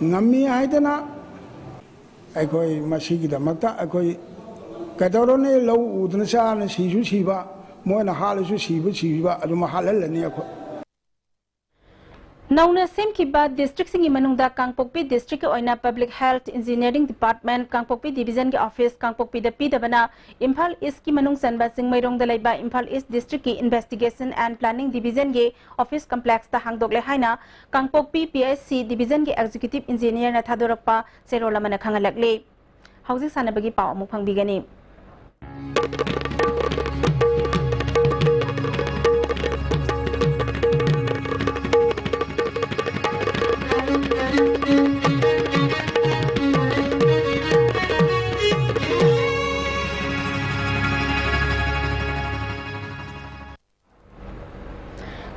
ꯉꯝꯃꯤ ꯍꯥꯏꯗꯅ ꯑꯩꯈꯣꯏ ꯃꯁꯤꯒꯤꯗꯃꯛꯇ ꯑꯩꯈꯣꯏ ꯀꯩꯗꯧꯔꯨꯅꯤ? ꯂꯧ ꯎꯗꯅ ꯆꯥꯅ ꯁꯤꯁꯨ ꯁꯤꯕ, ꯃꯣꯏꯅ ꯍꯥꯠꯂꯁꯨ ꯁꯤꯕ ꯁꯤꯕ ꯑꯗꯨꯝ ꯍꯥꯠꯍꯜꯂꯅꯤ ꯑꯩꯈꯣꯏ꯫ ꯅꯧꯅ ꯁꯦꯝꯈꯤꯕ ꯗꯤꯁꯇ꯭ꯔꯤꯛꯁꯤꯡꯒꯤ ꯃꯅꯨꯡꯗ ꯀꯥꯡꯄꯣꯛꯄꯤ ꯗꯤꯁꯇ꯭ꯔꯤꯛꯀꯤ ꯑꯣꯏꯅ Public Health Engineering Department ꯀꯥꯡꯄꯣꯛꯄꯤ ꯗꯤꯕꯤꯖꯟꯒꯤ ꯑꯣꯐꯤꯁ ꯀꯥꯡꯄꯣꯛꯄꯤꯗ ꯄꯤꯗꯕꯅ ꯏꯝꯐꯥꯜ ꯏꯁꯀꯤ ꯃꯅꯨꯡ ꯆꯟꯕ ꯆꯤꯡꯃꯩꯔꯣꯡꯗ ꯂꯩꯕ ꯏꯝꯐꯥꯜ ꯏꯁ ꯗꯤꯁꯇ꯭ꯔꯤꯛꯀꯤ Investigation and Planning ꯗꯤꯕꯤꯖꯟꯒꯤ ꯑꯣꯐꯤꯁ ꯀꯝꯄ꯭ꯂꯦꯛꯁꯇ ꯍꯥꯡꯗꯣꯛꯂꯦ ꯍꯥꯏꯅ ꯀꯥꯡꯄꯣꯛꯄꯤ ꯄꯤ ꯑꯩꯆ ꯁꯤ ꯗꯤꯕꯤꯖꯟꯒꯤ ꯑꯦꯛꯖꯤꯀ꯭ꯌꯨꯇꯤꯚ ꯏꯟꯖꯤꯅꯤꯌꯔꯅ ꯊꯥꯗꯣꯔꯛꯄ ꯆꯦꯔꯣꯜ ꯑꯃꯅ ꯈꯪꯍꯜꯂꯛꯂꯤ꯫ ꯍꯧꯖꯤꯛ ꯁꯥꯟꯅꯕꯒꯤ ꯄꯥꯎ ꯑꯃꯨꯛ ꯐꯪꯕꯤꯒꯅꯤ꯫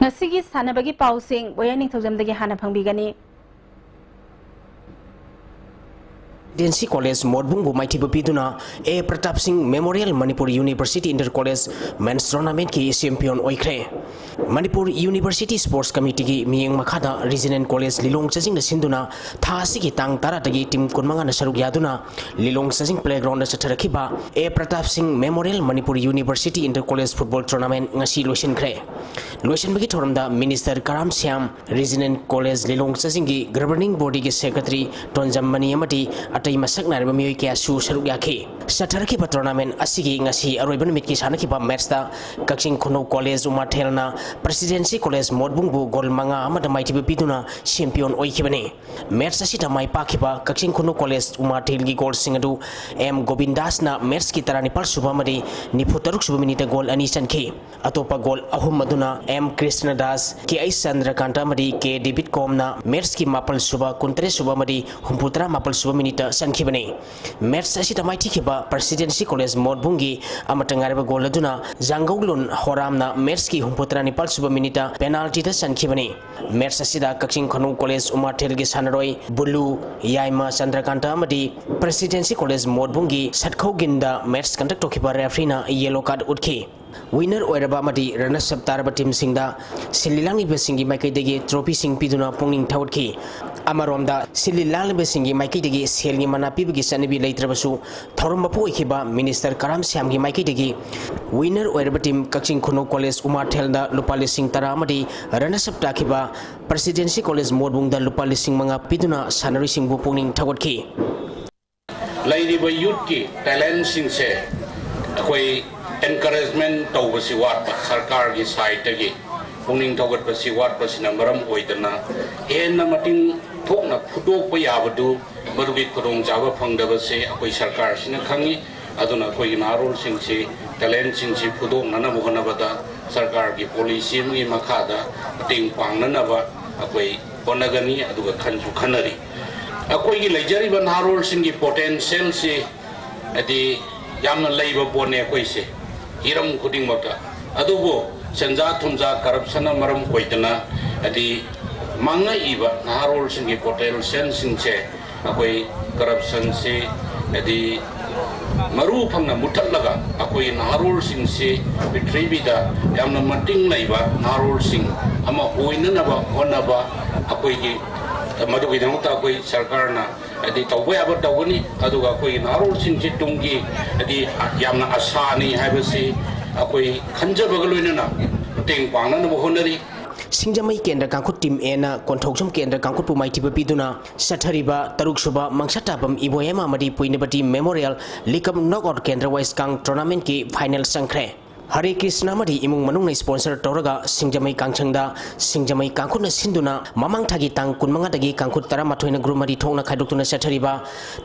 ꯉꯁꯤꯒꯤ ꯁꯥꯟꯅꯕꯒꯤ ꯄꯥꯎꯁꯤꯡ ꯕꯣꯌꯥ ꯅꯤꯡꯊꯧꯖꯝꯗꯒꯤ ꯍꯥꯟꯅ ꯐꯪꯕꯤꯒꯅꯤ꯫ ꯗꯦꯟꯁꯤ ꯀꯣꯂꯦꯖ ꯃꯣꯠꯕꯨꯡꯕꯨ ꯃꯥꯏꯊꯤꯕ ꯄꯤꯗꯨꯅ A Pratap Singh memorial Manipur university inter college men's ꯇꯣꯔꯅꯥꯃꯦꯟꯠꯀꯤ ꯆꯦꯝꯄꯤꯌꯟ ꯑꯣꯏꯈ꯭ꯔꯦ꯫ ꯃꯅꯤꯄꯨꯔ ꯌꯨꯅꯤꯚꯔꯁꯤꯇꯤ ꯁ꯭ꯄꯣꯔꯠꯁ ꯀꯃꯤꯇꯤꯒꯤ ꯃꯤꯠꯌꯦꯡ ꯃꯈꯥꯗ ꯔꯤꯖꯅꯦꯜ ꯀꯣꯂꯦꯖ ꯂꯤꯂꯣꯡ ꯆꯥꯖꯤꯡꯅ ꯁꯤꯟꯗꯨꯅ ꯊꯥ ꯑꯁꯤꯒꯤ ꯇꯥꯡ ꯇꯔꯥꯗꯒꯤ ꯇꯤꯝ ꯀꯨꯟꯃꯉꯥꯅ ꯁꯔꯨꯛ ꯌꯥꯗꯨꯅ ꯂꯤꯂꯣꯡ ꯆꯥꯖꯤꯡ playground ꯆꯠꯊꯔꯛꯈꯤꯕ A Pratap Singh memorial Manipur university inter college football tournament ꯉꯁꯤ ꯂꯣꯏꯁꯤꯟꯈ꯭ꯔꯦ꯫ ꯂꯣꯏꯁꯤꯟꯕꯒꯤ ꯊꯧꯔꯝꯗ minister Karam Shyam, regional college Lilong ꯆꯥꯖꯤꯡꯒꯤ ꯒꯕꯔꯅꯤꯡ ꯕꯣꯗꯤꯒꯤ ꯁꯦꯀ꯭ꯔꯦꯇꯔꯤ ꯇꯣꯟꯖꯝ ꯃꯅꯤ ꯑꯃꯗꯤ ꯑꯇꯩ ꯃꯁꯛ ꯅꯥꯏꯔꯕ ꯃꯤꯑꯣꯏ ꯀꯌꯥꯁꯨ ꯁꯔꯨꯛ ꯌꯥꯈꯤ꯫ ꯆꯠꯊꯔꯛꯈꯤꯕ tournament ꯑꯁꯤꯒꯤ ꯉꯁꯤ ꯑꯔꯣꯏꯕ ꯅꯨꯃꯤꯠꯀꯤ ꯁꯥꯟꯅꯈꯤꯕ matchꯇ ꯀꯛꯆꯤꯡ ꯈꯨꯅꯧ college ꯎꯃꯥꯊꯦꯜꯅ Presidency College ꯃꯣꯠꯕꯨꯡꯕꯨ goal ꯃꯉꯥ ꯑꯃꯗ ꯃꯥꯏꯊꯤꯕ ꯄꯤꯗꯨꯅ champion ꯑꯣꯏꯈꯤꯕꯅꯤ꯫ Match ꯑꯁꯤꯗ ꯃꯥꯏ ꯄꯥꯛꯈꯤꯕ ꯀꯛꯆꯤꯡ ꯈꯨꯅꯧ college ꯎꯃꯥꯊꯦꯜꯒꯤ goalꯁꯤꯡ ꯑꯗꯨ ꯑꯦꯝ ꯒꯣꯕꯤꯟꯗꯥꯁꯅ matchꯀꯤ ꯇꯔꯥꯅꯤꯄꯥꯜ ꯁꯨꯕ ꯑꯃꯗꯤ ꯅꯤꯐꯨ ꯇꯔꯨꯛ ꯁꯨꯕ minuteꯇ goal ꯑꯅꯤ ꯆꯟꯈꯤ꯫ ꯑꯇꯣꯞꯄ goal ꯑꯍꯨꯝ ꯑꯗꯨꯅ ꯑꯦꯝ ꯀ꯭ꯔꯤꯁꯅꯗꯥꯁ, ꯀꯦ ꯑꯩꯆ ꯆꯟꯗ꯭ꯔꯀꯥꯟꯇ ꯑꯃꯗꯤ ꯀꯦ ꯗꯦꯕꯤꯠ ꯀꯣꯝꯅ matchꯀꯤ ꯃꯥꯄꯜ ꯁꯨꯕ, ꯀꯨꯟꯇꯔꯦꯠ ꯁꯨꯕ ꯑꯃꯗꯤ ꯍꯨꯝꯐꯨꯇꯔꯥ ꯃꯥꯄꯜ ꯁꯨꯕ minuteꯇ ꯆꯟꯈꯤꯕꯅꯤ꯫ Match ꯑꯁꯤꯗ ꯃꯥꯏꯊꯤꯈꯤꯕ Presidency College ꯃꯣꯠꯕꯨꯡꯒꯤ ꯑꯃꯠꯇ ꯉꯥꯏꯔꯕ goal ꯑꯗꯨꯅ ꯖꯥꯡꯒꯧꯂꯨꯟ ꯍꯣꯔꯥꯝꯅ matchꯀꯤ ꯍꯨꯝꯐꯨꯇꯔꯥ ꯅꯤꯄꯥꯜ ꯁꯨꯕ minuteꯇ penaltyꯗ ꯆꯟꯈꯤꯕꯅꯤ꯫ Match ꯑꯁꯤꯗ ꯀꯛꯆꯤꯡ ꯈꯨꯅꯧ college ꯎꯃꯥꯊꯦꯜꯒꯤ ꯁꯥꯟꯅꯔꯣꯏ ꯕꯨꯂꯨ, ꯌꯥꯏꯃ ꯆꯟꯗ꯭ꯔꯀꯥꯟꯇ ꯑꯃꯗꯤ Presidency College ꯃꯣꯠꯕꯨꯡꯒꯤ ꯁꯠꯈꯧꯒꯤꯟꯗ match conduct ꯇꯧꯈꯤꯕ refereeꯅ yellow card ꯎꯠꯈꯤ꯫ Winner ꯑꯣꯏꯔꯕ ꯑꯃꯗꯤ runners up ꯇꯥꯔꯕ teamꯁꯤꯡꯗ ꯁꯤꯜꯂꯤ ꯂꯥꯡꯂꯤꯕꯁꯤꯡꯒꯤ ꯃꯥꯏꯀꯩꯗꯒꯤ trophyꯁꯤꯡ ꯄꯤꯗꯨꯅ ꯄꯨꯛꯅꯤꯡ ꯊꯧꯒꯠꯈꯤ꯫ ꯑꯃꯔꯣꯝꯗ ꯁꯤꯜꯂꯤ ꯂꯥꯡꯂꯤꯕꯁꯤꯡꯒꯤ ꯃꯥꯏꯀꯩꯗꯒꯤ ꯁꯦꯜꯒꯤ ꯃꯅꯥ ꯄꯤꯕꯒꯤ ꯆꯠꯅꯕꯤ ꯂꯩꯇ꯭ꯔꯕꯁꯨ, ꯊꯧꯔꯝ ꯃꯄꯨ ꯑꯣꯏꯈꯤꯕ minister ꯀꯔꯥꯝ ꯁ꯭ꯌꯥꯝꯒꯤ ꯃꯥꯏꯀꯩꯗꯒꯤ winner ꯑꯣꯏꯔꯕ team ꯀꯛꯆꯤꯡ ꯈꯨꯅꯧ college ꯎꯃꯥꯊꯦꯜꯗ ꯂꯨꯄꯥ ꯂꯤꯁꯤꯡ ꯇꯔꯥ ꯑꯃꯗꯤ runners up ꯇꯥꯈꯤꯕ Presidency College ꯃꯣꯠꯕꯨꯡꯗ ꯂꯨꯄꯥ ꯂꯤꯁꯤꯡ ꯃꯉꯥ ꯄꯤꯗꯨꯅ ꯁꯥꯟꯅꯔꯣꯏꯁꯤꯡꯕꯨ ꯄꯨꯛꯅꯤꯡ ꯊꯧꯒꯠꯈꯤ꯫ ꯂꯩꯔꯤꯕ youthꯀꯤ talentꯁꯤꯡꯁꯦ ꯑꯩꯈꯣꯏ encouragement ꯇꯧꯕꯁꯤ ꯋꯥꯠꯄ, ꯁꯔꯀꯥꯔꯒꯤ sideꯇꯒꯤ ꯄꯨꯛꯅꯤꯡ ꯊꯧꯒꯠꯄꯁꯤ ꯋꯥꯠꯄꯁꯤꯅ ꯃꯔꯝ ꯑꯣꯏꯗꯅ ꯍꯦꯟꯅ ꯃꯇꯤꯛ ꯊꯣꯛꯅ ꯐꯨꯗꯣꯛꯄ ꯌꯥꯕꯗꯨ, ꯃꯗꯨꯒꯤ ꯈꯨꯗꯣꯡꯆꯥꯕ ꯐꯪꯗꯕꯁꯦ ꯑꯩꯈꯣꯏ ꯁꯔꯀꯥꯔꯁꯤꯅ ꯈꯪꯉꯤ꯫ ꯑꯗꯨꯅ ꯑꯩꯈꯣꯏꯒꯤ ꯅꯍꯥꯔꯣꯜꯁꯤꯡꯁꯤ, talentꯁꯤꯡꯁꯤ ꯐꯨꯗꯣꯛꯅꯅꯕ ꯍꯣꯠꯅꯕꯗ ꯁꯔꯀꯥꯔꯒꯤ policy ꯑꯃꯒꯤ ꯃꯈꯥꯗ ꯃꯇꯦꯡ ꯄꯥꯡꯅꯅꯕ ꯑꯩꯈꯣꯏ ꯍꯣꯠꯅꯒꯅꯤ, ꯑꯗꯨꯒ ꯈꯟꯁꯨ ꯈꯟꯅꯔꯤ꯫ ꯑꯩꯈꯣꯏꯒꯤ ꯂꯩꯖꯔꯤꯕ ꯅꯍꯥꯔꯣꯜꯁꯤꯡꯒꯤ potentialꯁꯤ ꯍꯥꯏꯗꯤ ꯌꯥꯝꯅ ꯂꯩꯕ ꯄꯣꯠꯅꯦ ꯑꯩꯈꯣꯏꯁꯦ꯫ ꯍꯤꯔꯝ ꯈꯨꯗꯤꯡꯃꯛꯇ꯫ ꯑꯗꯨꯕꯨ ꯁꯦꯟꯖꯥ ꯊꯨꯝꯖꯥ corruptionꯅ ꯃꯔꯝ ꯑꯣꯏꯗꯅ ꯍꯥꯏꯗꯤ ꯃꯥꯡꯉꯛꯏꯕ ꯅꯍꯥꯔꯣꯜꯁꯤꯡꯒꯤ potentialꯁꯤꯡꯁꯦ ꯑꯩꯈꯣꯏ corruptionꯁꯤ ꯍꯥꯏꯗꯤ ꯃꯔꯨ ꯐꯪꯅ ꯃꯨꯊꯠꯂꯒ ꯑꯩꯈꯣꯏ ꯅꯍꯥꯔꯣꯜꯁꯤꯡꯁꯤ ꯄ꯭ꯔꯤꯊꯤꯕꯤꯗ ꯌꯥꯝꯅ ꯃꯇꯤꯡ ꯂꯩꯕ ꯅꯍꯥꯔꯣꯜꯁꯤꯡ ꯑꯃ ꯑꯣꯏꯅꯅꯕ ꯍꯣꯠꯅꯕ ꯑꯩꯈꯣꯏꯒꯤ ꯃꯗꯨꯒꯤꯗꯃꯛꯇ ꯑꯩꯈꯣꯏ ꯁꯔꯀꯥꯔꯅ ꯍꯥꯏꯗꯤ ꯇꯧꯕ ꯌꯥꯕ ꯇꯧꯒꯅꯤ꯫ ꯑꯗꯨꯒ ꯑꯩꯈꯣꯏꯒꯤ ꯅꯍꯥꯔꯣꯜꯁꯤꯡꯁꯤ ꯇꯨꯡꯒꯤ ꯍꯥꯏꯗꯤ ꯌꯥꯝꯅ ꯑꯁꯥꯅꯤ ꯍꯥꯏꯕꯁꯤ ꯑꯩꯈꯣꯏ ꯈꯟꯖꯕꯒ ꯂꯣꯏꯅꯅ ꯃꯇꯦꯡ ꯄꯥꯡꯅꯅꯕ ꯍꯣꯠꯅꯔꯤ꯫ ꯁꯤꯡꯖꯃꯩ ꯀꯦꯟꯗ꯭ꯔ ꯀꯥꯡꯈꯨꯠ ꯇꯤꯝ ꯑꯦꯅ ꯀꯣꯟꯊꯧꯖꯝ ꯀꯦꯟꯗ꯭ꯔ ꯀꯥꯡꯈꯨꯠꯄꯨ ꯃꯥꯏꯊꯤꯕ ꯄꯤꯗꯨꯅ ꯆꯠꯊꯔꯤꯕ ꯇꯔꯨꯛ ꯁꯨꯕ ꯃꯪꯁꯥꯇꯥꯕꯝ ꯏꯕꯣꯌꯥꯏꯃ ꯑꯃꯗꯤ ꯄꯨꯏꯅꯕꯇꯤ ꯃꯦꯃꯣꯔꯤꯌꯦꯜ ꯂꯤꯀꯞ ꯅꯣꯛ ꯑꯥꯎꯠ ꯀꯦꯟꯗ꯭ꯔ ꯋꯥꯏꯁ ꯀꯥꯡ ꯇꯣꯔꯅꯥꯃꯦꯟꯠꯀꯤ ꯐꯥꯏꯅꯦꯜ ꯆꯪꯈ꯭ꯔꯦ꯫ ꯍꯔꯦ ꯀ꯭ꯔꯤꯁꯅ ꯑꯃꯗꯤ ꯏꯃꯨꯡ ꯃꯅꯨꯡꯅ ꯏꯁꯄꯣꯟꯁꯔ ꯇꯧꯔꯒ ꯁꯤꯡꯖꯃꯩ ꯀꯥꯡꯁꯪꯗ ꯁꯤꯡꯖꯃꯩ ꯀꯥꯡꯈꯨꯠꯅ ꯁꯤꯟꯗꯨꯅ ꯃꯃꯥꯡ ꯊꯥꯒꯤ ꯇꯥꯡ ꯀꯨꯟꯃꯉꯥꯗꯒꯤ ꯀꯥꯡꯈꯨꯠ ꯇꯔꯥꯃꯥꯊꯣꯏꯅ ꯒ꯭ꯔꯨꯞ ꯃꯔꯤ ꯊꯣꯛꯅ ꯈꯥꯏꯗꯣꯛꯇꯨꯅ ꯆꯠꯊꯔꯤꯕ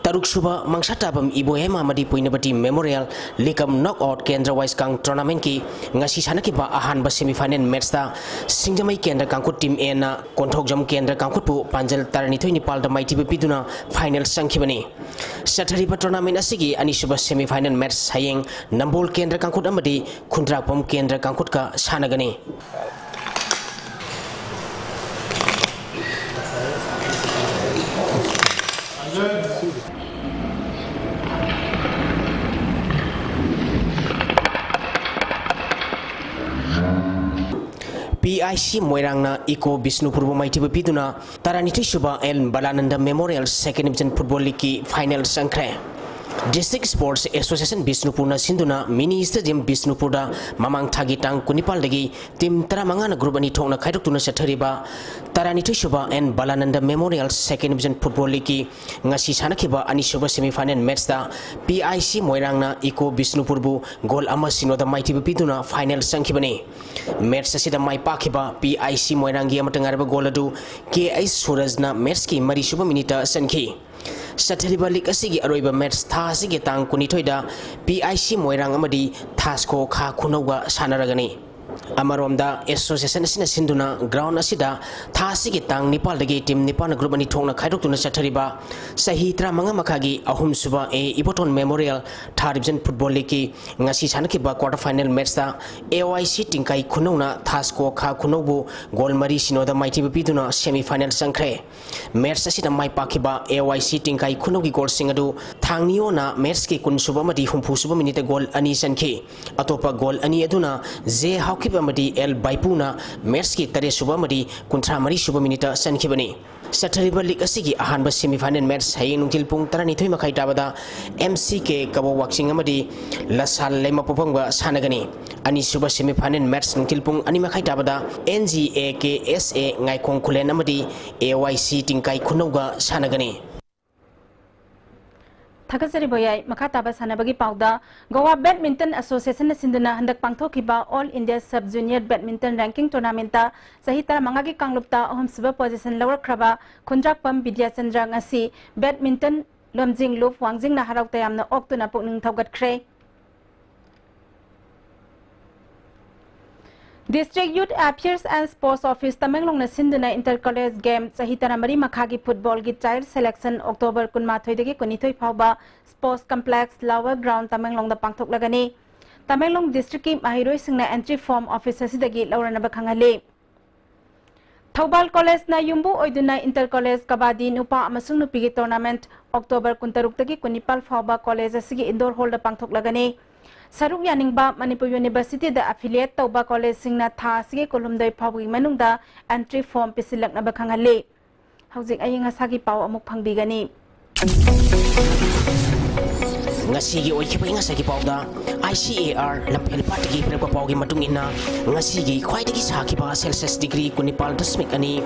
ꯇꯔꯨꯛ ꯁꯨꯕ ꯃꯪꯁꯥꯇꯥꯕꯝ ꯏꯕꯣꯌꯥꯏꯃ ꯑꯃꯗꯤ ꯄꯨꯏꯅꯕꯇꯤ ꯃꯦꯃꯣꯔꯤꯌꯦꯜ ꯂꯤꯀꯞ ꯅꯣꯛ ꯑꯥꯎꯠ ꯀꯦꯟꯗ꯭ꯔ ꯋꯥꯏꯁ ꯀꯥꯡ ꯇꯣꯔꯅꯥꯃꯦꯟꯠꯀꯤ ꯉꯁꯤ ꯁꯥꯟꯅꯈꯤꯕ ꯑꯍꯥꯟꯕ ꯁꯦꯃꯤ ꯐꯥꯏꯅꯦꯜ ꯃꯦꯠꯆꯇ ꯁꯤꯡꯖꯃꯩ ꯀꯦꯟꯗ꯭ꯔ ꯀꯥꯡꯈꯨꯠ ꯇꯤꯝ ꯑꯦꯅ ꯀꯣꯟꯊꯧꯖꯝ ꯀꯦꯟꯗ꯭ꯔ ꯀꯥꯡꯈꯨꯠꯄꯨ ꯄꯥꯟꯖꯜ ꯇꯔꯥꯅꯤꯊꯣꯏ ꯅꯤꯄꯥꯜꯗ ꯃꯥꯏꯊꯤꯕ ꯄꯤꯗꯨꯅ ꯐꯥꯏꯅꯦꯜ ꯆꯪꯈꯤꯕꯅꯤ꯫ ꯆꯠꯊꯔꯤꯕ ꯇꯣꯔꯅꯥꯃꯦꯟꯠ ꯑꯁꯤꯒꯤ ꯑꯅꯤꯁꯨꯕ ꯁꯦꯃꯤ ꯐꯥꯏꯅꯦꯜ ꯃꯦꯠꯆ ꯍꯌꯦꯡ ꯅꯝꯕꯣꯜ ꯀꯦꯟꯗ꯭ꯔ ꯀꯥꯡꯈꯨꯠ ꯑꯃꯗꯤ ꯈꯨꯟꯗ꯭ꯔꯥꯛꯄꯝ ꯀꯦꯟꯗ꯭ꯔ ꯀꯥꯡꯈꯨꯠꯀ ꯁꯥꯟꯅꯒꯅꯤ꯫ ꯄꯤ ꯑꯥꯏ ꯁꯤ ꯃꯣꯏꯔꯥꯡꯅ ꯏꯀꯣ ꯕꯤꯁꯅꯨꯄꯨꯔꯕꯨ ꯃꯥꯏꯊꯤꯕ ꯄꯤꯗꯨꯅ ꯇꯔꯥꯅꯤꯊꯣꯏ ꯁꯨꯕ N Balananda memorial second division football ꯂꯤꯒꯀꯤ ꯐꯥꯏꯅꯦꯜ ꯆꯪꯈ꯭ꯔꯦ꯫ ꯗꯤꯁꯇ꯭ꯔꯤꯛ ꯁ꯭ꯄꯣꯔꯠꯁ ꯑꯦꯁꯣꯁꯤꯌꯦꯁꯟ ꯕꯤꯁꯅꯨꯄꯨꯔꯅ ꯁꯤꯟꯗꯨꯅ ꯃꯤꯅꯤ ꯁ꯭ꯇꯦꯗꯤꯌꯝ ꯕꯤꯁꯅꯨꯄꯨꯔꯗ ꯃꯃꯥꯡ ꯊꯥꯒꯤ ꯇꯥꯡ ꯀꯨꯟꯅꯤꯄꯥꯜꯗꯒꯤ ꯇꯤꯝ ꯇꯔꯥꯃꯉꯥꯅ ꯒ꯭ꯔꯨꯞ ꯑꯅꯤ ꯊꯣꯛꯅ ꯈꯥꯏꯗꯣꯛꯇꯨꯅ ꯆꯠꯊꯔꯤꯕ ꯇꯔꯥꯅꯤꯊꯣꯏ ꯁꯨꯕ N Balananda memorial second division football ꯂꯤꯒꯀꯤ ꯉꯁꯤ ꯁꯥꯟꯅꯈꯤꯕ ꯑꯅꯤꯁꯨꯕ semi final ꯃꯦꯠꯆꯇ P I C ꯃꯣꯏꯔꯥꯡꯅ eco ꯕꯤꯁꯅꯨꯄꯨꯔꯕꯨ goal ꯑꯃ ꯁꯤꯅꯣꯗ ꯃꯥꯏꯊꯤꯕ ꯄꯤꯗꯨꯅ ꯐꯥꯏꯅꯦꯜ ꯆꯪꯈꯤꯕꯅꯤ꯫ ꯃꯦꯠꯆ ꯑꯁꯤꯗ ꯃꯥꯏ ꯄꯥꯛꯈꯤꯕ ꯄꯤ ꯑꯥꯏ ꯁꯤ ꯃꯣꯏꯔꯥꯡꯒꯤ ꯑꯃꯠꯇ ꯉꯥꯏꯔꯕ ꯒꯣꯜ ꯑꯗꯨ ꯀꯦ ꯑꯩꯆ ꯁꯨꯔꯖꯅ ꯃꯦꯠꯆꯀꯤ ꯃꯔꯤꯁꯨꯕ ꯃꯤꯅꯤꯠꯇ ꯆꯟꯈꯤ꯫ ꯆꯠꯊꯔꯤꯕ ꯂꯤꯒ ꯑꯁꯤꯒꯤ ꯑꯔꯣꯏꯕ ꯃꯦꯠꯆ ꯊꯥ ꯑꯁꯤꯒꯤ ꯇꯥꯡ ꯀꯨꯟꯅꯤꯊꯣꯏꯗ ꯄꯤ ꯑꯥꯏ ꯁꯤ ꯃꯣꯏꯔꯥꯡ ꯑꯃꯗꯤ ꯊꯥꯁꯀꯣ ꯈꯥ ꯈꯨꯅꯧꯒ ꯁꯥꯟꯅꯔꯒꯅꯤ꯫ ꯑꯃꯔꯣꯝꯗ ꯑꯦꯁꯣꯁꯤꯌꯦꯁꯟ ꯑꯁꯤꯅ ꯁꯤꯟꯗꯨꯅ ꯒ꯭ꯔꯥꯎꯟ ꯑꯁꯤꯗ ꯊꯥ ꯑꯁꯤꯒꯤ ꯇꯥꯡ ꯅꯤꯄꯥꯜꯗꯒꯤ ꯇꯤꯝ ꯅꯤꯄꯥꯜꯅ ꯒ꯭ꯔꯨꯞ ꯑꯅꯤ ꯊꯣꯛꯅ ꯈꯥꯏꯗꯣꯛꯇꯨꯅ ꯆꯠꯊꯔꯤꯕ ꯆꯍꯤ ꯇꯔꯥꯃꯉꯥ ꯃꯈꯥꯒꯤ ꯑꯍꯨꯝꯁꯨꯕ ꯑꯦ ꯏꯕꯣꯇꯣꯟ ꯃꯦꯃꯣꯔꯤꯌꯦꯜ ꯊꯥꯔꯠ ꯗꯤꯕꯤꯖꯟ ꯐꯨꯠꯕꯣꯜ ꯂꯤꯒꯀꯤ ꯉꯁꯤ ꯁꯥꯟꯅꯈꯤꯕ ꯀ꯭ꯋꯥꯔꯇꯔ ꯐꯥꯏꯅꯦꯜ ꯃꯦꯠꯆꯇ ꯑꯦ ꯑꯣ ꯑꯥꯏ ꯁꯤ ꯇꯤꯡꯀꯥꯏ ꯈꯨꯅꯧꯅ ꯊꯥꯁꯀꯣ ꯈꯥ ꯈꯨꯅꯧꯕꯨ ꯒꯣꯜ ꯃꯔꯤ ꯁꯤꯅꯣꯗ ꯃꯥꯏꯊꯤꯕ ꯄꯤꯗꯨꯅ ꯁꯦꯃꯤ ꯐꯥꯏꯅꯦꯜ ꯆꯪꯈ꯭ꯔꯦ꯫ ꯃꯦꯠꯆ ꯑꯁꯤꯗ ꯃꯥꯏ ꯄꯥꯛꯈꯤꯕ ꯑꯦ ꯑꯣ ꯑꯥꯏ ꯁꯤ ꯇꯤꯡꯀꯥꯏ ꯈꯨꯅꯧꯒꯤ ꯒꯣꯜꯁꯤꯡ ꯑꯗꯨ ꯊꯥꯡꯅꯤꯌꯣꯅ ꯃꯦꯠꯆꯀꯤ ꯀꯨꯟꯁꯨꯕ ꯑꯃꯗꯤ ꯍꯨꯝꯐꯨꯁꯨꯕ ꯃꯤꯅꯤꯠꯇ ꯒꯣꯜ ꯑꯅꯤ ꯆꯟꯈꯤ꯫ ꯑꯇꯣꯞꯄ ꯒꯣꯜ ꯑꯅꯤ ꯑꯗꯨꯅ ꯖꯦ ꯍꯥꯎꯀꯤ ꯑꯃꯗꯤ ꯑꯦꯜ ꯕꯥꯏꯄꯨꯅ ꯃꯦꯠꯁꯀꯤ ꯇꯔꯦꯠ ꯁꯨꯕ ꯑꯃꯗꯤ ꯀꯨꯟꯊ꯭ꯔꯥ ꯃꯔꯤ ꯁꯨꯕ ꯃꯤꯅꯤꯠꯇ ꯆꯟꯈꯤꯕꯅꯤ꯫ ꯆꯠꯊꯔꯤꯕ ꯂꯤꯒ ꯑꯁꯤꯒꯤ ꯑꯍꯥꯟꯕ semi final match ꯍꯌꯦꯡ ꯅꯨꯡꯊꯤꯜ ꯄꯨꯡ ꯇꯔꯥꯅꯤꯊꯣꯏ ꯃꯈꯥꯏ ꯇꯥꯕꯗ M C K ꯀꯕꯣ ꯋꯥꯛꯆꯤꯡ ꯑꯃꯗꯤ ꯂꯁꯥꯜ ꯂꯩꯃꯄꯣꯛꯐꯝꯒ ꯁꯥꯟꯅꯒꯅꯤ꯫ ꯑꯅꯤꯁꯨꯕ semi final match ꯅꯨꯡꯊꯤꯜ ꯄꯨꯡ ꯑꯅꯤ ꯃꯈꯥꯏ ꯇꯥꯕꯗ N G A K S A ꯉꯥꯏꯈꯣꯡ ꯈꯨꯂꯦꯟ ꯑꯃꯗꯤ A Y C ꯇꯤꯡꯀꯥꯏ ꯈꯨꯅꯧꯒ ꯁꯥꯟꯅꯒꯅꯤ꯫ ꯊꯥꯒꯠꯆꯔꯤ ꯕꯣꯌꯥꯏ꯫ ꯃꯈꯥ ꯇꯥꯕ ꯁꯥꯟꯅꯕꯒꯤ ꯄꯥꯎꯗ, ꯒꯣꯋꯥ ꯕꯦꯗꯃꯤꯟꯇꯟ ꯑꯦꯁꯣꯁꯤꯌꯦꯁꯟꯅ ꯁꯤꯟꯗꯨꯅ ꯍꯟꯗꯛ ꯄꯥꯡꯊꯣꯛꯈꯤꯕ All India Sub Junior Badminton Ranking Tournamentꯇ ꯆꯍꯤ ꯇꯔꯥꯃꯉꯥꯒꯤ ꯀꯥꯡꯂꯨꯞꯇ ꯑꯍꯨꯝꯁꯨꯕ position ꯂꯧꯔꯛꯈ꯭ꯔꯕ ꯈꯨꯟꯗ꯭ꯔꯥꯛꯄꯝ ꯕꯤꯗ꯭ꯌꯥꯆꯟꯗ꯭ꯔ ꯉꯁꯤ ꯕꯦꯗꯃꯤꯟꯇꯟ ꯂꯝꯖꯤꯡ ꯂꯨꯞ ꯋꯥꯡꯖꯤꯡꯅ ꯍꯔꯥꯎ ꯇꯌꯥꯝꯅ ꯑꯣꯛꯇꯨꯅ ꯄꯨꯛꯅꯤꯡ ꯊꯧꯒꯠꯈ꯭ꯔꯦ꯫ District Youth Affairs and Sports Office ꯇꯃꯦꯡꯂꯣꯡꯅ ꯁꯤꯟꯗꯨꯅ Inter College Game ꯆꯍꯤ ꯇꯔꯥꯃꯔꯤ ꯃꯈꯥꯒꯤ ꯐꯨꯠꯕꯣꯜꯒꯤ trial selection October ꯀꯨꯟꯃꯥꯊꯣꯏꯗꯒꯤ ꯀꯨꯟꯅꯤꯊꯣꯏ ꯐꯥꯎꯕ Sports Complex Lower Ground ꯇꯃꯦꯡꯂꯣꯡꯗ ꯄꯥꯡꯊꯣꯛꯂꯒꯅꯤ꯫ ꯇꯃꯦꯡꯂꯣꯡ districtꯀꯤ ꯃꯍꯩꯔꯣꯏꯁꯤꯡꯅ entry form office ꯑꯁꯤꯗꯒꯤ ꯂꯧꯔꯅꯕ ꯈꯪꯍꯜꯂꯤ꯫ ꯊꯧꯕꯥꯜ ꯀꯣꯂꯦꯖꯅ ꯌꯨꯝꯕꯨ ꯑꯣꯏꯗꯨꯅ Inter College ꯀꯕꯥꯗꯤ ꯅꯨꯄꯥ ꯑꯃꯁꯨꯡ ꯅꯨꯄꯤꯒꯤ tournament October ꯀꯨꯟꯇꯔꯨꯛꯇꯒꯤ ꯀꯨꯟꯅꯤꯄꯥꯜ ꯐꯥꯎꯕ ꯀꯣꯂꯦꯖ ꯑꯁꯤꯒꯤ indoor hallꯗ ꯄꯥꯡꯊꯣꯛꯂꯒꯅꯤ꯫ ꯁꯔꯨꯛ ꯌꯥꯅꯤꯡꯕ ꯃꯅꯤꯄꯨꯔ Universityꯗ affiliate ꯇꯧꯕ ꯀꯣꯂꯦꯖꯁꯤꯡꯅ ꯊꯥ ꯑꯁꯤꯒꯤ ꯀꯨꯟꯍꯨꯝꯗꯣꯏ ꯐꯥꯎꯕꯒꯤ ꯃꯅꯨꯡꯗ entry form ꯄꯤꯁꯤꯜꯂꯛꯅꯕ ꯈꯪꯍꯜꯂꯤ꯫ ꯍꯧꯖꯤꯛ ꯑꯏꯪ ꯑꯁꯥꯒꯤ ꯄꯥꯎ ꯑꯃꯨꯛ ꯐꯪꯕꯤꯒꯅꯤ꯫ ꯉꯁꯤꯒꯤ ꯑꯣꯏꯈꯤꯕ ꯑꯏꯪ ꯑꯁꯥꯒꯤ ꯄꯥꯎꯗ I C A R ꯂꯝꯐꯦꯜ ꯄꯥꯠꯇꯒꯤ ꯄꯤꯔꯛꯄ ꯄꯥꯎꯒꯤ ꯃꯇꯨꯡ ꯏꯟꯅ, ꯉꯁꯤꯒꯤ ꯈ꯭ꯋꯥꯏꯗꯒꯤ ꯁꯥꯈꯤꯕ Celsius degree ꯀꯨꯟꯅꯤꯄꯥꯜ ꯗꯁꯃꯤꯛ ꯑꯅꯤ,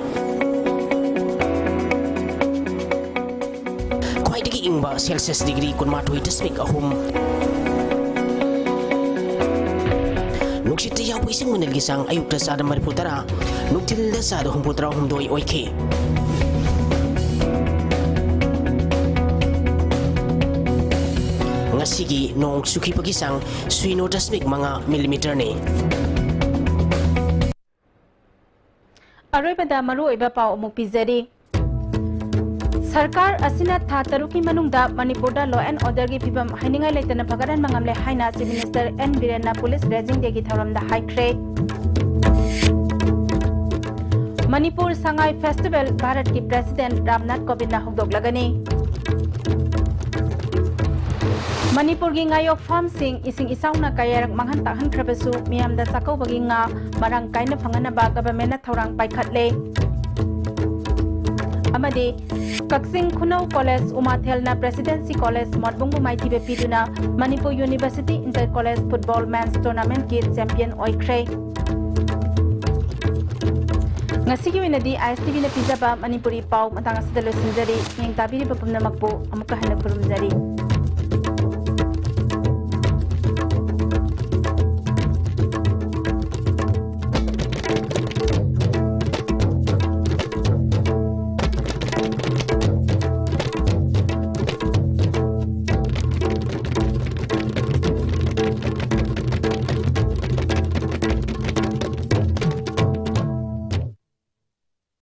ꯈ꯭ꯋꯥꯏꯗꯒꯤ ꯏꯪꯕ Celsius degree ꯀꯨꯟꯃꯥꯊꯣꯏ ꯗꯁꯃꯤꯛ ꯑꯍꯨꯝ, ꯅꯨꯡꯁꯤꯠꯇ ꯌꯥꯎꯕ ꯏꯁꯤꯡ ꯃꯅꯤꯜꯒꯤ ꯆꯥꯡ ꯑꯌꯨꯛꯇ ꯆꯥꯗ ꯃꯔꯤꯐꯨ ꯇꯔꯥ, ꯅꯨꯡꯊꯤꯜꯗ ꯆꯥꯗ ꯍꯨꯝꯐꯨ ꯇꯔꯥ ꯍꯨꯝꯗꯣꯏ ꯑꯣꯏꯈꯤ꯫ ꯉꯁꯤꯒꯤ ꯅꯣꯡ ꯆꯨꯈꯤꯕꯒꯤ ꯆꯥꯡ ꯁꯤꯅꯣ ꯗꯁꯃꯤꯛ ꯃꯉꯥ millimeterꯅꯤ꯫ ꯑꯔꯣꯏꯕꯗ ꯃꯔꯨꯑꯣꯏꯕ ꯄꯥꯎ ꯑꯃꯨꯛ ꯄꯤꯖꯔꯤ꯫ ꯁꯔꯀꯥꯔ ꯑꯁꯤꯅ ꯊꯥ ꯇꯔꯨꯛꯀꯤ ꯃꯅꯨꯡꯗ ꯃꯅꯤꯄꯨꯔꯗ law and orderꯒꯤ ꯐꯤꯕꯝ ꯍꯥꯏꯅꯤꯡꯉꯥꯏ ꯂꯩꯇꯅ ꯐꯒꯠꯍꯟꯕ ꯉꯝꯂꯦ ꯍꯥꯏꯅ Chief Minister N ꯕꯤꯔꯦꯟꯅ police raising dayꯒꯤ ꯊꯧꯔꯝꯗ ꯍꯥꯏꯈ꯭ꯔꯦ꯫ ꯃꯅꯤꯄꯨꯔ ꯁꯉꯥꯏ festival ꯚꯥꯔꯠꯀꯤ President ꯔꯥꯝꯅꯥꯊ ꯀꯣꯕꯤꯟꯗꯅ ꯍꯧꯗꯣꯛꯂꯒꯅꯤ꯫ ꯃꯅꯤꯄꯨꯔꯒꯤ ꯉꯥꯌꯣꯛ ꯐꯥꯔꯝꯁꯤꯡ ꯏꯁꯤꯡ ꯏꯆꯥꯎꯅ ꯀꯌꯥꯔꯛ ꯃꯥꯡꯍꯟ ꯇꯥꯛꯍꯟꯈ꯭ꯔꯕꯁꯨ ꯃꯤꯌꯥꯝꯗ ꯆꯥꯛꯀꯧꯕꯒꯤ ꯉꯥ ꯃꯔꯥꯡ ꯀꯥꯏꯅ ꯐꯪꯍꯟꯅꯕ ꯒꯚꯔꯟꯃꯦꯟꯠꯅ ꯊꯧꯔꯥꯡ ꯄꯥꯏꯈꯠꯂꯦ꯫ ꯑꯃꯗꯤ ꯀꯛꯆꯤꯡ ꯈꯨꯅꯧ ꯀꯣꯂꯦꯖ ꯎꯃꯥꯊꯦꯜꯅ ꯄ꯭ꯔꯦꯁꯤꯗꯦꯟꯁꯤ ꯀꯣꯂꯦꯖ ꯃꯣꯠꯕꯨꯡꯕꯨ ꯃꯥꯏꯊꯤꯕ ꯄꯤꯗꯨꯅ Manipur university inter college football men's ꯇꯣꯔꯅꯥꯃꯦꯟꯠꯀꯤ ꯆꯦꯝꯄꯤꯌꯟ ꯑꯣꯏꯈ꯭ꯔꯦ꯫ ꯉꯁꯤꯒꯤ ꯑꯣꯏꯅꯗꯤ ꯑꯥꯏ ꯑꯦꯁ ꯇꯤ ꯚꯤꯅ ꯄꯤꯖꯕ ꯃꯅꯤꯄꯨꯔꯤ ꯄꯥꯎ ꯃꯇꯥꯡ ꯑꯁꯤꯗ ꯂꯣꯏꯁꯤꯟꯖꯔꯤ꯫ ꯌꯦꯡ ꯇꯥꯕꯤꯔꯤꯕ ꯄꯨꯝꯅꯃꯛꯄꯨ ꯑꯃꯨꯛꯀ ꯍꯟꯅ ꯈꯨꯔꯨꯝꯖꯔꯤ꯫